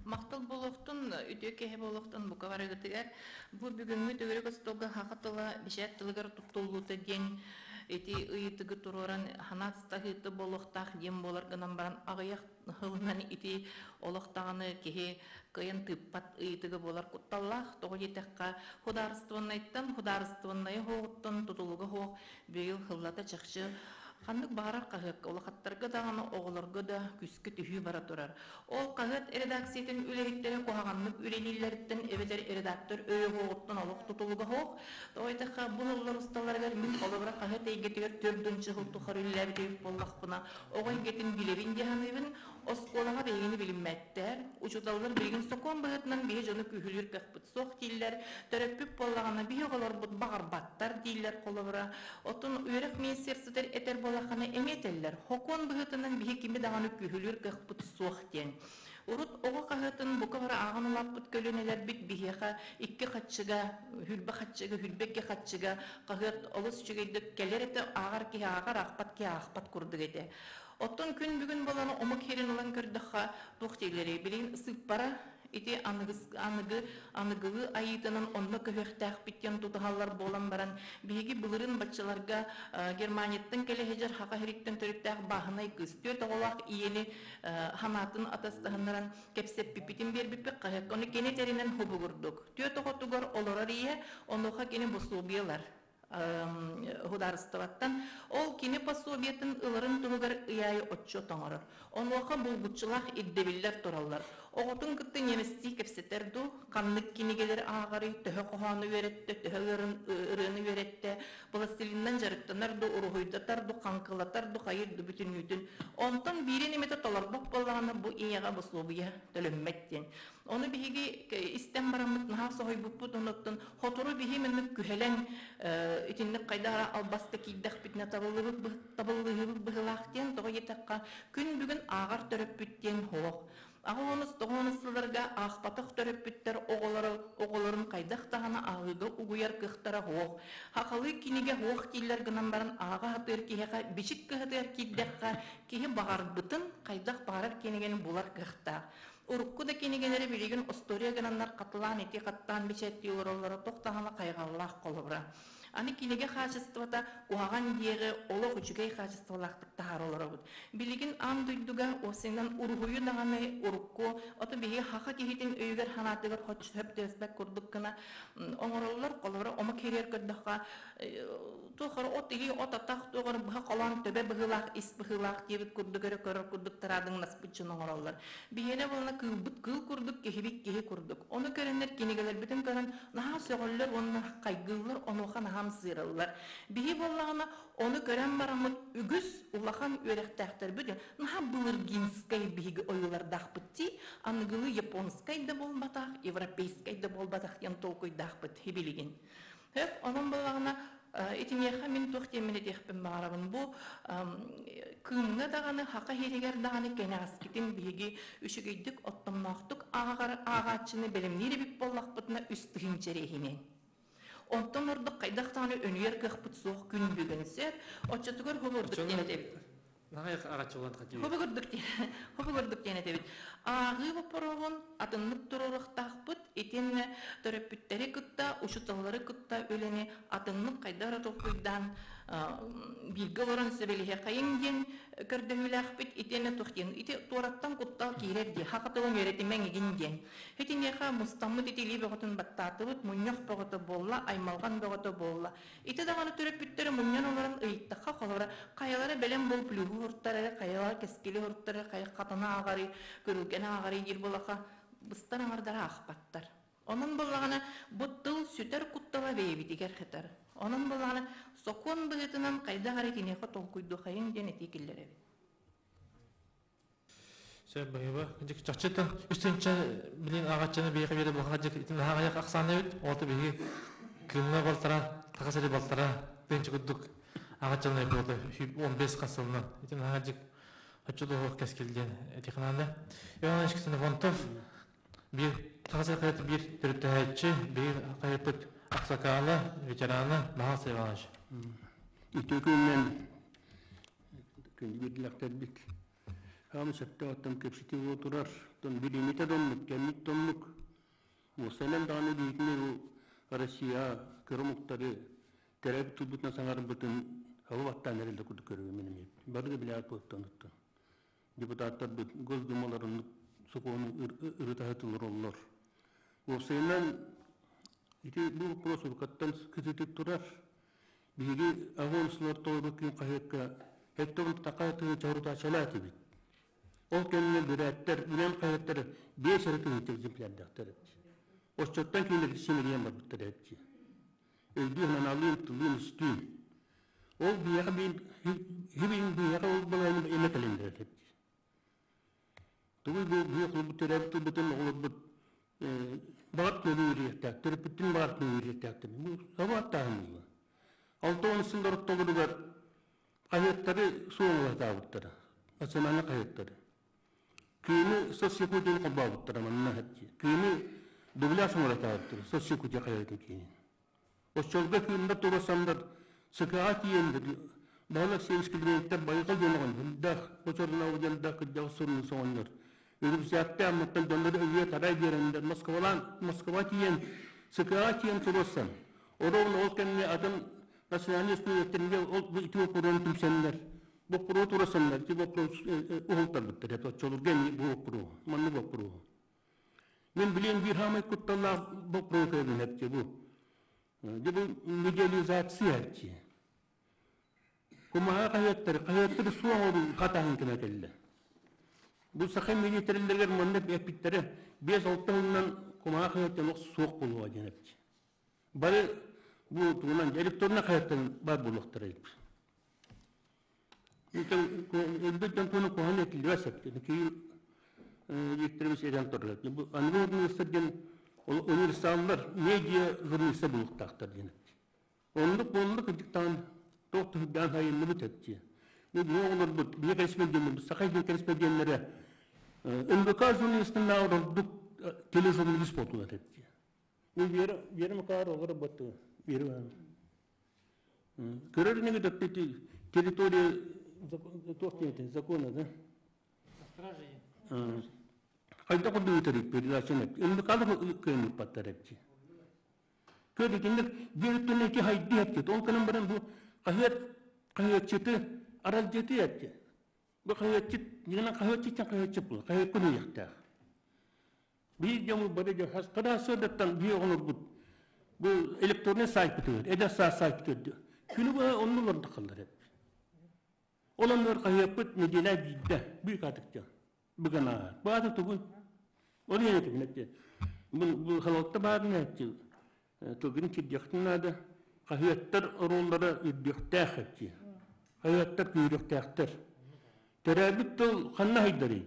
Махтал буолуохтун, үтүө киһи буолуохтун бука барыгытыгар. Бу бүгүҥҥү төгүрүк остуолга саха тыла бэчээт тылыгар туттуллуута диэн ити ыйытыгы туруоран ханаат ыстаһыыта буолуохтаах диэн буолар гынан баран аҕыйах сылынан ити олох даҕаны киһи кыайан тыыппат ыйытыга буолар кутталлаах. Тоҕо диэтэххэ, худаарыстыбаннайтан худаарыстыбаннайы суоҕуттан тутулуга суох быйыл сыллата чахчы ханнык баҕарар хаһыакка улахаттарга даҕаны оҕолорго да күүскэ түһүү бара турар. Ол хаһыат редакциятын үлэһиттэрэ куһаҕаннык үлэлииллэриттэн эбэтэр редактор өйө-уоҕуттан олох тутулуга суох. Тоҕо диэтэххэ, бу сыллар усталарыгар мин холобура хаһыат эйгэтигэр төрдүнчэ сыл тухары үлэлээбит эбит буоллахпына, оҕо эйгэтин билэбин дии саныыбын. Оскуолаҕа биһигини билиммэттэр. Учууталлар билигин сокуон быһыытынан биһи дьону күүһүлүүр кыахпыт суох дииллэр. Төрөппүт буоллаҕына биһи оҕолорбут баҕарбаттар дииллэр холобура. Оттон үөрэх министерствотыгар этэр буоллаххына эмиэ этэллэр. Сокуон быһыытынан биһи кими даҕаны күүһүлүүр кыахпыт суох диэн. Урут оҕо хаһыатын бука бары ааҕан улааппыт көлүөнэлэрбит биһиэхэ икки хаччыга, хүрбэ хаччыга, хүрбэ икки хаччыга хаһыат олус үчүгэйдик кэлэр этэ, ааҕар киһи ааҕар, аахпат киһи аахпат курдук этэ. Оттон күн бүгүн буолан омук сирин ылан көрдөххө, туох дииллэрий, билигин сыыппара ити аныгы аныгылыы айыытынан онно көһүөхтээхпит диэн тутуһаллар буолан баран, биһиги былырыын баччаларга Германияттан кэлэ сылдьар Хаха сириттэн төрүттээх бааһынай кыыс түөрт оҕолоох ийэни ханаатын атастаһыннаран кэпсэппиппитин биэрбиппит хаһыакка. Ону кини тэринэн хобугурдук. Түөрт оҕотугар олорор ийэ, онуоха кини босуобуйалар судаарыстыбаттан ол кини пособиетын ыларын туһугар ый аайы отчуот оҥорор. Онуоха булгуччулаах ирдэбиллэр тураллар. Оҕотун кытта немецтии кэпсэтэр дуу, ханнык кинигэлэри ааҕарый, төһө хоһоону үөрэттэ, төһө ырыаны үөрэттэ, пластилинынан дьарыктанар дуу, уруһуйдатар дуу, хаҥкылатар дуу, хайыр дуу бүтүннүүтүн. Онтон биирин эмэтэ толорбот буоллаҕына, бу ийэҕэ босуобуйа төлөммөт диэн. Ону биһиги истэн бараммыт наһаа соһуйбуппут, онуттан хотуру биһи маннык күһэлэҥ итинник хайдах албаска киирдэхпитинэ табыллыһыбыт быһылаах диэн тоҕо диэтэххэ күн бүгүн ааҕар төрөппүт диэн суох. Аҕа уонус тоҕуонус сылларга аахпатах төрөппүттэр оҕолоро оҕолорун хайдах даҕаны ааҕыыга угуйар кыахтара суох. Хахалыы кинигэ суох дииллэр гынан баран ааҕа сатыыр киһиэхэ бичик кыһатыгар киирдэххэ киһи баҕарбытын хайдах баҕарар кинигэни булар кыахтаах. Урукку да кинигэлэри билигин остуоруйа гынаннар хатылаан ити хаттаан бэчээттии олороллоро туох даҕаны хайҕаллаах холобура. Аны кинигэ хаачыстыбата куһаҕан диэҕи олох үчүгэй хаачыстыбалаахтык таһаара олоробут. Билигин аан дойдуга уопсайынан уруһуйу даҕаны урукку, ото биһиги саха киһитин өйүгэр-санаатыгар сөп түбэспэт курдук гына оҥороллор. Холобура, омук иһигэр көрдөххө, туох эрэ от илии, от атах, туох эрэ быһа холоон төбө быһыылаах, ис быһыылаах диэбит курдук эрэ көрөр курдук тараадыҥнаспыт дьон оҥороллор. Биһиэнэ буолла кыылбыт кыыл курдук, киһибит киһи курдук. Ону көрөннөр кинигэлэрбитин көрөн наһаа сөҕөллөр уонна хайгыыллар, онуоха наһаа ымсыыраллар. Биһи буоллаҕына ону көрөн бараммыт үгүс улахан үөрэхтээхтэрбит наһаа былыргинскай биһиги ойуулардаахпыт дии, аныгылыы японскай да буолбатах, европейскай да буолбатах диэн толкуйдаахпыт билигин. Сөп, онон буоллаҕына итиниэхэ мин туох диэммин этиэхпин баҕарабын. Бу кыымҥа даҕаны, хака иһигэр даҕаны кэнэҕэскитин биһиги үчүгэйдик оттомноохтук ааҕар ааҕааччыны бэлэмниир эбит буоллахпытына үс тыһыынча эрэ иһинэн. Онтон ордук хайдах даҕаны өнүйэр кыахпыт суох күн бүгүн сөп. Оччотугар хобурдук диэн этэбит. Хобугурдук диэн хобугурдук диэн этэбит. Ааҕыы боппуруоһун атыннык туруоруохтаахпыт итиэннэ төрөппүттэри кытта, учууталлары кытта үлэни атыннык хайдах эрэ толкуйдаан бииргэ олорон сөбүлэһиэхэйиҥ диэн көрдөһүүлээхпит итиэннэ туох диэн ити туораттан куттал киирэр дии хаха тылын үөрэтимэҥ игин диэн итиниэхэ мустаммыт ити илии бөҕөтүн баттаатыбыт мунньах бөҕөтө буолла аймалҕан бөҕөтө буолла Ити даҕаны төрөппүттэрэ мунньан олорон ыйыттахха холобура хайалара бэлэм буол плюһу уһуртарары, хайалара кэскили уһуртары, хайа хатана ааҕарый, күрүлгэн ааҕарый диир буоллахха быстар аҥардара аахпаттар. Онон буоллаҕына бу тыл сүтэр куттала бэйэбитигэр сытар. Онон буоллаҕына сокуон быһыытынан хайдах эрэ киниэхэ толкуйдуохайыҥ диэн этии киллэрэбин. Сөп быһыба. Чахчыттан үстүнчэ билин ааҕаччыны биһиэхэ биэрэ булаха дьик итин аҕайах ахсаана эбит. Оҕото биһиги кыымна балтара, таха сири балтара тыынча курдук ааҕаччыны буолта 15 хас сылынан. Итин аҕа дьик оччо кэскил диэн этиханаанда. Иван Иванович Ксенофонтов биир таха сири хайат биир төрүттэһээччи, биир хайаппыт аксакаала, ветерана Баһаас Иванович. Үтүө күнүнэн күндү биирдилэхтэрбит. Хаамы сөптөөх оттон кэпсэтии буола турар. Оттон билиҥҥитэ да оннук, кэммит да оннук. Уопсайынан даҕаны биһигини бу Россия кыра омуктары төрөөбүт тылбытынан саҥарбытын хаба баттаан эрэллэр курдук көрөбүн мин эмиэ. Бары да билээт буоттан оттон. Депутаттарбыт Госдумаларын сокуону ырытаһы толороллор. Уопсайынан ити бу вопрос уруккаттан кытытык турар. Биһиги аҕыс сылар толору күн хаһыакка Hector Такаатын чорутааччылаа этибит. Ол кэмҥэ бүрээттэр, үлэм хаһыаттара 5 эрэ тыһыынча экземплярдаахтар эбит. Оччоттон кинилэр симэлийэн барбыттар эбит. Өйдүү аналыын, тылыын, үстүүн. Ол биһиэхэ хибин биһиэхэ ол балайны эмэ кэлэн эрэр эбит. Тугуй бу биһиэхэ олорбут төрөөбүт тылбытын оҕолорбут баҕар көбү үөрүйэхтээх, төрөппүттүн баҕар көбү үөрүйэхтээхтэр. Бу сабааттааһын буолла. 60 сыллар ортолоругар хаһыаттары суоҥалатаабыттара, национальнай хаһыаттары. Кыымы соцсекутияны холбообуттара манна Кыымы дубляж оҥоротаабыттара соцсекутия хаһыатын киинин. Оччолорго кыымнар туруорсаннар СКА тиийэннэр Баһылык Сенскилиниттэр байҕал диэн оҕонньордаах, Очорноов диэн кырдьаҕас суруйуус оҕонньор үрүксээктээх Амматтан дьоннору өлүө тарай биэрэннэр Москвалаан Москва тиийэн СКА тиийэн туруорсан, Оруобуна ол кэмҥэ атын национальнай студенттэргэ ол ити боппуруону түмсэннэр боппуруо туруорсаннар ити боппуруос уһултарбыттар это оччолорго эмиэ бу боппуруоһу маннык боппуруоһу. Мин билиэн биир хаамай кутталлаах боппуруо көрөбүн эпти бу. Дьэ бу медиализация эпти. Кумаһа хаһыаттары, хаһыаттары суох оҥоруу хатаһын кэмэ кэллэ. Бу саха министрлэригэр маннык эппиттэрэ 5-6 сылынан кумаһа хаһыаттан суох буолуоҕа диэн эпти. Бары бу тугунан электроннай хаһыаттан бар буолуохтара эбит. Өлбүт дьон туһунан куһаҕан этиллибэт сөп. Киин Викторович этэн турар. Бу аныгы журналистар диэн универсаллар, медиа журналистар буолуохтаахтар диэн. Оннук буоллук кырдьыктаан туох туһугдаан хайынныбыт эт Бу биһи оҕолорбут, биһи корреспонденнэрбит, саха дьиэ корреспонденнэрэ НВК журналистынааҕар ордук тележурналист буолтулар эт Вера, Вера Макарова олоро баттыы. Вера Көрөр инеге төттү территория туох диэтин закона да? Хайда курдук өтөрүк передачаны. НВК-лар кыайын ыппаттар эпти. Көр итинник биир өттүнэн ити хайды эпти. Ол кэлэн баран бу хаһыат хаһыатчыты аралдьыты эпти. Бу хаһыатчыт, нигынан хаһыатчыттан хаһыатчыт була. Хаһыаккын уйахтаах. Биир дьоммут бары дьон хас сыадаттан биир оҕолорбут бу электронный сайтпытыгар, эдэр саас сайтпытыгар күнү быһа онно олордохаллар эбит. Ол оннугар хаһыаппыт нэдиэлэ биирдэ биир каатыкча быгана. Баата тугуй? Ол иһин этибин этти. Бу халалта баарын этти. Тылгын кирдиэхтин наада. Хаһыаттар оруоллара үрдүөхтээх этти. Хаһыаттар күүрүөхтээхтэр. Төрөөбүт тыл ханна хайдарый?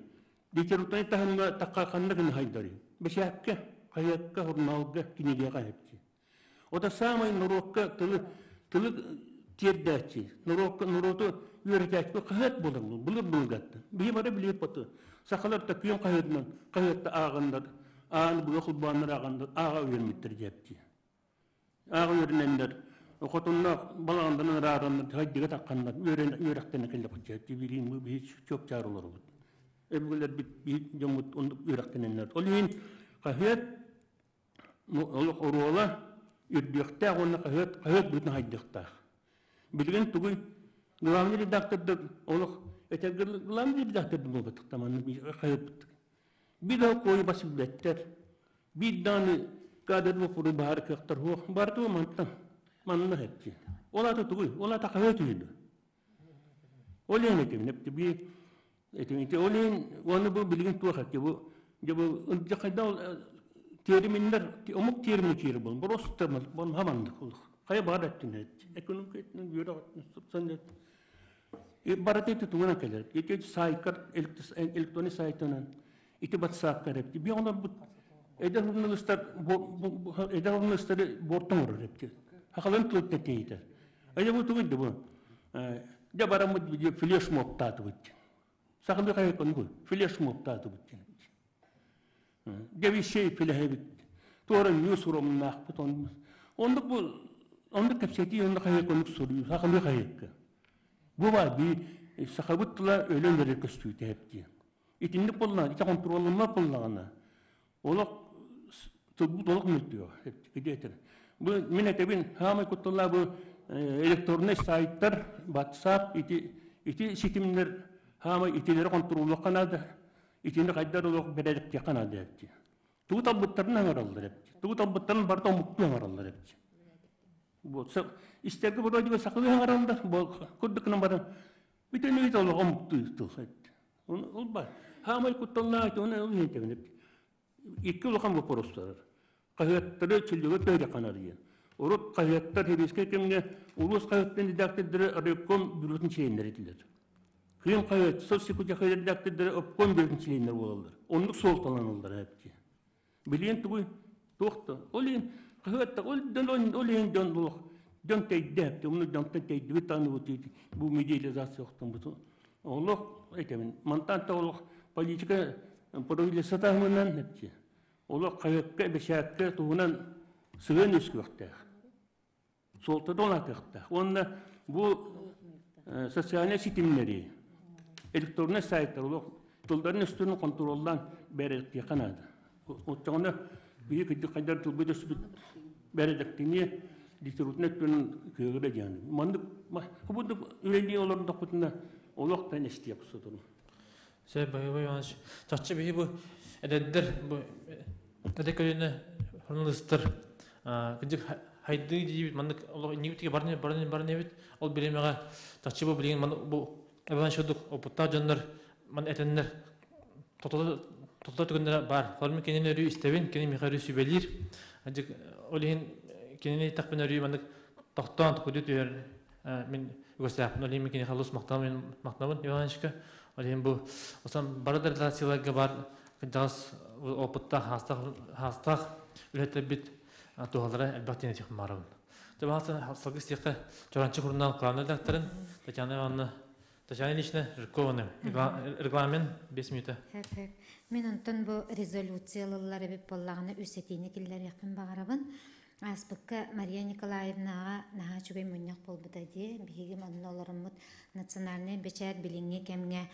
Литературнай таһымҥа тахха ханна гына хайдарый? Бэчээккэ, хаһыакка, журналга, кинигэҕэ эпти. Ота саамай норуокка тылы тылы тиэрдээччи, норуокка норуоту үөрэтээччи хаһыат буолар былыр былыргаттан. Биһи бары билиэп баты. Сахалар та күөн хаһыатынан хаһыатта ааҕаннар, аан быга холбооннор ааҕаннар ааҕа үөрэммиттэр диэпти. Ааҕа үөрэнэннэр хотуннаах балаҕандан ыраараннар хайдыга тахханнар үөрэн үөрэхтэнэ кэллэ куччаатти билиин биһи чуопчаар олоробут. Өбүгэлэрбит биһи дьоммут оннук үөрэхтэнэннэр. Ол иһин хаһыат олох оруола үрдүөхтээх уонна хаһыат хаһыат быһыытынан хайдыахтаах. Билигин тугуй главный редактордар олох этэргэ главный редактордар буолбатахтар манна хаһыаппыт. Биир да куойу бас билбэттэр. Биир даҕаны кадр боппуруй баһар кыахтар суох. Барыта мантан манна эпти. Ол аата тугуй? Ол аата хаһыат үһү. Ол иһин этим эпти би этим ити ол иһин уонна бу билигин туох эпти бу дьэ бу хайда ол терминнэр омук термини киирэ буолун просто бон хаманнык олох хайа баар эттин эт экономика эттин үөрэх эттин субсан барыта ити тугунан кэлэр ити сайкар электронный сайтынан ити ватсапка эпти би олорбут эдэр журналистар эдэр журналистары бортон оҥорор эпти хахалын тылытта тиийитер Айа бу тугуй бу дьэ бараммыт флешмобтаатыбыт сахалыы хайыккын флешмобтаатыбыт дьэ вещей флеһэбит туора ньүс уромнаахпыт оннук бу оннук кэпсэтии оннук хайык оннук суруйуу сахалыы хайыкка бу баар би сахабыт тыла өлөн эрэр көстүүтэ эптиэн. Итинник буолла, ити контролланмат буоллаҕына, олох тылбыт олох мөлтүөх. Кидиэтер. Бу мин этэбин, хаамай кутталлаа бу электронный сайттар, WhatsApp, ити ити ситимнер хаамай итилери контроллуохха наада. Итини хайдар олох бэрээдэктиэххэ наада эбит. Тугу талбыттарын аҥараллар эбит. Тугу талбыттарын барыта омуктуу аҥараллар эбит. Вот, истэргэ вроде бы сахалыы аҥараллар, курдук гынан баран, бүтүн үйт олох омуктуу тыл эбит. Ол бар. Хаамай кутталлаах оны ол иһин икки улахан вопростар. Хаһыаттары чөлүгэр түһэрэ диэн. Урут хаһыаттар сэбиэскэй кэмҥэ улуус хаһыаттарын редактордары райком бюротун чилиэннэрэ этилэр. Кыым хаһыат, соцсекуте хаһыат редактордары обком бюротун чилиэннэрэ буолаллар. Оннук суолталаналлар эбит. Билиэн тугуй туох да. Ол иһин хаһыатта ол дьон ол иһин дьон олох дьон тэйдэ, оны дьонтон тэйдибит тааны бу медиализация охтон олох этемин. Мантан та олох политика правительство таһымынан эпти. Олох хаһыакка, бэчээккэ туһунан сыһыан үскүөхтээх. Суолтата улаатыахтаах. Уонна бу социальнай ситимнэри, электронный сайттар олох тылларын үстүнүн контроллаан бэрэдэктиэххэ наада. Оттоҕуна биһи кырдьык хайдар тылбыт өспүт бэрэдэктиниэ литературнай өттүнэн кыаҕыра диэн. Маннык бу үлэлии олордохпутуна олох тан эстиэх сотору. Сөп, Боевой Иванович. Чахчы биһи бу эдэрдэр бу эдэр көлүөнэ журналистар кырдьык хайдыы диибит маннык олох иннибитигэ барны барны барны эбит. Ол бириэмэҕэ чахчы бу билигин маны бу Иван Шудук опыттаах дьоннор ман этэннэр тото түгэннэрэ баар. Холмун кинини өрүү истэбин, кини миэхэ өрүү сүбэлиир. Ол иһин кинини итэхпин өрүү маннык тохтоон токуду түһэр мин үгэстээхпин. Ол иһин мин киниэхэ олус махтанабын махтанабын Ивановичка. Ол иһин бу осон бары да редакцияларга бар кырдьаҕас опыттаах хаастаах хаастаах үлэһиттэрбит туһалара элбэх диэн этиэхпин баҕарабын. Дьэ салгыы истиэххэ Чоранчы журнал главный редакторын Татьяна Ивановна Татьяна Ильична Жиркованы регламент 5 минута. Мин онтон бу резолюциялылар эбит буоллаҕына үс этиини киллэриэхпин баҕарабын. Ааспыкка Мария Николаевнаҕа наһаа үчүгэй мунньах буолбута дии. Биһиги онно олороммут национальнай бэчээт билиҥҥи кэмҥэ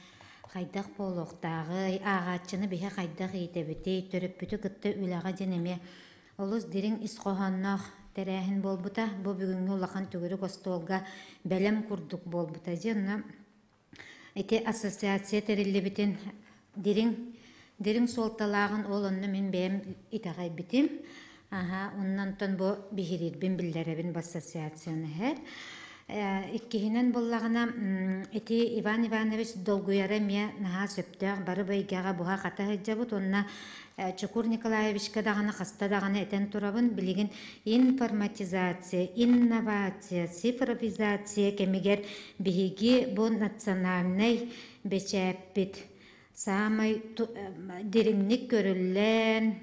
хайдах буолуохтааҕый, ааҕааччыны биһи хайдах иитэбитий, төрөппүтү кытта үлэҕэ диэн эмиэ олус дириҥ ис хоһоонноох тэрээһин буолбута. Бу бүгүҥҥү улахан төгүрүк остуолга бэлэм курдук буолбута дии. Онно ити ассоциация тэриллибитин дириҥ дириҥ суолталааҕын ол онно мин бэйэм итэҕэйбитим. Аха, оннонтон бу биһириирбин биллэрэбин бу ассоциацияны иһэр. Иккиһинэн буоллаҕына, ити Иван Иванович долгуйара эмиэ наһаа сөптөөх, бары бу эйгэҕэ буһа-хата сылдьабыт уонна Чокур Николаевичка даҕаны хаста даҕаны этэн турабын, билигин информатизация, инновация, цифровизация кэмигэр биһиги бу национальнай бэчээппит саамай дириҥник көрүллэн,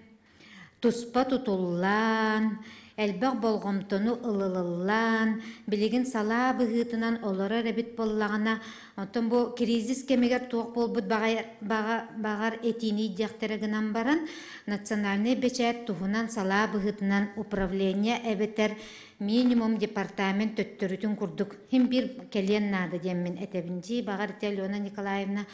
туспа тутуллан, элбэх болҕомтону ылылыллан, билигин салаа быһыытынан олорор эбит буоллаҕына, оттон бу кризис кэмигэр туох буолбут баҕар этиини диэхтэрэ гынан баран, национальнай бэчээт туһунан салаа быһыытынан управление эбэтэр минимум департамент төттөрүтүн курдук хим биир кэлиэн наада диэммин этэбин дии. Баҕар ити Алена Николаевна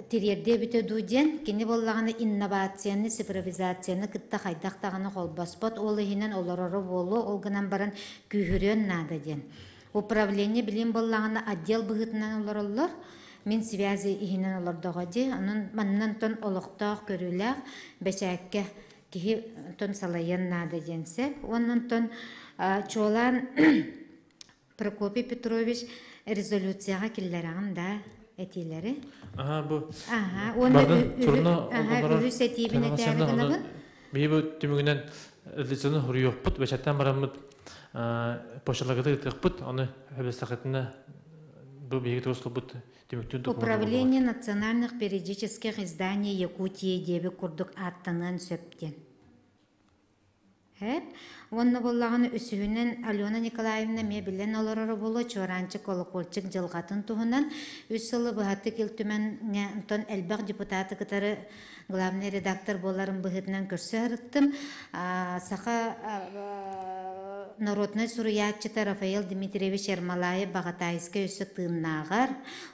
тириэрдиэ эбитэ дуу диэн, кини буоллаҕына инновацияны, цифровизацияны кытта хайдах даҕаны холбоспот, ол иһинэн олороро буолуо, ол гынан баран күүһүрүөн наада диэн. Управление билим буоллаҕына отдел быһыытынан олороллор, мин связи иһинэн олордоҕо дии, онон маннан тон олохтоох көрүүлээх бэчээккэ киһи тон салайыан наада диэн сөп. Онон тон чуолаан Прокопий Петрович резолюцияҕа киллэрэҕин да этиилэри? Аха бу Аха уонна үһүс этиибин этээри гынабын. Биһи бу түмүгүнэн резолюцияны хуруйуохпут, бэчэттэн бараммыт почталарга ыытыахпыт, ону хөбөстөхөтүнэ бу биһиги туруслубут түмүктүүр документ. Управление национальных периодических изданий Якутии диэбит курдук ааттаныан сөп диэн. Хэп. Уонна буоллаҕына үсүһүнэн Алена Николаевна эмиэ билэн олороро буолуо Чуораанчык колокольчик дьылҕатын туһунан үс сылы быһатык Ил Түмэҥҥэ онтон элбэх депутаты кытары главный редактор буоларын быһыытынан көрсө сырыттым. Саха народнай суруйааччыта Рафаэл Дмитриевич Ермолаев Баҕатаайыскай өссө тыыннааҕар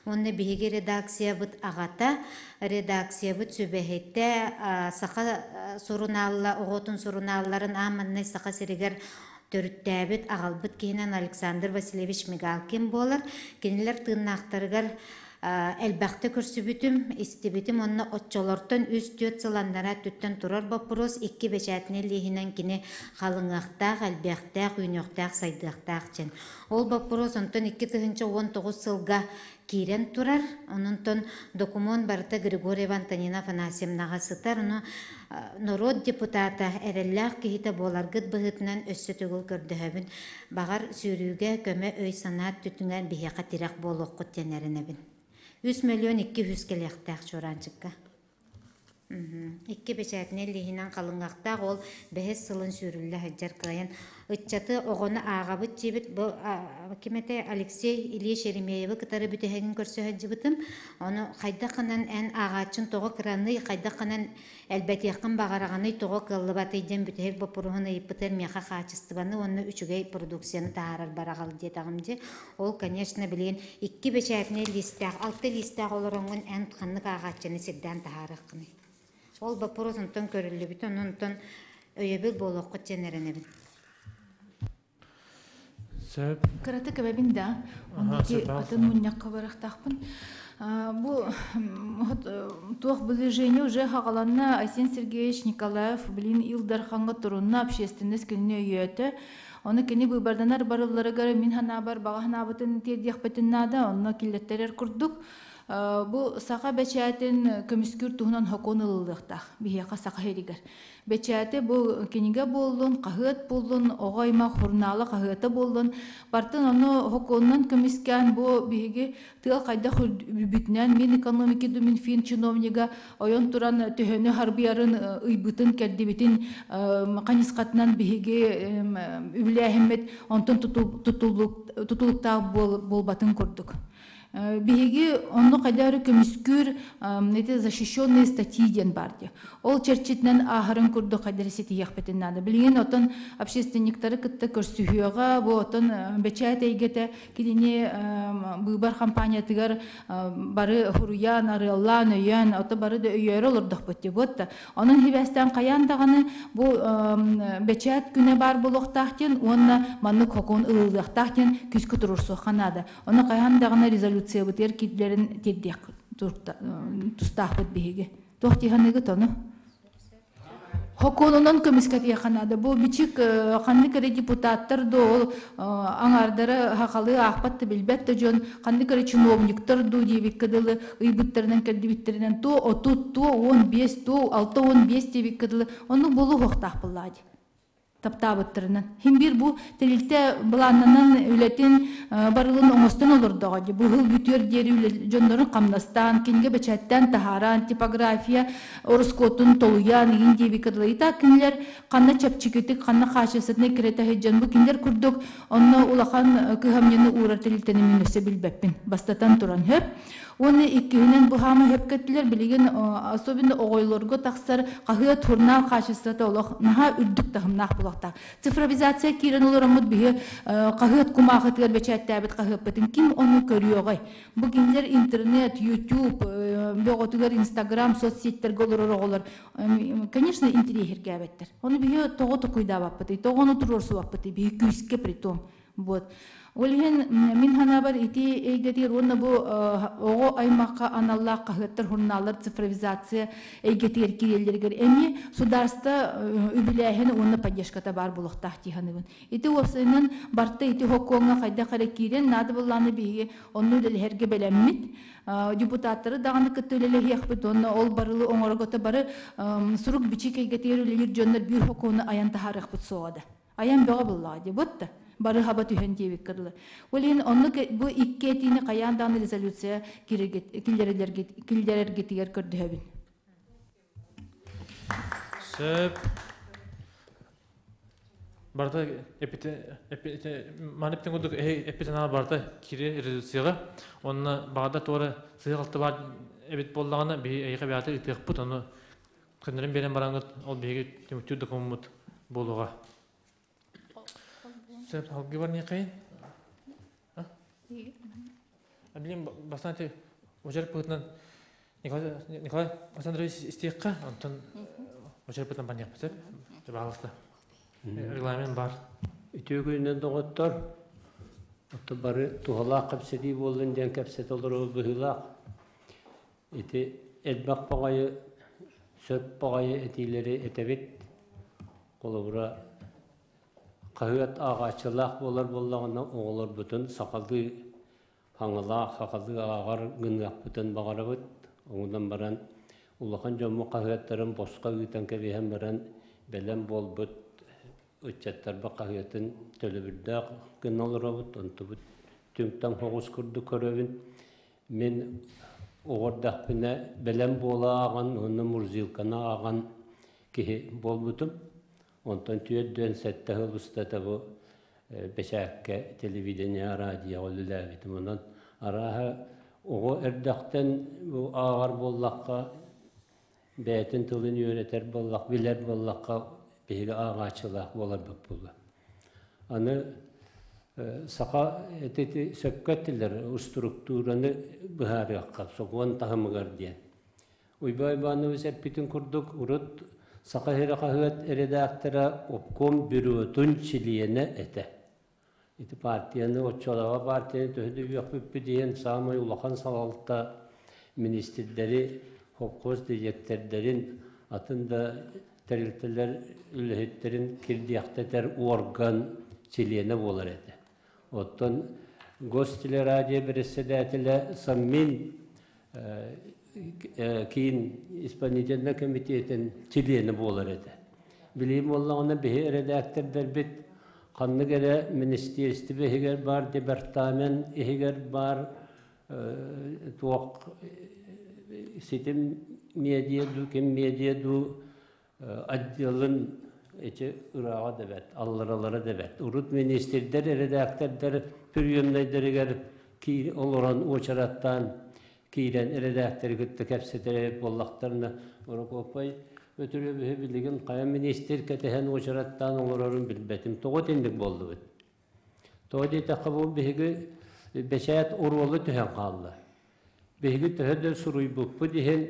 уонна биһиги редакциябыт аҕата редакциябыт сүбэһитэ саха сурунаалла оҕотун сурунаалларын аан маҥнай Саха сиригэр төрүттээбит аҕалбыт киһинэн Александр Васильевич Мигалкин буолар. Кинилэр тыыннаахтарыгар элбэхтэ көрсүбүтүм, истибитим уонна оччолортон үс-түөрт сыл аннараа өттүттэн турар боппуруос икки бэчээтинэй лииһинэн кини халыҥыахтаах, элбиэхтээх, үүнүөхтээх, сайдыахтаах диэн. Ол боппуруос онтон 2019 сылга киирэн турар. Ононтон докумуон барыта Григорьева Антонина Афанасьевнаҕа сытар. Ону норуот депутата эрэллээх киһитэ буоларгыт быһыытынан өссө төгүл көрдөһөбүн. Баҕар, сүүрүүгэ көмө өй-санаа өттүтүнэн биһиэхэ тирэх буолуоххут диэн эрэнэбин. 3 миллион 200 кэлиэхтээх Чуораанчыкка. Икки бэчээтинэй лииһинэн халыҥахтаах ол бэһис сылын сүүрүллэ сылдьар кыайан ыччаты оҕону ааҕабыт диэбит бу ким этэ Алексей Ильич Еремеевы кытары бүтэһигин көрсө сылдьыбытым. Ону хайдах гынан эн ааҕааччын тоҕо кыраный, хайдах гынан элбэтиэххин баҕараҕыный, тоҕо кыаллыбатый диэн бүтэһик боппуруоһун ыйыппытыгар миэхэ хаачыстыбаны уонна үчүгэй продукцияны таһаарар бараҕал диэтэҕим дии. Ол, конечно, билигин икки бэчээтинэй лиистээх, алта лиистээх олороҥҥун эн ханнык ааҕааччыны сирдээн таһаарыаххыный? Ол боппуруос онтон көрүллүбүтэ, онон өйөбүл буолуоххут диэн эрэнэбин. Сөп. Кырата кэбэбин да. Оннуки атын мунньахха барахтаахпын. Бу туох движение уже хагаланна Айсен Сергеевич Николаев блин Ил Дарханга турунна общественность күнү өйөөтө. Ону кини быыбарданар барылларыгар мин ханаабар баҕа ханаабытын тиэрдиэхпитин наада, онно киллэттэрэр курдук. Бу саха бэчээтин көмүскүүр туһунан сокуон ылыллыахтаах биһиэхэ саха сиригэр. Бэчээти бу кинигэ буоллун, хаһыат буоллун, оҕо аймах журнала хаһыата буоллун, бартын ону сокуонунан көмүскээн бу биһиги тыал хайдах үрбүтүнэн мин экономики ду Минфин чиновнига ойон туран төһөнү харбыйарын ыйбытын кэрдибитин хайысхатынан биһиги үбүлээһиммит онтон тутулуктаах буолбатын курдук. Биһиги онно хайда эрэ көмүскүүр эти защищенные статьи диэн баар дии. Ол чэрчитинэн ааһарын курдук хайда эрэ ситиһиэхпитин наада. Билигин отон общественниктары кытта көрсүһүөҕэ, бу отон бэчээт эйгэтэ кинини быыбар хампаанньатыгар бары хуруйаан, арыаллаан, өйөөн, ото бары да өйөөрү олордохпут дии буотта. Онон хибээстээн хайаан даҕаны бу бэчээт күнэ баар буолуохтаах диэн уонна маннык хокуон ылыллыахтаах диэн күүскэ туруорсуохха наада. Ону хайаан даҕаны резолюциябытыгар киирдэрин тиэрдиэх тустаахпыт биһиги. Туох дии саныыгыт ону? Хокуонунан көмүскэтиэххэ наада. Бу бичик ханнык эрэ депутаттар да ол аҥаардара хахалыы аахпат да билбэт да дьон ханнык эрэ чиновниктар дуу диэбиккэ дылы ыйбыттарынан кэрдибиттэринэн то 30, то 15, то 65 диэбиккэ дылы оннук буолуохтаах буоллаҕа дии таптаабыттарынан. Хим биир бу тэрилтэ былааннанан үлэтин барылын оҥостон олордоҕо дии. Бу ыһыл бүтүөр диэри дьоннорун хамнастаан, кинигэ бэчээттээн таһааран, типография ороскуотун толуйан, игин диэбиккэ дылы. Итак, кинилэр ханна чэпчэкитик, ханна хаачыстыбатынай кирэтэ сылдьан, бу кинилэр курдук онно улахан кыһамньыны уурар тэрилтэни мин өссө билбэппин. Бастатан туран хөп. Уонна иккиһинэн бу хаама сөпкө эттилэр, билигин особенно оҕойлорго тахсар хаһыат, журнал качествота олох наһаа үрдүк таһымнаах буолуохтаах. Цифровизация киирэн олороммут биһи хаһыат кумаахытыгар бэчээттээбит хаһыаппытын ким ону көрүөҕэй? Бу кинилэр интернет, YouTube, бөҕөтүгэр Инстаграм, соцсетьтергэ олорор оҕолор, конечно, интириэһиргээбэттэр. Ону биһи тоҕо токуйдаабаппытый, тоҕо ону туруорсубаппытый, биһи күүскэ притом. Вот. Ол иһин мин санаабар ити эйгэтигэр уонна бу оҕо аймахха аналлаах хаһыаттар, журналлар цифровизация эйгэтигэр киирэллэригэр эмиэ судаарство үбүлээһин уонна поддержката баар буолуохтаах дии саныыбын. Ити уопсайынан барта ити хокуоҥҥа хайдах эрэ киирэн наада буоллаҕына биһиги онно үлэлэһэргэ бэлэммит. Депутаттары даҕаны кытта үлэлэһиэхпит уонна ол барылы оҥорогото бары сурук-бичик эйгэтигэр үлэлиир дьоннор биир хокуону айан таһаарыахпыт суоҕа да. Айан бөҕө буоллаҕа дии буотта. Бары хаба түһэн диэбиккэ дылы. Ол иһин оннук бу икки этиини хайаан даҕаны резолюция киллэрэргитигэр көрдөһөбүн. Сөп. Барыта эппите маны эптен курдук эппитен барыта кири резолюцияга. Онно бағада туора сыһы бар эбит боллаҕына биһи эйиэхэ бэйэҕитэ ыытыахпыт, ону көннөрөн биэрэн бараҥҥыт ол биһиги түмүктүүр докумуммут буолуоҕа. Сөп, алгы бар ньыхайын? Билим бастаан ти очерк быһытынан Николай Александрович истиэххэ, онтон очерк быһытынан баньыахпыт сөп. Пожалуйста. Регламент бар. Үтүө күнүнэн доҕоттор. Отто бары туһалаах кэпсэтии буоллун диэн кэпсэтэ олорор быһыылаах. Ити элбэх баҕайы, сөп баҕайы этиилэри этэбит. Холобура, хаһыат ааҕааччылаах буолар буоллаҕына, оҕолорбутун сахалыы хаҥалаах, сахалыы ааҕар гыныахпытын баҕарабыт. Оҥунан баран улахан дьоммут хаһыаттарын босхо ыытан кэбиһэн баран бэлэм буолбут ыччаттарбыт хаһыатын төлөбүрдээх гына олоробут. Онтубут түҥ-таҥ соҕус курдук көрөбүн. Мин оҕо эрдэхпинэ бэлэм буола ааҕан уонна Мурзилканы ааҕан киһи буолбутум. Онтон 47 сыл устата бу бэчээккэ, телевидение, радиоҕа үлэлээбитим. Онон арааһа оҕо эрдэхтэн бу ааҕар буоллахха, бэйэтин тылын үөрэтэр буоллах, билэр буоллахха, биһиги ааҕааччылаах буоларбыт буолуо. Аны саха ити сөпкө эттилэр, устуруктуураны быһаарыахха, сокуон таһымыгар диэн. Уйбаан Иванович эппитин курдук, урут Саха сирэ хаһыат редактора обком бюротун чилиэнэ этэ. Ити партияны, оччолооҕу партияны төһө да үөхпүппүт иһин саамай улахан салалта министрдэри, холкуос дириэктэрдэрин, атын да тэрилтэлэр үлэһиттэрин кирдиэхтэтэр орган чилиэнэ буолар этэ. Оттон Гостелерадио бэрэссэдээтэлэ Саммин киин исполнительнай комитетин чилиэнэ буолар этэ. Билигин буоллаҕына биһи эрэдээктэрдэрбит ханнык эрэ министиэристибэ иһигэр баар, департамент иһигэр баар туох ситим медиа дуу, ким медиа дуу отделын ити ырааҕа да бэрт, алларалара да бэрт. Урут министрдэр, эрэдээктэрдэр приемнайдарыгар олорон уочараттаан киирэн эрэдээктэри кытта кэпсэтэр эбит буоллахтарына, Прокопай Бөтүрүөбүһү билигин хайа министр кэтэһэн уочараттаан олорорун билбэтим. Тоҕо итинник буоллубут? Тоҕо диэтэххэ бу биһиги бэчээт оруола түһэн хаалла. Биһиги төһө да суруйбуппут иһин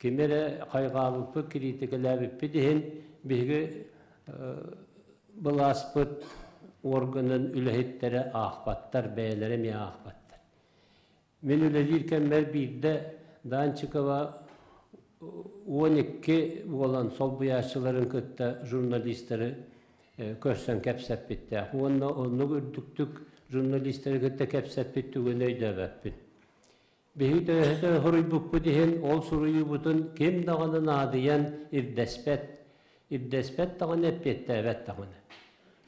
кими эрэ хайҕаабыппыт, кириитикэлээбиппит иһин биһиги былааспыт органын үлэһиттэрэ аахпаттар, бэйэлэрэ эмиэ аахпаттар. Мин үлэлиир кэммэр биирдэ Данчикова 12 буолан солбуйааччыларын кытта журналистары көрсөн кэпсэппиттээх уонна оннук үрдүктүк журналистары кытта кэпсэппит түгэн өйдөөбөппүн. Биһиги төһөтө суруйбуппут иһин ол суруйуубутун ким даҕаны наадыйан ирдэспэт, ирдэспэт даҕаны эппиэттээбэт даҕаны.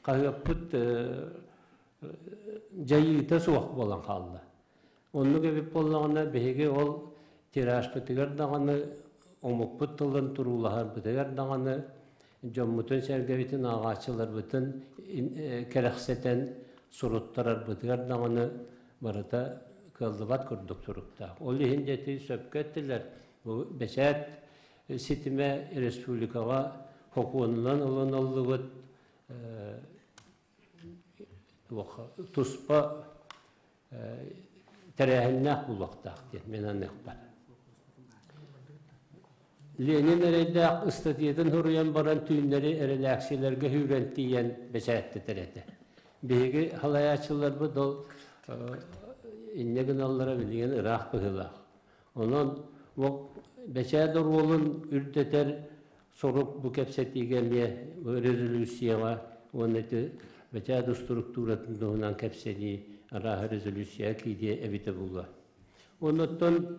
Хаһыаппыт дьайыыта суох буолан хаалла. Оннук эбит буоллаҕына биһиги ол тиражпытыгар даҕаны, омукпут тылын туруулаһарбытыгар даҕаны, дьоммутун-сэргэбитин, ааҕааччыларбытын кэрэхсэтэн суруттарарбытыгар даҕаны барыта кыаллыбат курдук туруктаах. Ол иһин дьэ сөпкө эттилэр, бу бэчээт ситимэ республикаҕа сокуонунан ылыныллыбыт туспа тэрээһиннээх буолуохтаах диэн мин аныахпар. Ленин эрэйдээх ыстатыйатын суруйан баран түүннэри эрэдээксийэлэргэ сүүрэн тиийэн бэчээттэтэр этэ. Биһиги салайааччыларбыт ол инньэ гыналлара билигин ыраах быһыылаах. Онон бэчээт оруолун үрдэтэр сорук бу кэпсэтиигэ эмиэ резолюцияҕа уонна ити бэчээт устуруктууратын туһунан кэпсэтии арааһа резолюция киириэ эбитэ буолуо. Оннуттан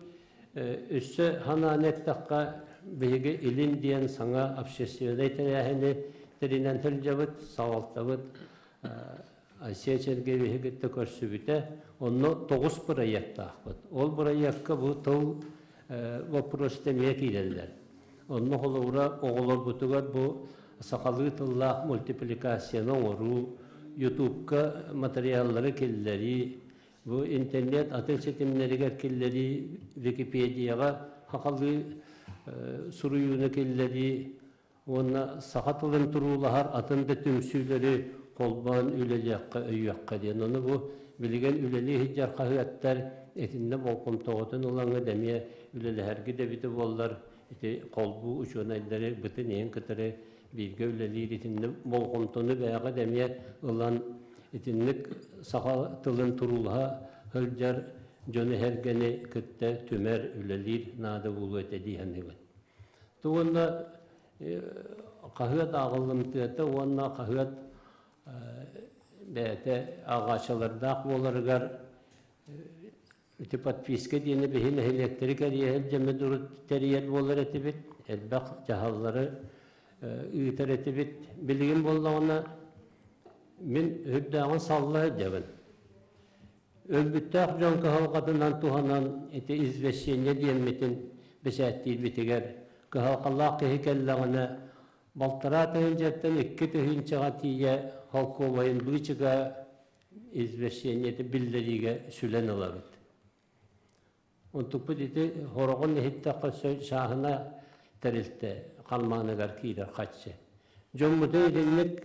өссө санаан эттэххэ, биһиги Илин диэн саҥа общественнай тэрээһини тэринэн сылдьабыт, салалтабыт Айсен Сергеевиһи кытта көрсүбүтэ. Онно 9 бырайыактаахпыт. Ол бырайыакка бу тыл боппуруоста эмиэ киирэллэр. Онно холобура оҕолорбутугар бу сахалыы тыллаах мультипликацияны оҥоруу, Ютубка материаллары киллэрии, бу интернет атын ситимнэригэр киллэрии, Википедияҕа сахалыы суруйууну киллэрии уонна саха тылын туруулаһар атын да түмсүүлэри холбоон үлэлиэххэ, өйүөххэ диэн. Ону бу билигин үлэлии сылдьар хаһыаттар итиннэ болҕомтоҕутун ылаҥҥыт эмиэ үлэлэһэргит эбитэ буоллар, ити холбуу учуонайдары бытын иһин кытары бииргэ үлэлиир итиннэ болҕомтону бэйэҕит эмиэ ылан итинник саха тылын туруулаһа сылдьар дьону эһэргэни кытта түмэр, үлэлиир наада буолуо этэ дии саныыбын. Уонна хаһыат ааҕыллымтыата уонна хаһыат бэйэтэ ааҕааччылардаах буоларыгар ити подписка диэни биһи нэһилиэктэри кэрийэ сылдьаммыт урут тэрийэр буолар этибит, элбэх дьаһаллары ыытар этибит. Билигин буоллаҕына мин үрдээҕин салла сылдьабын. Өлбүттээх дьон кыһалҕатынан туһанан ити извещение диэммитин бэчээттиирбитигэр кыһалҕалаах киһи кэллэҕинэ балтараа тыһыынчаттан 2 тыһыынчаҕа тиийэ холкуобайын быычыга извещениети биллэриигэ сүлэн ылабыт. Онтукпут ити хороҕун иһиттэххэ сааһына тэрилтэ халмааныгар киирэр хаччы. Дьоммутун итинник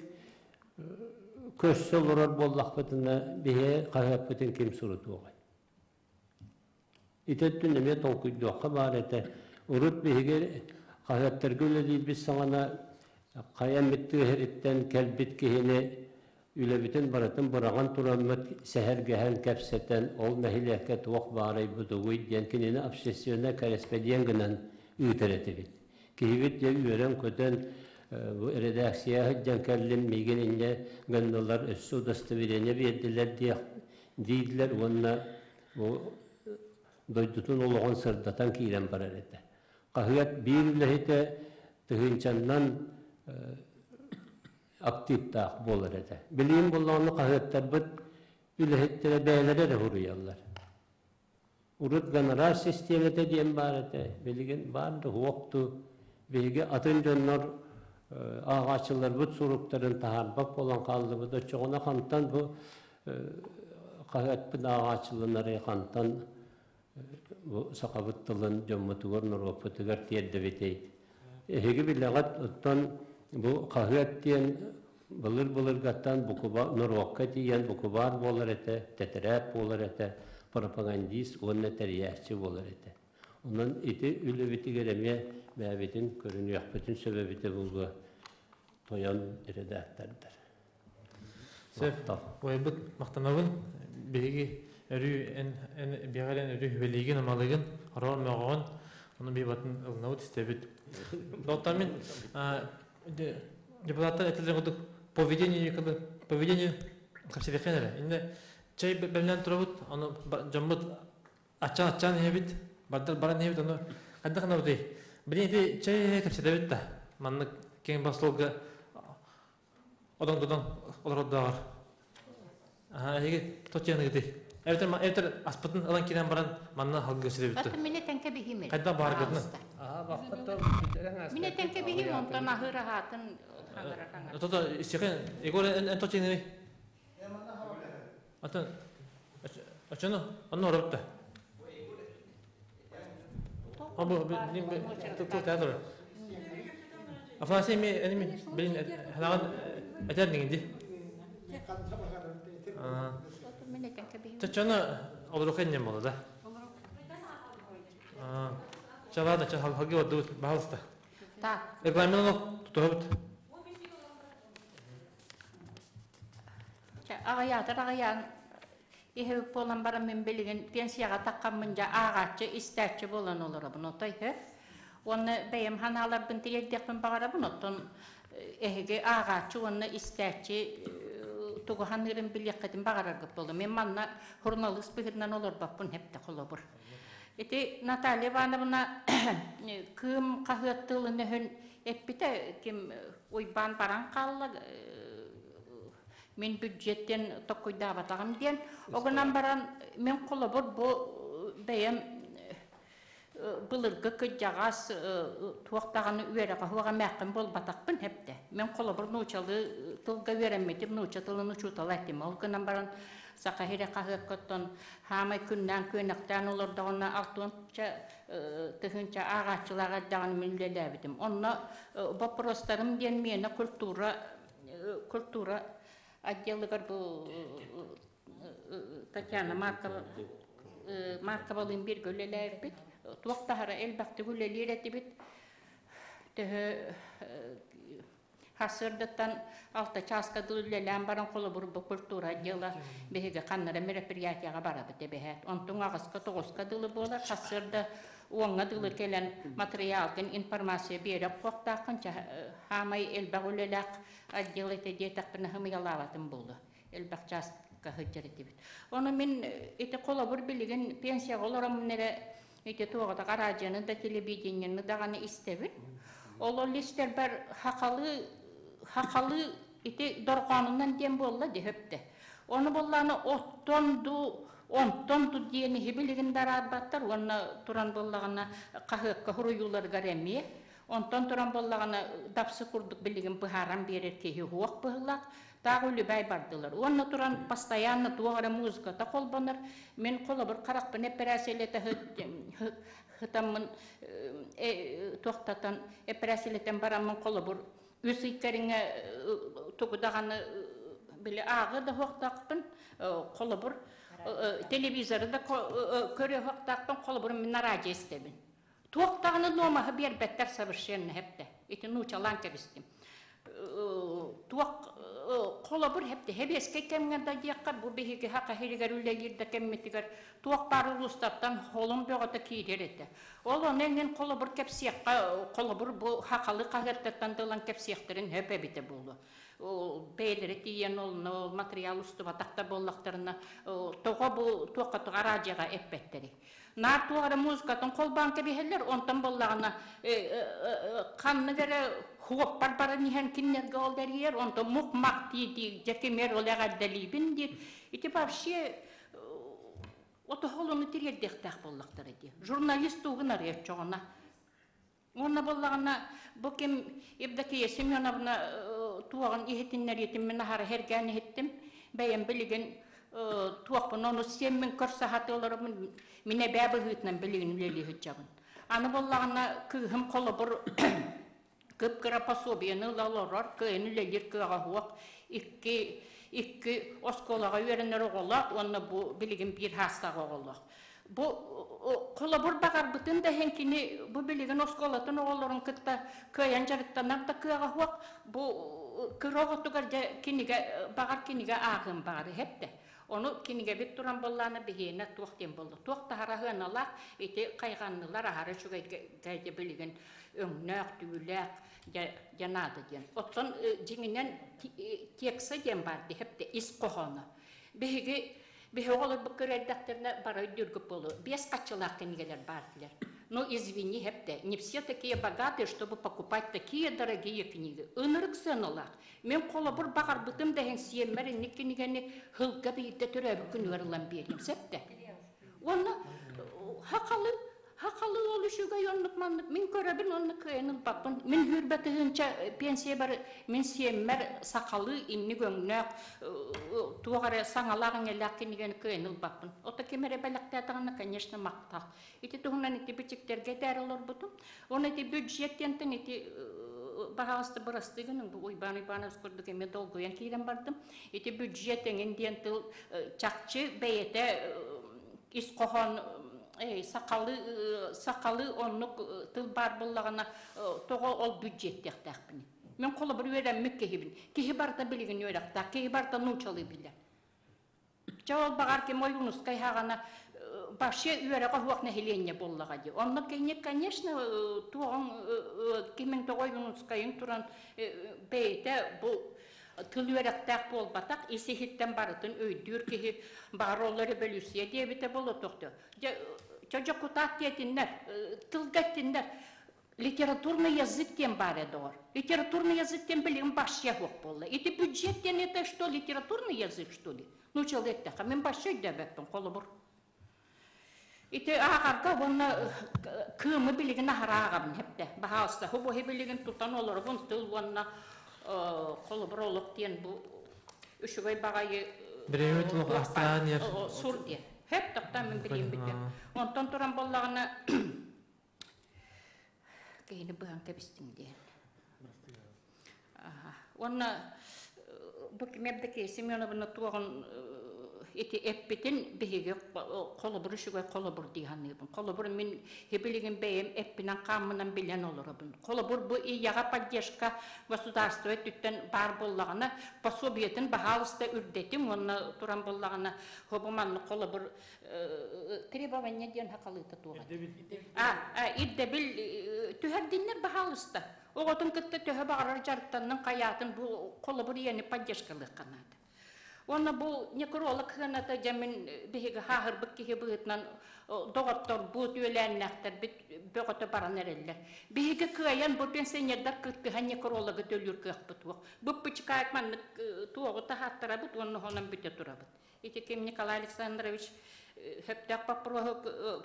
көрсө олорор буоллахпытына биһи хаһыаппытын ким сурутуоҕай? Ити өттүн эмиэ толкуйдуохха баар этэ. Урут биһиги хаһыаттарга үлэлиирбит саҕана хайа эмит тыаһыриттэн кэлбит киһини үлэбитин барытын быраҕан тураммыт сэһэргэһэн, кэпсэтэн, ол нэһилиэккэ туох баарай бутугуй диэн кинини общественнай кэрэспэдиэн гынан ыытар этибит. Киһибит дьэ үөрэн-көтөн бу эрэдээксийэ сылдьан кэллим, миигин инньэ гыннылар, өссө удостоверение биэрдилэр диэх дииллэр уонна бу дойдутун олоҕун сырдатан киирэн барар этэ. Хаһыат биир үлэһитэ тыһыынчаннан активтаах буолар этэ. Билигин буоллаҕына хаһыаттарбыт үлэһиттэрэ бэйэлэрэ эрэ суруйаллар. Урут гонорар систиэмэтэ диэн баар этэ, билигин баар да суох дуу. Биһиги атын дьоннор ааҕааччыларбыт суруктарын таһаарбат буолан хааллыбыт. Оччоҕуна хантан бу хаһыаппыт ааҕааччыланарый, хантан бу сахабыт тылын дьоммутугар, норуоппутугар тиэрдэбитий? Эһиги билэҕит, оттон бу хаһыат диэн былыр-былыргаттан букуба норуокка тиийэн букубаар буолар этэ, тэтэрээт буолар этэ, пропагандист уонна тэрийээччи буолар этэ. Онон ити үлэбитигэр эмиэ бэйэбитин көрүнүөхпүтүн сөп эбитэ буолуо тойон редактордар. Сөп. Уойбут махтанабын. Биһиги өрүү эн эн биэҕэрэн өрүү хүбэлиигин, амалыгын, хороон мөҕөҕүн, ону биһи ылынабыт истэбит. Доттан мин депутаттар этилер курдук поведение поведение кэпсэтиэххин эрэ. Инне чай бэлэмнээн турабыт, ону дьоммут аччаан-аччаан иһэбит, бардар баран иһэбит, ону хайдах гынабытый? Билин ити чай кэпсэтэбит да, маннык киэҥ бастолга одоҥ-додоҥ олорордооҕор. Аха, эһиги тотьяныгытый. Эбэтэр эбэтэр аспытын ылан киирэн баран манна халгы сирэбит. Баты мине тәнкә бихим. Хайда бааргытына. Аха, бахпат Мине тәнкә бихим, онтон ахыр ахатын хаңара хаңара. Тото исихен, Егор эн тотьяныгы. Атын Очону, онно оробутта. Бу билин тыл театр. Афанасий ми эними билин халаган этер дигинди. Чачаны олорукен нем болду да. Чалада ча халги бардыбыт, баһалыста. Так. Регламент тутуһабыт. Аҕыйаатар аҕыйаан иһэбит буолан баран мин билигин пенсияҕа таххаммын дьэ ааҕааччы, истээччи буолан олоробун отой һэ. Уонна бэйэм ханааларбын тириэрдиэхпин баҕарабын, оттон эһиги ааҕааччы уонна истээччи тугу ханыырын билиэххитин баҕараргыт буолуо. Мин манна суруналыыс быһыытынан олорбоппун хэптэ холобур. Ити Наталья Ивановна Кыым хаһыат тылын өһүн эппитэ, ким Уйбаан баран хаалла, мин бюджеттен токкуйдаабатаҕым диэн. Огунан баран мин холобур бу бэйэм Былыргы кырдьаҕас туох даҕаны үөрэҕэ суох эмээххин буолбатахпын эптэ. Мин холобур нуучалыы тылга үөрэммитим, нууча тылын учуутала этим. Ол гынан баран Саха сирэ хаһыакка оттон хаамай күннээн күөнэхтээн олордоҕуна алтыанча тыһыынча ааҕааччылаах эрдэҕинэ мин үлэлээбитим. Онно боппуруостарым диэн миэнэ культура культура отделыгар бу Татьяна Маркова Марковалыын бииргэ үлэлээбиппит. Туох таһара элбэхтик үлэлиир этибит. Төһө Сарсыардаттан 6 чааска дылы үлэлээн баран холобур бу культура отдела биһиги ханнара мероприятияҕа барабыт эбэһээт. Онтуҥ аҕыска тоҕуска дылы буолар. Сарсыарда уоҥҥа дылы кэлэн матырыйаалгын информация биэрэ оххуохтааххын. Хаамай элбэх үлэлээх отдел этэ диэтэхпинэ һымыйалаабатым буолуо. Элбэх чааска сылдьар этибит. Ону мин ити холобур билигин пенсияҕа олороммун эрэ ити туоҕатах араадьыйаны да телевидениены даҕаны истэбин. Ол ол истэрбэр хахалы хахалы ити дорҕоонунан диэн буолла дии хөптө. Ону буоллааны оттон ду онтон ду диэн иһи билигин да араарбаттар уонна туран буоллаҕына хаһыакка суруйууларыгар эмиэ онтон туран буоллаҕына дапсы курдук билигин быһааран биэрэр киһи суох быһыылаах. Таах үлүбээй бардылар. Уонна туран постоянно туох эрэ музыката холбонор. Мин холобур харахпын эпэрээсийэлэтэ хытаммын туохтатан эпэрээсийэлэтэн бараммын холобур үс ый кэриҥэ тугу даҕаны били ааҕы да суохтаахпын холобур телевизоры да көрө суохтаахпын холобур мин радио истэбин. Туох даҕаны нуомаһы биэрбэттэр совершенно хэптэ. Ити нуучалаан кэбистим. Туох холобур хэпте хэбиэскэй кэмҥэ да диэххэ бу биһиги хаха иһигэр үлэлиир да кэммитигэр туох баар улуустартан холум бөҕөтө киирэр этэ. Ол ону эҥин холобур кэпсиэххэ холобур бу хахалы хаһыаттартан да ылан кэпсиэхтэрин сөп эбитэ буолуо. Бэйэлэрэ тиийэн ол материал устубатах да буоллахтарына тоҕо бу туохха тоҕо араадьыйаҕа эппэттэрий. Наар туох эрэ музыкатын холбоон кэбиһэллэр, онтон буоллаҕына ханнык эрэ хуоппар баран иһэн кинилэргэ ол эрийэр, онтон мух-мах дии-дии дьэ кимэр ол эҕэрдэлиибин диир. Ити вообще отоһолуну тириэрдиэхтээх буоллахтара дии. Журналист тугун арыйаччоҕуна. Уонна буоллаҕына бу ким Евдокия Семеновна туоҕун иһитиннэриитин мин аһара сэргээн иһиттим. Бэйэм билигин туохпун ону сиэммин көрсө сатыыларым мин эбээ быһыытынан билигин үлэлии сылдьабын. Аны буоллаҕына кыыһым холобур кып-кыра пособиены ыла олорор, кыайан үлэлиир кыаҕа суох. Икки икки оскуолаҕа үөрэнэр оҕолоох уонна бу билигин биир саастаах оҕолоох. Бу холобур баҕарбытын да иһин кини бу билигин оскуолатын оҕолорун кытта кыайан дьарыктанар да кыаҕа суох. Бу кыра оҕотугар дьэ кинигэ баҕар кинигэ ааҕыан баҕар иһэттэ. Ону кинигэбит туран буоллаана биһиэнэ туох диэн буолла. Туох да аһара сыаналаах ити хайҕаннылар аһара үчүгэйгэ билигин өҥнөөх, түүлээх дьэ, дьэ наада диэн. Оттон дьиҥинэн текса диэн баар диһэптэ ис хоһооно. Биһиги биһи оҕолорбут көрөрдөхтөрүнэ бары өйдүүргүт буолуо. Биэс хаччылаах кинигэлэр баар дилэр. Ну, извини, хепте, не все такие богатые, чтобы покупать такие дорогие книги. Ынырык сыаналаах. Мен холобур баҕарбытым да иһин сиэммэр инник кинигэни хылга биирдэ төрөөбүт күнүгэр ылан биэриэм сөптө. Уонна хахалы Хахалы ол үчүгэй оннук маннык мин көрөбүн онно кыайан ылбаппын. Мин сүүрбэ тыһыынча пенсия бар мин сиэммэр сахалыы инник өҥнөөх туох эрэ саҥалаах иҥэлээх кинигэни кыайан ылбаппын. Ото ким эрэ бэлэхтээтэҕинэ, конечно, махтал. Ити туһунан ити бичиктэргэ этээри олорбутум. Уонна ити бюджет диэнтэн ити баһаҕаста бырастыы гыныҥ бу Уйбаан Уйбаанович курдук эмиэ долгуйан киирэн бардым. Ити бюджет эҥин диэн тыл чахчы бэйэтэ ис хоһоон сахалыы сахалыы оннук тыл баар буоллаҕына тоҕо ол бюджеттиэхтээхпиний? Мин холобур үөрэммит киһибин. Киһи барыта билигин үөрэхтээх, киһи барыта нуучалыы билэр. Чэ ол баҕар ким Ойуунускай хаҕана вообще үөрэҕэ суох нэһилиэнньэ буоллаҕа дии. Онно кини, конечно, туоҕуҥ кимин тоҕо Ойуунускайын туран бэйэтэ бу тыл үөрэхтээх буолбатах, ис-иһиттэн барытын өйдүүр киһи баҕар ол революция диэбитэ буолуо тохто. Дьэ, дьокутаат диэтиннэр, тылга эттиннэр, литературный язык диэн баар доҕор. Литературный язык диэн билигин вообще суох буолла. Ити бюджет диэн это что, литературный язык, что ли? Ну, человек эттэххэ, мин вообще өйдөөбөппүн, холобур. Ити ааҕарга уонна Кыымы билигин аһара ааҕабын хэптэ. Баһаалыста, бу билигин тутан олоробун тыл уонна холобур олох диэн бу үчүгэй баҕайы Биремит олох астаан ер. Сур диэн. Хэп тоқтан мин билиим бүтү. Онтон туран боллаҕына киһини быһан кэбистим диэн. Уонна бу Евдокия Семеновна туоҕун ити эппитин биһиги холобур үчүгэй холобур дии саныыбын. Холобур мин билигин бэйэм эппинэн хааммынан билэн олоробун. Холобур бу ийэҕэ поддержка государство өттүттэн баар буоллаҕына, пособиетын баһаалыста үрдэтиҥ уонна туран буоллаҕына, хобу маннык холобур требование диэн хакалыыта туох а ирдэбил түһэрдиннэр баһаалыста. Оҕотун кытта төһө баҕарар дьарыктаннын хайаатын бу холобур ийэни поддержкалыахха наада. Уонна бу некролог хыаната дьэ мин биһиги хааһырбыт киһи быһыытынан доҕотторбут, үөлээннээхтэрбит бөҕөтө баран эрэллэр. Биһиги кыайан бу пенсионердар кыттыһан некрологы төлүүр кыахпыт суох. Быппычыкаайык маннык туоҕу таһааттарабыт уонна онон бүтэ турабыт. Ити ким Николай Александрович сөптөөх боппуруоһу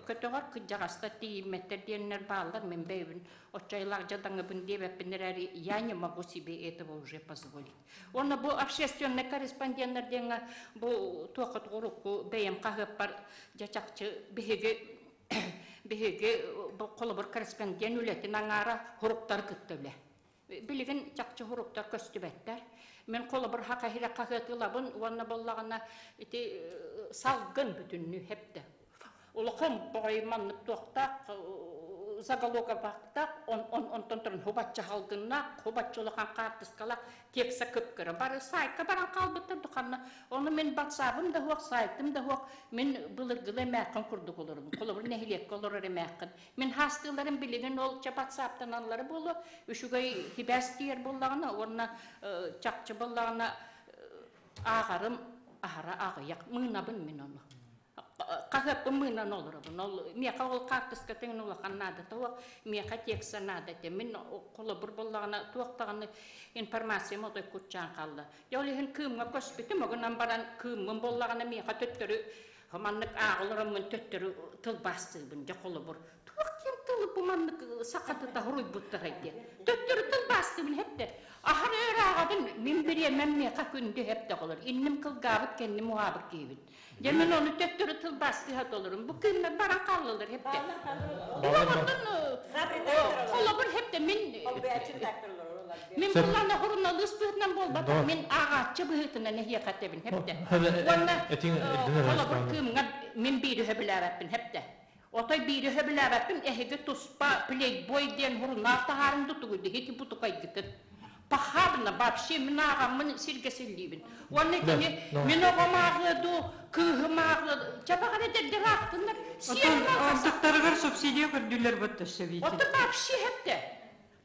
көтөҕөр, кырдьаҕастар тиийиммэттэр диэннэр бааллар. Мин бэйэбин оччойлаах дьадаҥыбын диэбэппин эрээри, я не могу себе этого уже позволить. Уонна бу общественный корреспонденттар диэҥҥэ бу туохха урукку бэйэм хаһыаппар дьэ чахчы биһиги биһиги бу холобур корреспондент үлэтин аҥаара хуруктары кытта үлэ. Билигин чахчы хуруктар көстүбэттэр. Мин холобур хахахира хаһыат ылабын уонна боллаҕына ити салгын бүтүннүү хепте. Улахан боҕой маннык туохтаах заголовка баахтаах, онтон туран хубачча халгыннаах, хубачча улахан хаартыскалаах текса кып-кыра. Бары сайтка баран хаалбыттар духанна. Ону мин батсаабым да суох, сайтым да суох. Мин былыргылы эмээххин курдук олоробун. Холобур нэһилиэккэ олорор эмээххин. Мин хаастыыларым билигин ол чапатсааптаналлара буолуо, үчүгэй хибээс тиийэр буоллаҕына уонна чахчы буоллаҕына ааҕарым аһара аҕыйах. Мыынабын мин ону. Хаһыаппын мыынан олоробун. Ол миэхэ ол хаартыска тэҥин улахан наадата суох, миэхэ текстэ наада этэ. Мин холобур буоллаҕына туох даҕаны информациям отой куччаан хаалла. Дьэ ол иһин Кыымҥа көспүтүм, огунан баран Кыыммын буоллаҕына миэхэ төттөрү маннык ааҕа олороммун төттөрү тылбаастыыбын. Дьэ холобур туох диэн тылы бу маннык сахатыта хоруйбуттарай диэн. Төттөрү тылбаастыыбын хэптэ. Аһар өр ааҕабын, мин бириэмэм миэхэ күндү хэптэ олор. Инним кылгаабыт, кэнним уһаабыт киһибин. Дьэ мин ону төттөрү тылбаастыыха толорум. Бу кыымнар баран хааллылар хэптэ. Оттон холобур хэптэ мин Мин буллаана суруналыыс быһыытынан буолбатах, мин ааҕааччы быһыытынан эһиэхэ этэбин хэптэ. Уонна холобур кыымҥа мин биири сөбүлээбэппин хэптэ. Отой биири сөбүлээбэппин эһиги туспа плейбой диэн сурунаал таһаарыҥ дутугу дихити бутукайгытын. Похабно вообще мин ааҕаммын сиргэ силлиибин. Уонна итини мин оҕом ааҕыа дуу, кыыһым ааҕыа чабаҕар эдэрдэр аахтыннар. Сиэрин Онтуктарыгар субсидия көрдүүлэр бот өссө Оттон вообще хэптэ.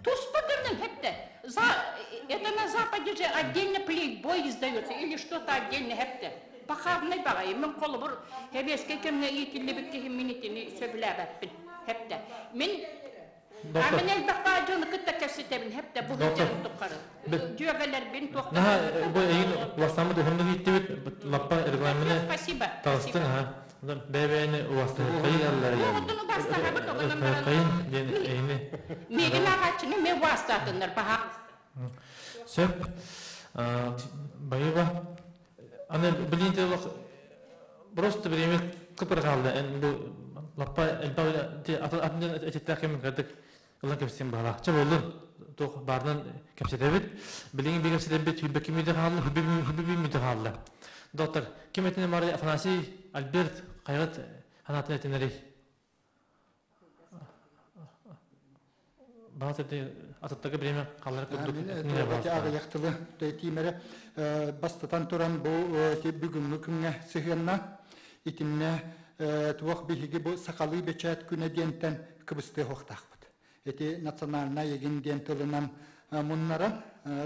Туспа гынан хэптэ. За, это на Западе же отдельно плейбой издается или что-то отдельно хэптэ. Похабный баҕайы. Мин холобур хэбиэскэй кэмҥэ иитиллибит киһи мин итини сөбүлээбэппин. Хэптэ. Мин А мен элбэх баа дьону кытта кэпсэтэбин хэптэ бу сылдьарын тухары. Дьүөгэлэрбин туохтан Наһаа бу эйин уластаммыт уһуннук ииттибит лаппа регламены Спасибо. таҕыстыҥ аха. Бэйэ-бэйэни Оҕотун убастаһабыт оҕонон баран. Кайын диэн эйини. Миигин ааҕааччыны ме убастаатыннар баһа. Сөп. Байыба. Аны билин просто время кыпыр хаалла. Эн бу лаппа элбэх атын этиттээх кэмин кырдык ылан кэпсиэн баҕалаах. Чэ боллун туох баарынан кэпсэтэбит. Билигин би кэпсэтэрбит хүббэ кимиде хаалла, хүббэ бимиде хаалла. Доктор, ким этине мары Афанасий Альберт хайгат ханатын этинери? Баҕа атыттарга бириэмэ хааллар курдук. Аҕыйах тылы тиимэре бастатан туран бу бүгүҥҥү күҥҥэ сыһыанна итиннэ туох биһиги бу сахалыы бэчээт күнэ диэнтэн кыбыстыа суохтаахпыт. Ити национальнай егин диэн тылынан муннаран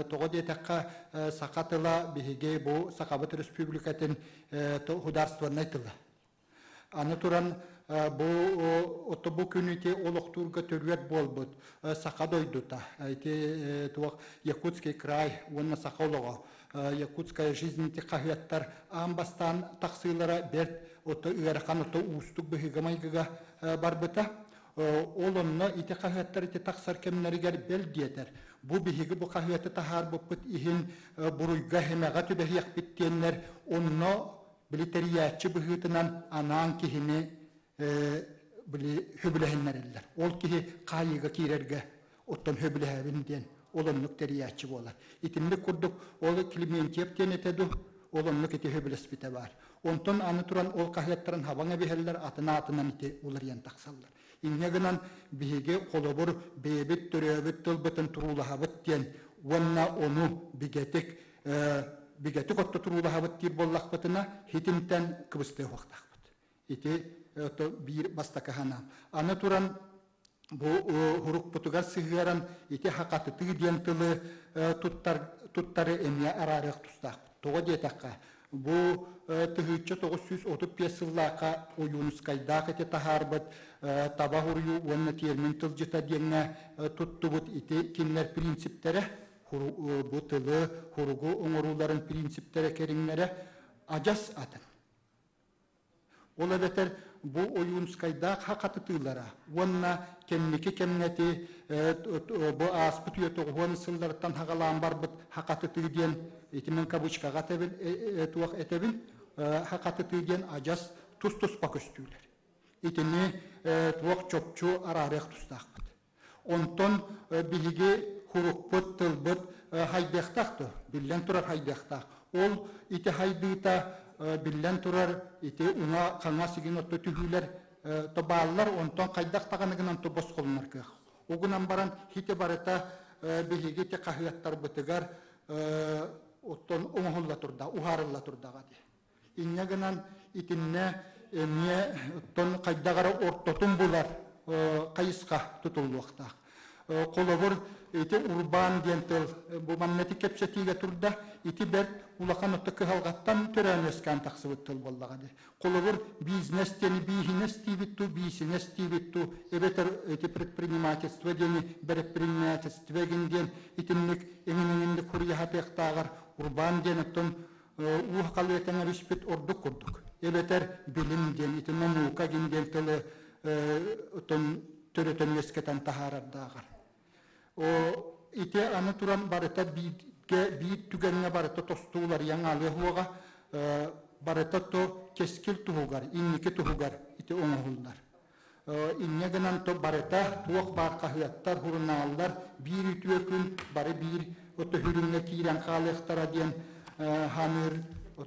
тоҕо диэтэххэ саха тыла биһиги бу Сахабыт Республикатын государственнай тыла. Аны туран бу ото бу күн ити олохтуурга төрүөт буолбут саха дойдута ити туох Якутский край уонна саха олоҕо. Якутская жизнь ити хаһыаттар аан бастаан тахсыылара бэрт ото ыарахан ото уустук быһыыга-майгыга барбыта. Ол онно ити хаһыаттар ити тахсар кэмнэригэр бэл диэтэр, бу биһиги бу хаһыаты таһаарбыппыт иһин буруйга хэмэҕэ түбэһиэхпит диэннэр, онно били тэрийээччи быһыытынан анаан киһини били хөбүлэһиннэрэллэр. Ол киһи хаайыыга киирэргэ оттон хөбүлэһэбин диэн ол оннук тэрийээччи буолар. Итинник курдук ол Клементьев диэн этэ ду, ол оннук ити хөбүлэспитэ баар. Онтон аны туран ол хаһыаттарын хабаҥ эбиһэллэр, атын аатынан ити уларыйан тахсаллар. Инньэ гынан биһиги холобур бэйэбит төрөөбүт тылбытын туруулаһабыт диэн уонна ону бигэтик бигэтик отто туруулаһабыт диир буоллахпытына хитимтэн кыбыстыа уохтаахпыт. Ити биир бастакы санаам. Аны туран бу хурукпутугар сыһыаран ити хакатытыы диэн тылы туттар туттары эмиэ араарыах тустаахпыт. Тоҕо диэтэххэ, бу 1935 сыллаахха Ойуунускайдаах ити таһаарбыт таба хуруйуу уонна термин тылдьыта диэҥҥэ туттубут ити кинилэр принциптэрэ, бу тылы хуругу оҥорууларын принциптэрэ кэриҥнэрэ адьас атын. Ол эбэтэр бу Ойуунскайдаах хакатытыылара уонна кэнники кэмҥэти бу ааспыт үйэ тоҕуһуон сылларыттан хагалаан барбыт хакатытыы диэн итимин кавычкаҕа этэбин туох этэбин хакатытыы диэн адьас тус-туспа көстүүлэр. Итини туох чопчу араарыах тустаахпыт. Онтон биһиги хурукпут, тылбыт хайдыахтаах дуо? Биллэн турар хайдыахтаах. Ол ити хайдыыта биллэн турар ити уҥа хаҥас игин отто түһүүлэр то бааллар, онтон хайдах даҕаны гынан то босхолунар кыах. Угунан баран хити барыта биһиги ити хаһыаттарбытыгар оттон оҥоһулла турда, уһаарылла турдаҕа дии. Инньэ гынан итиннэ эмиэ оттон хайдах эрэ ортотун булар хайысха тутуллуохтаах. Холобур, ити урбаан диэн тыл бу манна ити кэпсэтиигэ турда, ити бэрт улахан отто кыһалҕаттан төрөөн үөскээн тахсыбыт тыл буоллаҕа дии. Холобур, бизнес диэни бииһинэс диибит туу, биисинэс диибит туу, эбэтэр ити предпринимательство диэни бэрэппринимательство гин диэн итинник эҥин-эҥинник хуруйаһатыахтааҕар урбаан диэн оттон уу халыатан өрүспүт ордук курдук. Эбэтэр билим диэн, ити наука гин диэн тылы оттон төрөтөн үөскэтэн таһаарардааҕар. О ити аны туран барыта бииргэ биир түгэҥҥэ барыта тосту уларыйан аалыа уоҕа барыта то кэскил туһугар, инники туһугар ити оҥоһуллар. Инньэ гынан то барыта туох баар хаһыаттар, сурунааллар биир үтүө күн бары биир өтөһүрүҥҥэ киирэн хаалыахтара диэн ханыыр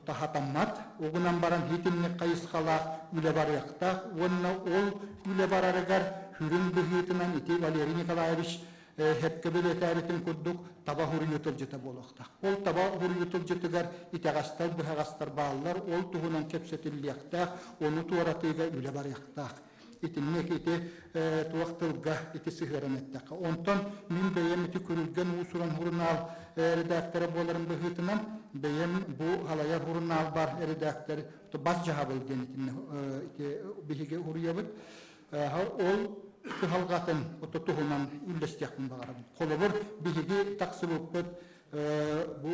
хатаммат. Угунан баран хитинник хайысхалаах үлэ барыахтаах уонна ол үлэ барарыгар хүрүн быһыытынан ити Валерий Николаевич хепке билэтээбитин курдук таба хуруйу тылдьыта буолуохтаах. Ол таба хуруйу тылдьытыгар итэҕэстэр, быһаҕастар бааллар, ол туһунан кэпсэтиллиэхтээх, ону туоратыыга үлэ барыахтаах. Итинник ити туох тылга ити сыһыаран эттэххэ. Онтон мин бэйэм ити Күрүлгэн уус-уран сурунаал редактора буоларым быһыытынан бэйэм бу халайар сурунаал бар редактор бас дьаһабыл диэн ити биһиги уруйабыт. Ол кыһалҕатын ото туһунан үллэстиэхпин баҕарабын. Холобур, биһиги тахсыбыппыт бу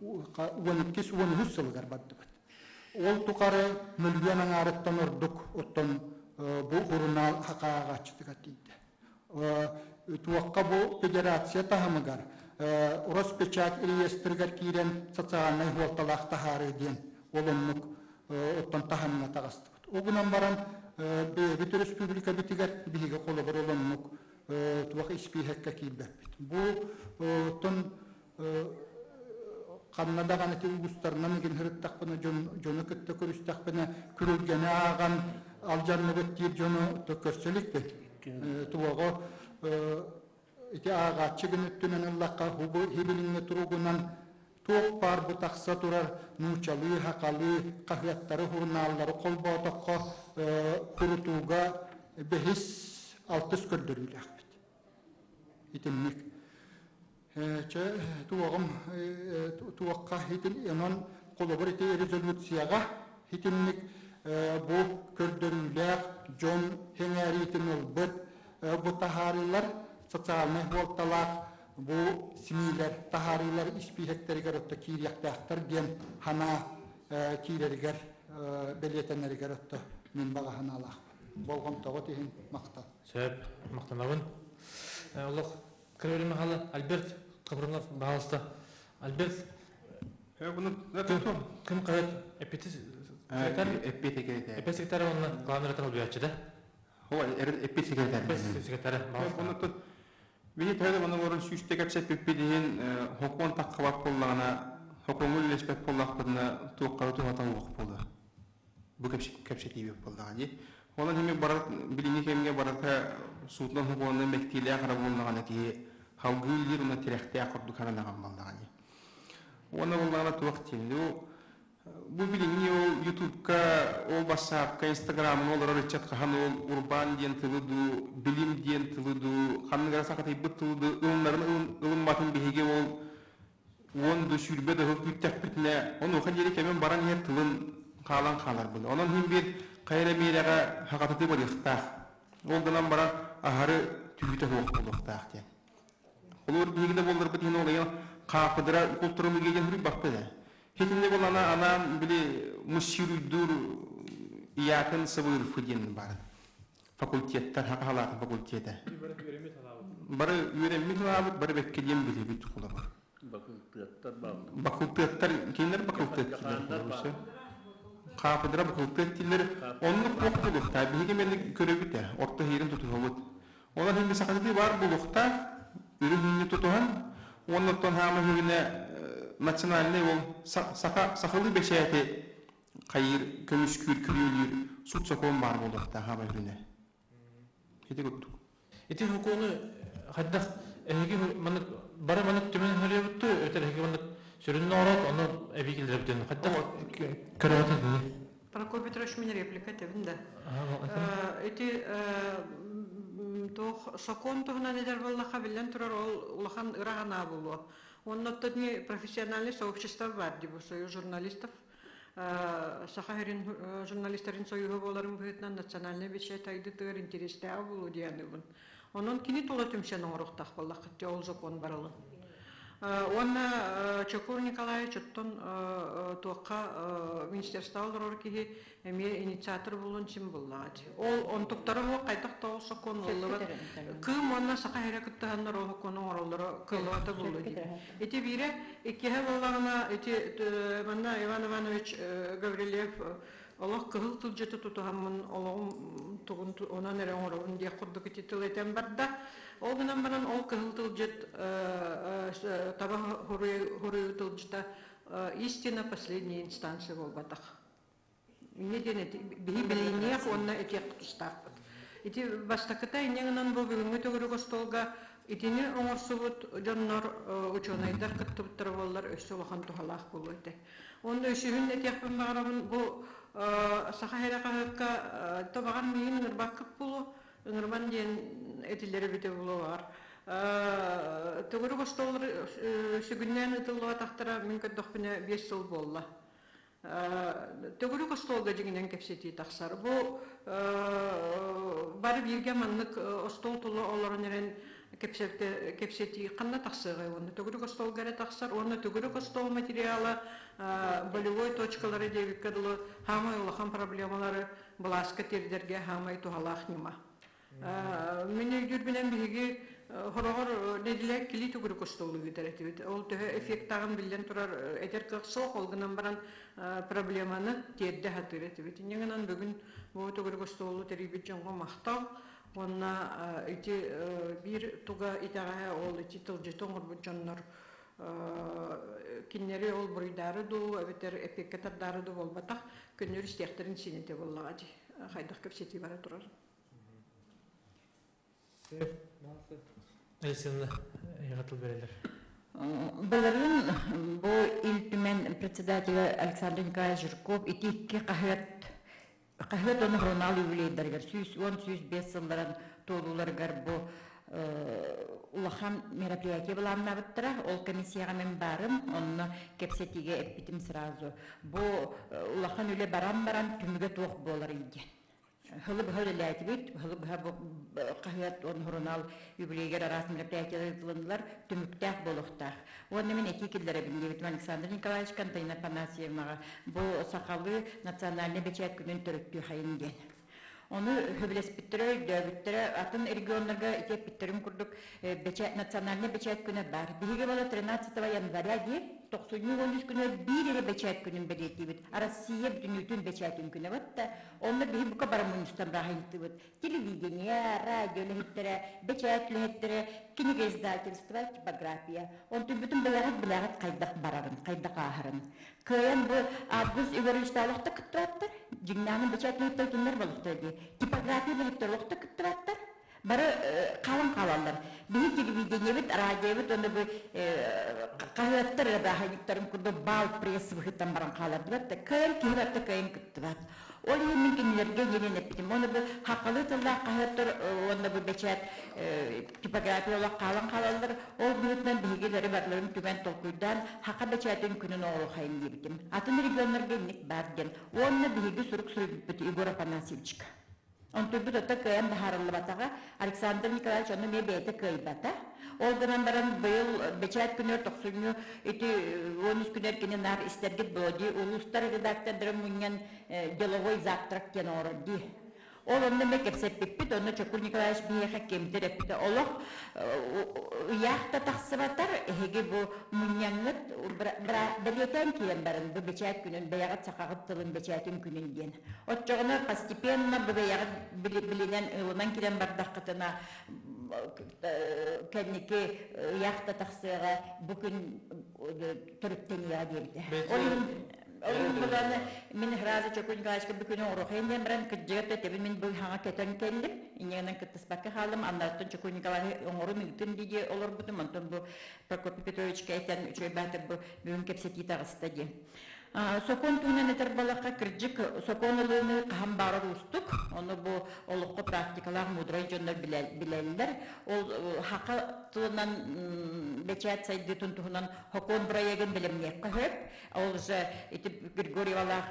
12-13 сылыгар бардыбыт. Ол тухары мөлүйүөн аҥаарыттан ордук оттон бу сурунаал хакааҕааччытыгар тиийдэ. Туохха бу федерация таһымыгар Роспечать реестригэр киирэн социальнай хуолталаах таһаарыы диэн ол оннук оттон таһымҥа таҕыстыбыт. Ол гынан баран бэйэбит республикабытыгар биһиги холобур ол оннук туох испииһэккэ киирбэппит. Бу оттон ханна даҕаны ити улуустарынан игин һырыттахпына дьону кытта көрүстэхпинэ күрүлгэни ааҕан алдьанныбыт диир дьону көрсө иликпин. Туоҕу ити ааҕааччы гын өттүнэн ыллахха хубу хибилиҥҥэ туругунан туох баар бу тахса турар нуучалыы, хакалыы хаһыаттары, сурунааллары холбоотоххо курутууга бэһис алтыс көрдөрүүлээхпит. Итинник. Чэ туоҕум туохха хитин онон холобур ити резолюцияҕа хитинник бу көрдөрүүлээх дьон хеңээриитин ылбыт бу таһаарыылар социальнай хуолталаах бу СМИлэр, таһаарыылар испииһэктэригэр отто киириэхтээхтэр диэн ханаа киирэригэр бэлиэтэнэригэр отто мин баҕа санаалаахпын. Болҕомтоҕут иһин махтал. Сөп, махтанабын. Олох кырыыры махала Альберт Капрунов, баһалыста. Альберт, ким хаһыат эппити секретарь? Эппит секретарь. Эппит секретарь уонна главный редактор албыяччы да? Ова, эппит секретарь. Эппит секретарь, баһалыста. Оны тут биһи төһө да оны орун сүүстэ кэпсэппиппит иһин хокуон таххабат буоллаҕына, хокуоҥҥа үлэлэспэт буоллахпытына туоххара туһата уох буолар. Бу кэпсэтиибит буоллаҕа дии. Онон хими барат билиҥҥи кэмҥэ барата суутунан хокуонунан мэктиилээх эрэ буоллаҕына киһи халгыы үлэлиир уонна тирэхтээх курдук харанаҕан буоллаҕа дии. Уонна буоллаҕына туох диэн бу билиҥҥи ол Ютубка, ол Ватсапка, Инстаграмҥа олорор ыччат хаһан ол урбаан диэн тылы дуу, билим диэн тылы дуу, ханнык эрэ сахатыйбыт тылы дуу ылыннарын ылымматын биһиги ол 10 да 20 да сыл күүттэхпитинэ, онуоха диэри кэмин баран иһэр тылын хаалан хааларбын. Онон иһин биир хайа эрэ миэрэҕэ хахатытыы барыахтаах. Ол гынан баран аһары түһүүтэ суох буолуохтаах диэн. Холобур биһиги да буолларбыт иһин ол ыйан хаапыдыра култуурумугия диэн суруйбаппыт ээ. Хитинни булана анаан били муссируйдуур Иякын Сабырфы диэн баар. Факультеттар, хахалаатын факультета. Бары үөрэммит алаабыт, бары бэккэ диэн билибит холобур. Бакылтыаттар бааллар. Бакылтыаттар, кинилэр бакылтыаттар. Хаапыдыра бакылтыат дииллэр. Оннук туох буолуохтаах. Биһиги мэлли көрөбүт ээ, орто иһиирин тутуһабыт. Онон иһин сахатытыы баар буолуохтаах, үрүҥ иһинни тутуһан, уонна оттон хаама үһүгүнэ национальнай ол саха сахалыы бэчээти хайыыр, көмүскүүр, күрүөлүүр суут сокуон баар буолуохтаах хаама үһүнэ. Ити курдук. Ити сокуону хайдах эһиги маннык бары маннык түмэн хөрүөбүттү, өтөр эһиги маннык сүрүн оҥорот, ону эбии киллэрэбитин хайдах көрөҕүт? Прокопий Петрович, мин реплика этебин да. Ити туох сокуон туһунан этэр буоллахха, биллэн турар, ол улахан ыра санаа буолуо. Онно профессиональный сообщество бар дии, бу союз журналистов Саха сирин журналистарын союһа буоларын быһыытынан национальнай бэчээт айдытыгар интэриэстээҕэ буолуо диэн. Онон кини тула түмсэн оҥоруохтаах буоллаххыт ол закон барылын. Уонна Чокур Николаевич оттон туохха министерство олорор киһи эмиэ инициатор буолуон син буллаҕа. Ол онтуктара ол хайдах да ол сокуон ыллыбат. Кыым уонна Саха сирэ кыттыһаннар ол сокуону оҥороллоро кыаллыбата буолуо дии. Ити биирэ, иккиһэ буоллаҕына ити манна Иван Иванович Гаврильев олох кыһыл тылдьыты тутуһаммын олоҕум тугун онон эрэ оҥоробун диэх курдук ити тыл этэн барда. Ол гынан баран ол кыһыл тылдьыт таба хоруйу тылдьыта истина последняя инстанция буолбатах. Инньэ диэн биһи билиниэх уонна этиэх тустаахпыт. Ити бастакыта. Инньэ гынан бу бүгүҥҥү төгүрүк остуолга итини оҥорсубут дьоннор, учуонайдар кыттыбыттара буоллар өссө улахан туһалаах буолуо этэ. Онно үсүһүн этиэхпин баҕарабын, бу Саха сирэ хаһыакка тобаҕар миигин ыҥырбаккыт буолуо, ыҥырман диэн этиллэрэ эбитэ буолуо баҕар. Төгүрүк остуоллар сүгүннээн ыытыллыбатахтара мин көрдөхпүнэ 5 сыл буолла. Төгүрүк остуолга дьиҥинэн кэпсэтии тахсар. Бу бары бииргэ маннык остуол тула олорон эрэн кэпсэтии ханна тахсыаҕай уонна төгүрүк остуолга эрэ тахсар. Уонна төгүрүк остуол материала болевой точкалары диэбиккэ дылы хаамай улахан проблемалары былааска тиэрдэргэ хаамай туһалаах ньыма. Мин өйдүүрбүнэн биһиги хороҕор нэдиэлэ кили төгүрүк остуолу ыытар этибит. Ол төһө эффектааҕын биллэн турар этэр кыах суох, ол гынан баран проблеманы тиэрдэ сатыыр этибит. Инньэ гынан бүгүн бу төгүрүк остуолу тэрийбит дьоҥҥо махтал. Уонна ити биир туга итэҕэһэ ол ити тылдьыты оҥорбут дьоннор кинилэри ол буруйдаары дуу, эбэтэр эппиэккэ тардаары дуу буолбатах, көннөрү истиэхтэрин син этэ буоллаҕа дии. Хайдах кэпсэтии бара турар. Александра, тыл берелер. Былырыын бу Ил Түмэн председателя Александр Николаевич Жирков ити икки хаһыат уонна журнал юбилейдарыгар 110-105 сылларын туолууларыгар бу улахан мероприятие былааннаабыттара. Ол комиссияҕа мин баарым, онно кэпсэтиигэ эппитим сразу. Бу улахан үлэ баран баран түмүгэ туох буолар диэн. Хылы быһа үлэлээтибит, хылы быһа бу хаһыат уонна журнал юбилейгер араас мероприятиялар ыытылыннылар, түмүктээх буолуохтаах. Уонна мин этии киллэрэбин диэбитим Александр Николаевич Антонина Афанасьевнаҕа бу сахалыы национальнай бэчээт күнүн төрүттүү хайын диэн. Ону сөбүлэспиттэрэ, өйдөөбүттэрэ, атын регионнарга ити эппиттэрин курдук бэчээт, национальнай бэчээт күнэ баар. Биһиги буола 13 января диир, тохсунньу 13 күнүгэр биир эрэ бэчээт күнүн бэлиэтиибит. Россия бүтүннүүтүн бэчээтин күнэ батта. Онно биһи бука бары мунньустан бырааһынньыктыыбыт. Телевидение, радио үлэһиттэрэ, бэчээт үлэһиттэрэ, кинигэ издательство, типография. Онтун бүтүн бэйэҕит билэҕит хайдах барарын, хайдах ааһарын. Кыайан бу август Егоровичтаалахта кыттыбаттар, дьиҥнээҕин бэчээт үлэһиттэр кинилэр буолуохтара дии. Типография үлэһиттэр олохто кыттыбаттар. Бары хаалан хаалаллар. Биһи телевидениебит, радиобыт уонна бу хаһыаттар эрэ бырааһынньыктарын курдук баал пресс быһыттан баран хаалар дибэт. Кыайан киһи барыта кыайан кыттыбат. Ол иһин мин кинилэргэ иҥэрэн эппитим. Уонна бу хаххалыы тыллаах хаһыаттар уонна бу бэчээт типография олох хаалан хаалаллар. Ол быһыытынан биһигилэри барыларын түмэн толкуйдаан хаха бэчээтин күнүн оҥоруохайын диэбитим. Атын регионнарга инник баар диэн. Уонна биһиги сурук суруйбуппут Егор Афанасьевичка. Онтуйбут ото кыайан быһаарыллыбатаҕа. Александр Николаевич ону эмиэ бэйэтэ кыайбата. Ол гынан баран быйыл бэчээт күнүгэр тохсунньу ити 13 күнүгэр кини наар истэргит буолуо дии улуустар редактордарын мунньан деловой завтрак диэн оҥорор дии. Ол онно эмиэ кэпсэппиппит, онно Чокур Николаевич биһиэхэ кэмтэр эппитэ олох ыйаах да тахсыбатар, эһиги бу мунньаҥҥыт бэлиэтээн киирэн баран бу бэчээт күнүн бэйэҕит сахаҕыт тылын бэчээтин күнүн диэн. Оччоҕуна постепенно бу бэйэҕит билинэн ылынан киирэн бардаххытына кэнники ыйаах да тахсыаҕа бу күн төрүттэниэҕэ диэбитэ. Ол иһин ол иһин буланы мин сразу Чокуй Николаевичка бу күнү оҥоруохайын диэн баран кырдьыга тэтэбин мин бу хаҥа көтөн кэллим. Инньэ кыттыспакка хааллым. Аннарыттан Чокуй Николаевич оҥорун ыытын дии олорбутум. Онтон бу Прокопий Петровичка этэн үчүгэй баатыр бу бүгүн кэпсэтии таҕыста диэн. Сокуон туһунан этэр буоллахха, кырдьык, сокуон ылыыны хаһан баарар уустук. Ону бу олоххо практикалаах муударай дьоннор билэллэр. Ол хака тылынан бэчээт сайдыытын туһунан сокуон бырайыагын бэлэмниэххэ сөп. Ол же ити Григорьевалаах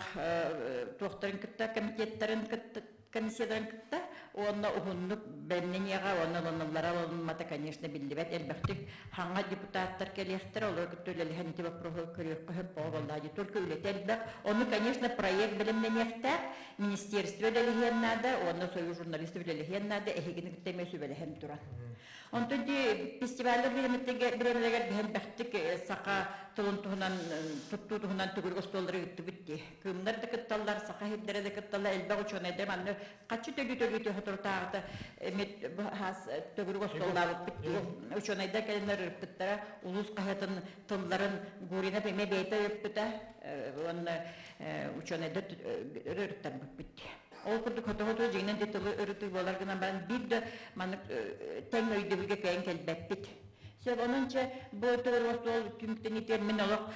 туохтарын кытта, комитеттарын кытта комиссияларын кытта уонна уһуннук бэлэмнэниэҕэ уонна ылыныллара ылынмата, конечно, биллибэт. Элбэхтик хаҥа депутаттар кэлиэхтэрэ, олор кытта үлэлэһэн ити вопроһу көрүөххэ сөп буоллаҕа дии. Только үлэтэ элбэх. Ону, конечно, проект бэлэмнэниэхтээх, министерство үлэлэһиэн наада уонна союз журналистов үлэлэһиэн наада, эһигини кытта эмиэ сүбэлэһэн туран. Онтон ди фестиваллар бириэмэлэригэр элбэхтик саха тылын туһунан туттуу туһунан төгүрүк остуоллары ыыттыбыт дии. Кыымнар да кытталлар, саха иһирдэрэ да кытталлар, элбэх учуонайдар манна хаччы төлүү-төлүү соторутааҕыта эмит хаас төгүрүк остуоллаабыппыт дии. Учуонайдар кэлэннэр ырыппыттара, улуус хаһыатын тылларын Гуринов эмиэ бэйэтэ ырыппыта уонна учуонайдар ырыттарбыппыт дии. Ол курдук хоту-хоту дьиҥинэн да тылы ырытыы буолар гынан баран биир да маннык тэҥ өйдөбүлгэ кыайан кэлбэппит. Сөп, онон чэ бу төгүрүк остуол түмүктэнитигэр мин олох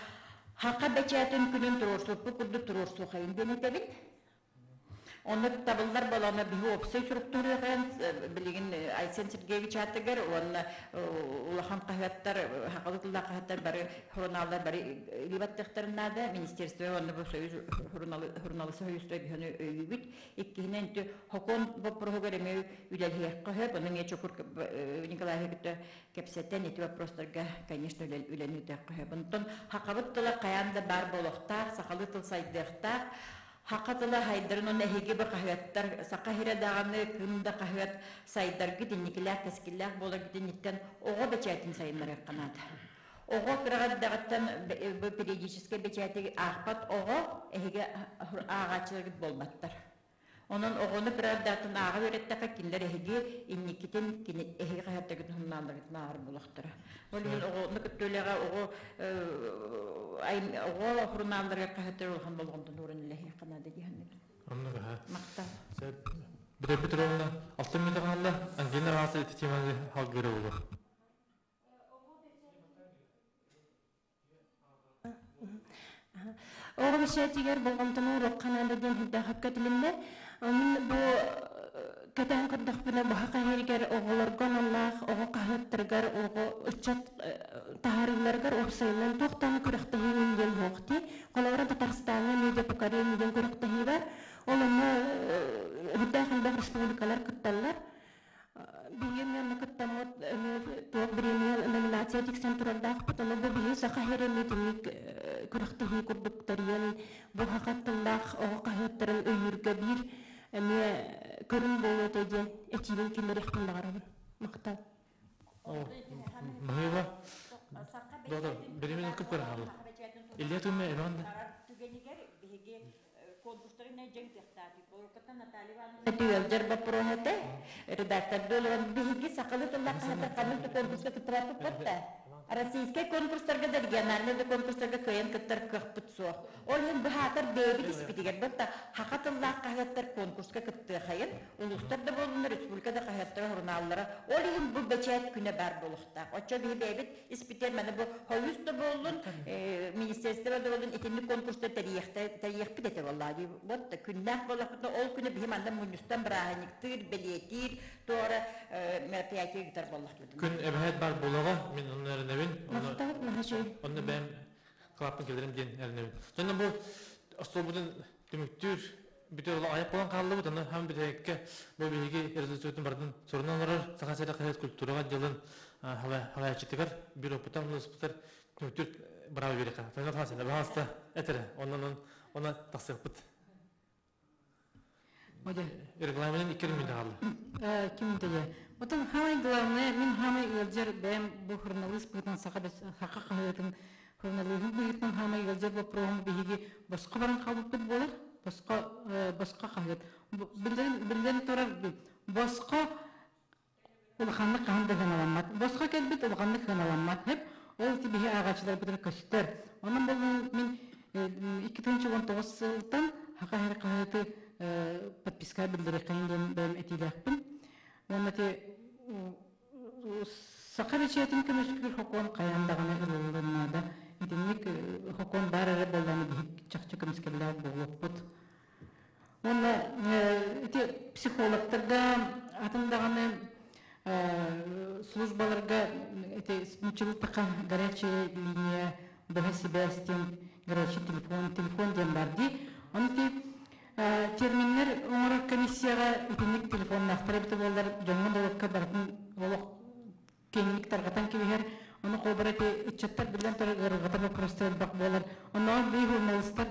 хака бэчээтин күнүн туруорсуоппут курдук туруорсуохайын диэн этэбин. Онно табыллар буолана биһи уопсай суруктууруохайын билигин Айсен Сергеевич аатыгар уонна улахан хаһыаттар, хахалы тыллаах хаһыаттар бары журналлар бары илибаттыахтарын наада. Министерство уонна бу союз журналист союзта биһини өйүүбүт. Иккиһинэн ити хокуон боппуруоһугар эмиэ үлэлиэххэ сөп. Ону эмиэ Чокур Николаевич кытта кэпсэтэн ити вопростарга, конечно, үлэни ыытыахха сөп. Онтон хахабыт тыла хайаан да баар буолуохтаах, сахалыы тыл сайдыахтаах. Хаха тыла хайдарын уонна эһиги бу хаһыаттар саха сирэ даҕаны, кым да хаһыат сайдаргыт, инникилээх, кэскиллээх буоларгыт инниттэн оҕо бэчээтин сайыннарыахха наада. Оҕо кыраҕа эрдэҕиттэн бу периодическай бэчээти аахпат оҕо эһиги ааҕааччыларгыт буолбаттар. Онон оҕону кыра эрдэҕиттэн ааҕа үөрэттэххэ, кинилэр эһиги инникитин кини эһиги хаһыаттаргытын сурунаалларгытын ааҕар буолуохтара. Ол иһин оҕону кытта үлэҕэ оҕо оҕо сурунаалларыгар хаһыаттар улахан болҕомтону ууран үлэлэһиэххэ наада дии саныыбын. Оннук аха. Махтал. Сөп. Бүтэрбит ровно 6 минута хаалла. Ангелина Ивановна ити теманы халгыыра буолуо. Оҕо бэчээтигэр болҕомтону уруохха наада диэн сүрдээх сөпкө этилиннэ. Мин бу кэтээн көрдөхпүнэ, быһа хаһыырыгар оҕолорго аналлаах оҕо хаһыаттарыгар, оҕо ыччат таһаарыыларыгар уопсайынан туох даҕаны күрэхтэһии диэн суох дии. Холобура, Татарстаҥҥа медиа поколение диэн күрэхтэһии бар. Ол онно үрдээх элбэх республикалар кытталлар. Биһиги эмиэ кыттаммыт туох премия номинация тиксэн турардаахпыт. Ону бу биһиги Саха сирэ эмиэ итинник күрэхтэһии курдук тэрийэн бу саха тыллаах оҕо хаһыаттарын өйүүргэ биир эмиэ көрүҥ буолуо этэ диэн этиибин киллэриэхпин баҕарабын. Махтал. Баһыыба. Доҕор, биримин көп көрө Илья Туме эбэҕин да. Түгэнигэр биһиги конкурстарын дьэҥ тыахтаатык. Оруккаттан Наталья Ивановна Түөлдьэр боппуруоһа этэ. Редактор бөлөҕүн биһиги сахалыы тыллаах хаһыаттар ханнык да конкурска кыттыбаппыт да. Российскай конкурстарга да региональнай да конкурстарга кыайан кыттар кыахпыт суох. Ол иһин быһаатар бэйэбит испитигэр бытта хаха тыллаах хаһыаттар конкурска кыттыахайын, улуустар да буоллуннар, республика да хаһыаттара, журналлара. Ол иһин бу бэчээт күнэ баар буолуохтаах. Оччо биһи бэйэбит испитигэр маны бу хойус да буоллун, министерство да буоллун итинник конкурстар тэрийиэхпит этэ буоллаа дии. Вот күннээх буоллахпытына ол күнү биһи манна мунньустан бырааһынньыктыыр, бэлиэтиир, туора мероприятие ыытар буоллахпытына. Күн эбэһээт бар буолуоҕа, мин онно эрэнэбин. Махтал, наһаа Онно бэйэм кылааппын киллэрим диэн эрэнэбин. Сонно бу остуолбутун түмүктүүр бүтэр олох айах буолан хааллыбыт, аны хам бүтэһиккэ бу биһиги резолюциятын бардын сурунан олорор Саха сирэ хаһыат культураҕа отделын халаяччытыгар бюропута улууспутар түмүктүүр бырааба биэриэххэ. Тойон Афанасьевна, баһаалыста этэрэ, онон онно тахсыахпыт. Регламентын икки минут хаалла. Ким дие. Отон хамай главное, мин хамай ыалдьар бэйэм бу журналист быһыытынан саха саха хаһыатын журналиһын быһыытынан хамай ыалдьар боппуруоһум биһиги босхо баран хаалбыппыт буолар. Босхо босхо хаһыат. Биллэн биллэн турар босхо улаханнык хаһан да сыаналаммат. Босхо кэлбит улаханнык сыаналаммат. Хеп ол ити биһи ааҕааччыларбытыгар көстөр. Онон болун мин 2019 сылтан Хака хэр хаһыаты подписка биллэриэххэйин диэн бэйэм этиилээхпин. Уонна ити саха бэчээтин көмүскүүр хокуон хайаан даҕаны ылыллыан наада. Итинник хокуон баар эрэ буоллаҕына биһик чахчы көмүскэллээх буолуохпут. Уонна ити психологтарга атын даҕаны службаларга ити нууччалыы горячая линия быһа сибээс диэн горячий телефон телефон диэн бар дии. Ону ити терминнэр оҥорор комиссияҕа итинник телефоннаахтар эбитэ буоллар дьоҥҥо норуокка барытын олох киэҥник тарҕатан кэбиһэр. Ону холобура ити ыччаттар биллэн турар ыарырҕатар боппуруостар элбэх буолар. Оннооҕор бии журналистар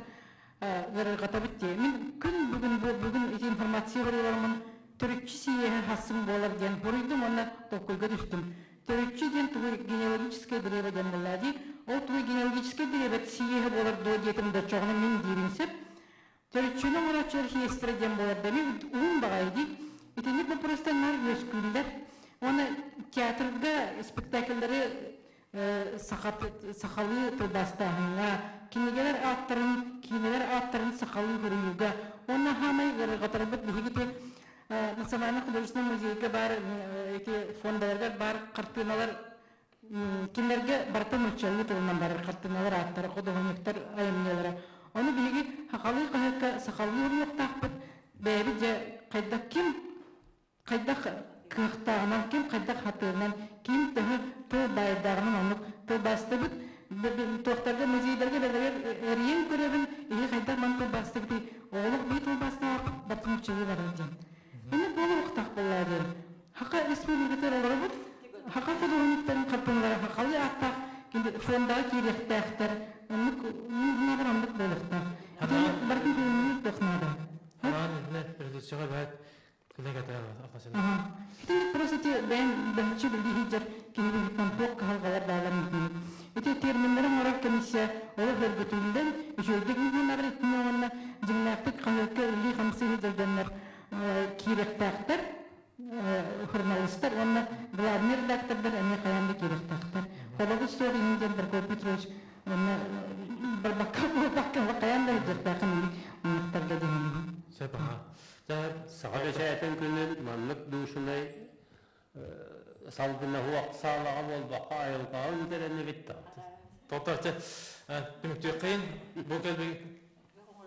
ыарырҕатабыт дии. Мин күн бүгүн бу бүгүн ити информация барыыларымын төрүччү сийиэһэ хассын буолар диэн хоруйдум уонна толкуйга түстүм. Төрүччү диэн тугу генеалогическое древо диэн буоллаа дии. Ол тугу генеалогическое древо сийиэһэ буолар дуо диэтим да чоҕуна мин диирин сөп. Төрүччүнү оҥорооччулар хиэстэрэ диэн буолар да мин уһун баҕайы дии. Итинник боппуруостар наар үөскүүллэр. Уонна театрга спектакльлары сахалыы тылбаастааһыҥҥа, кинигэлэр ааттарын, киинэлэр ааттарын сахалыы суруйууга уонна хаамай ыарырҕатарбыт биһиги ити Национальный художественный музейга баар ити фондаларга баар хартыыналар кинилэргэ барыта нууччалыы тылынан барар хартыыналар ааттара, художниктар айымньылара. Ону биһиги сахалыы хаһыакка сахалыы уруйуохтаахпыт, бэйэбит дьэ хайдах ким хайдах кыахтааҕынан, ким хайдах хатыырынан, ким төһө тыл баайдааҕынан оннук тылбаастыбыт. Туохтарга музейдарга бэлэрэр эрийэн көрөбүн, иһи хайдах ман тылбаастыбытый, оҕолох бии тылбаастаах батын нууччалыы барар диэн. Ини буолуохтаах буоллаа диэн. Хака республикатыгар олоробут, хака художниктарын хартыыналара хахалыы ааттаах фондаҕа киириэхтээхтэр, оннук муннабар оннук буолуохтаах. Итини барытын көрүҥнүүр туох наада. Ханаан иннэ резолюцияҕа бэт Итинник просто ити бэйэм бэһиччи билии сылдьар киһи быһыытынан туох кыһалҕалар баалларын билбит. Ити терминнэри оҥорор комиссия олох өргөтүллэн, үчүгэйдик ыытыллар итини уонна дьиҥнээхтик хаһыакка үлэлии-хамсыы сылдьар дьоннор киириэхтээхтэр, журналистар уонна главный редактордар эмиэ хайаан да киириэхтээхтэр. Холобур суох иһин диэн Прокопий Петрович уонна барбакка буолбакка хайаан да сылдьыахтаахын мунньахтарга диэн. Сөп аха. Саха бэчээтин күнүн маннык дуушунай салгынаһуох саалаҕа буолбакка айылҕаҕа ыытар да. Тоттор түмүктүөххейин бу кэлби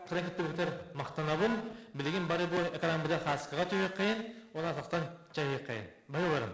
кырын кыттыбытар махтанабын. Билигин бары бу экран быда хааскаға түһүөххейин, онан сахтан чайыаххейин. Бары барым.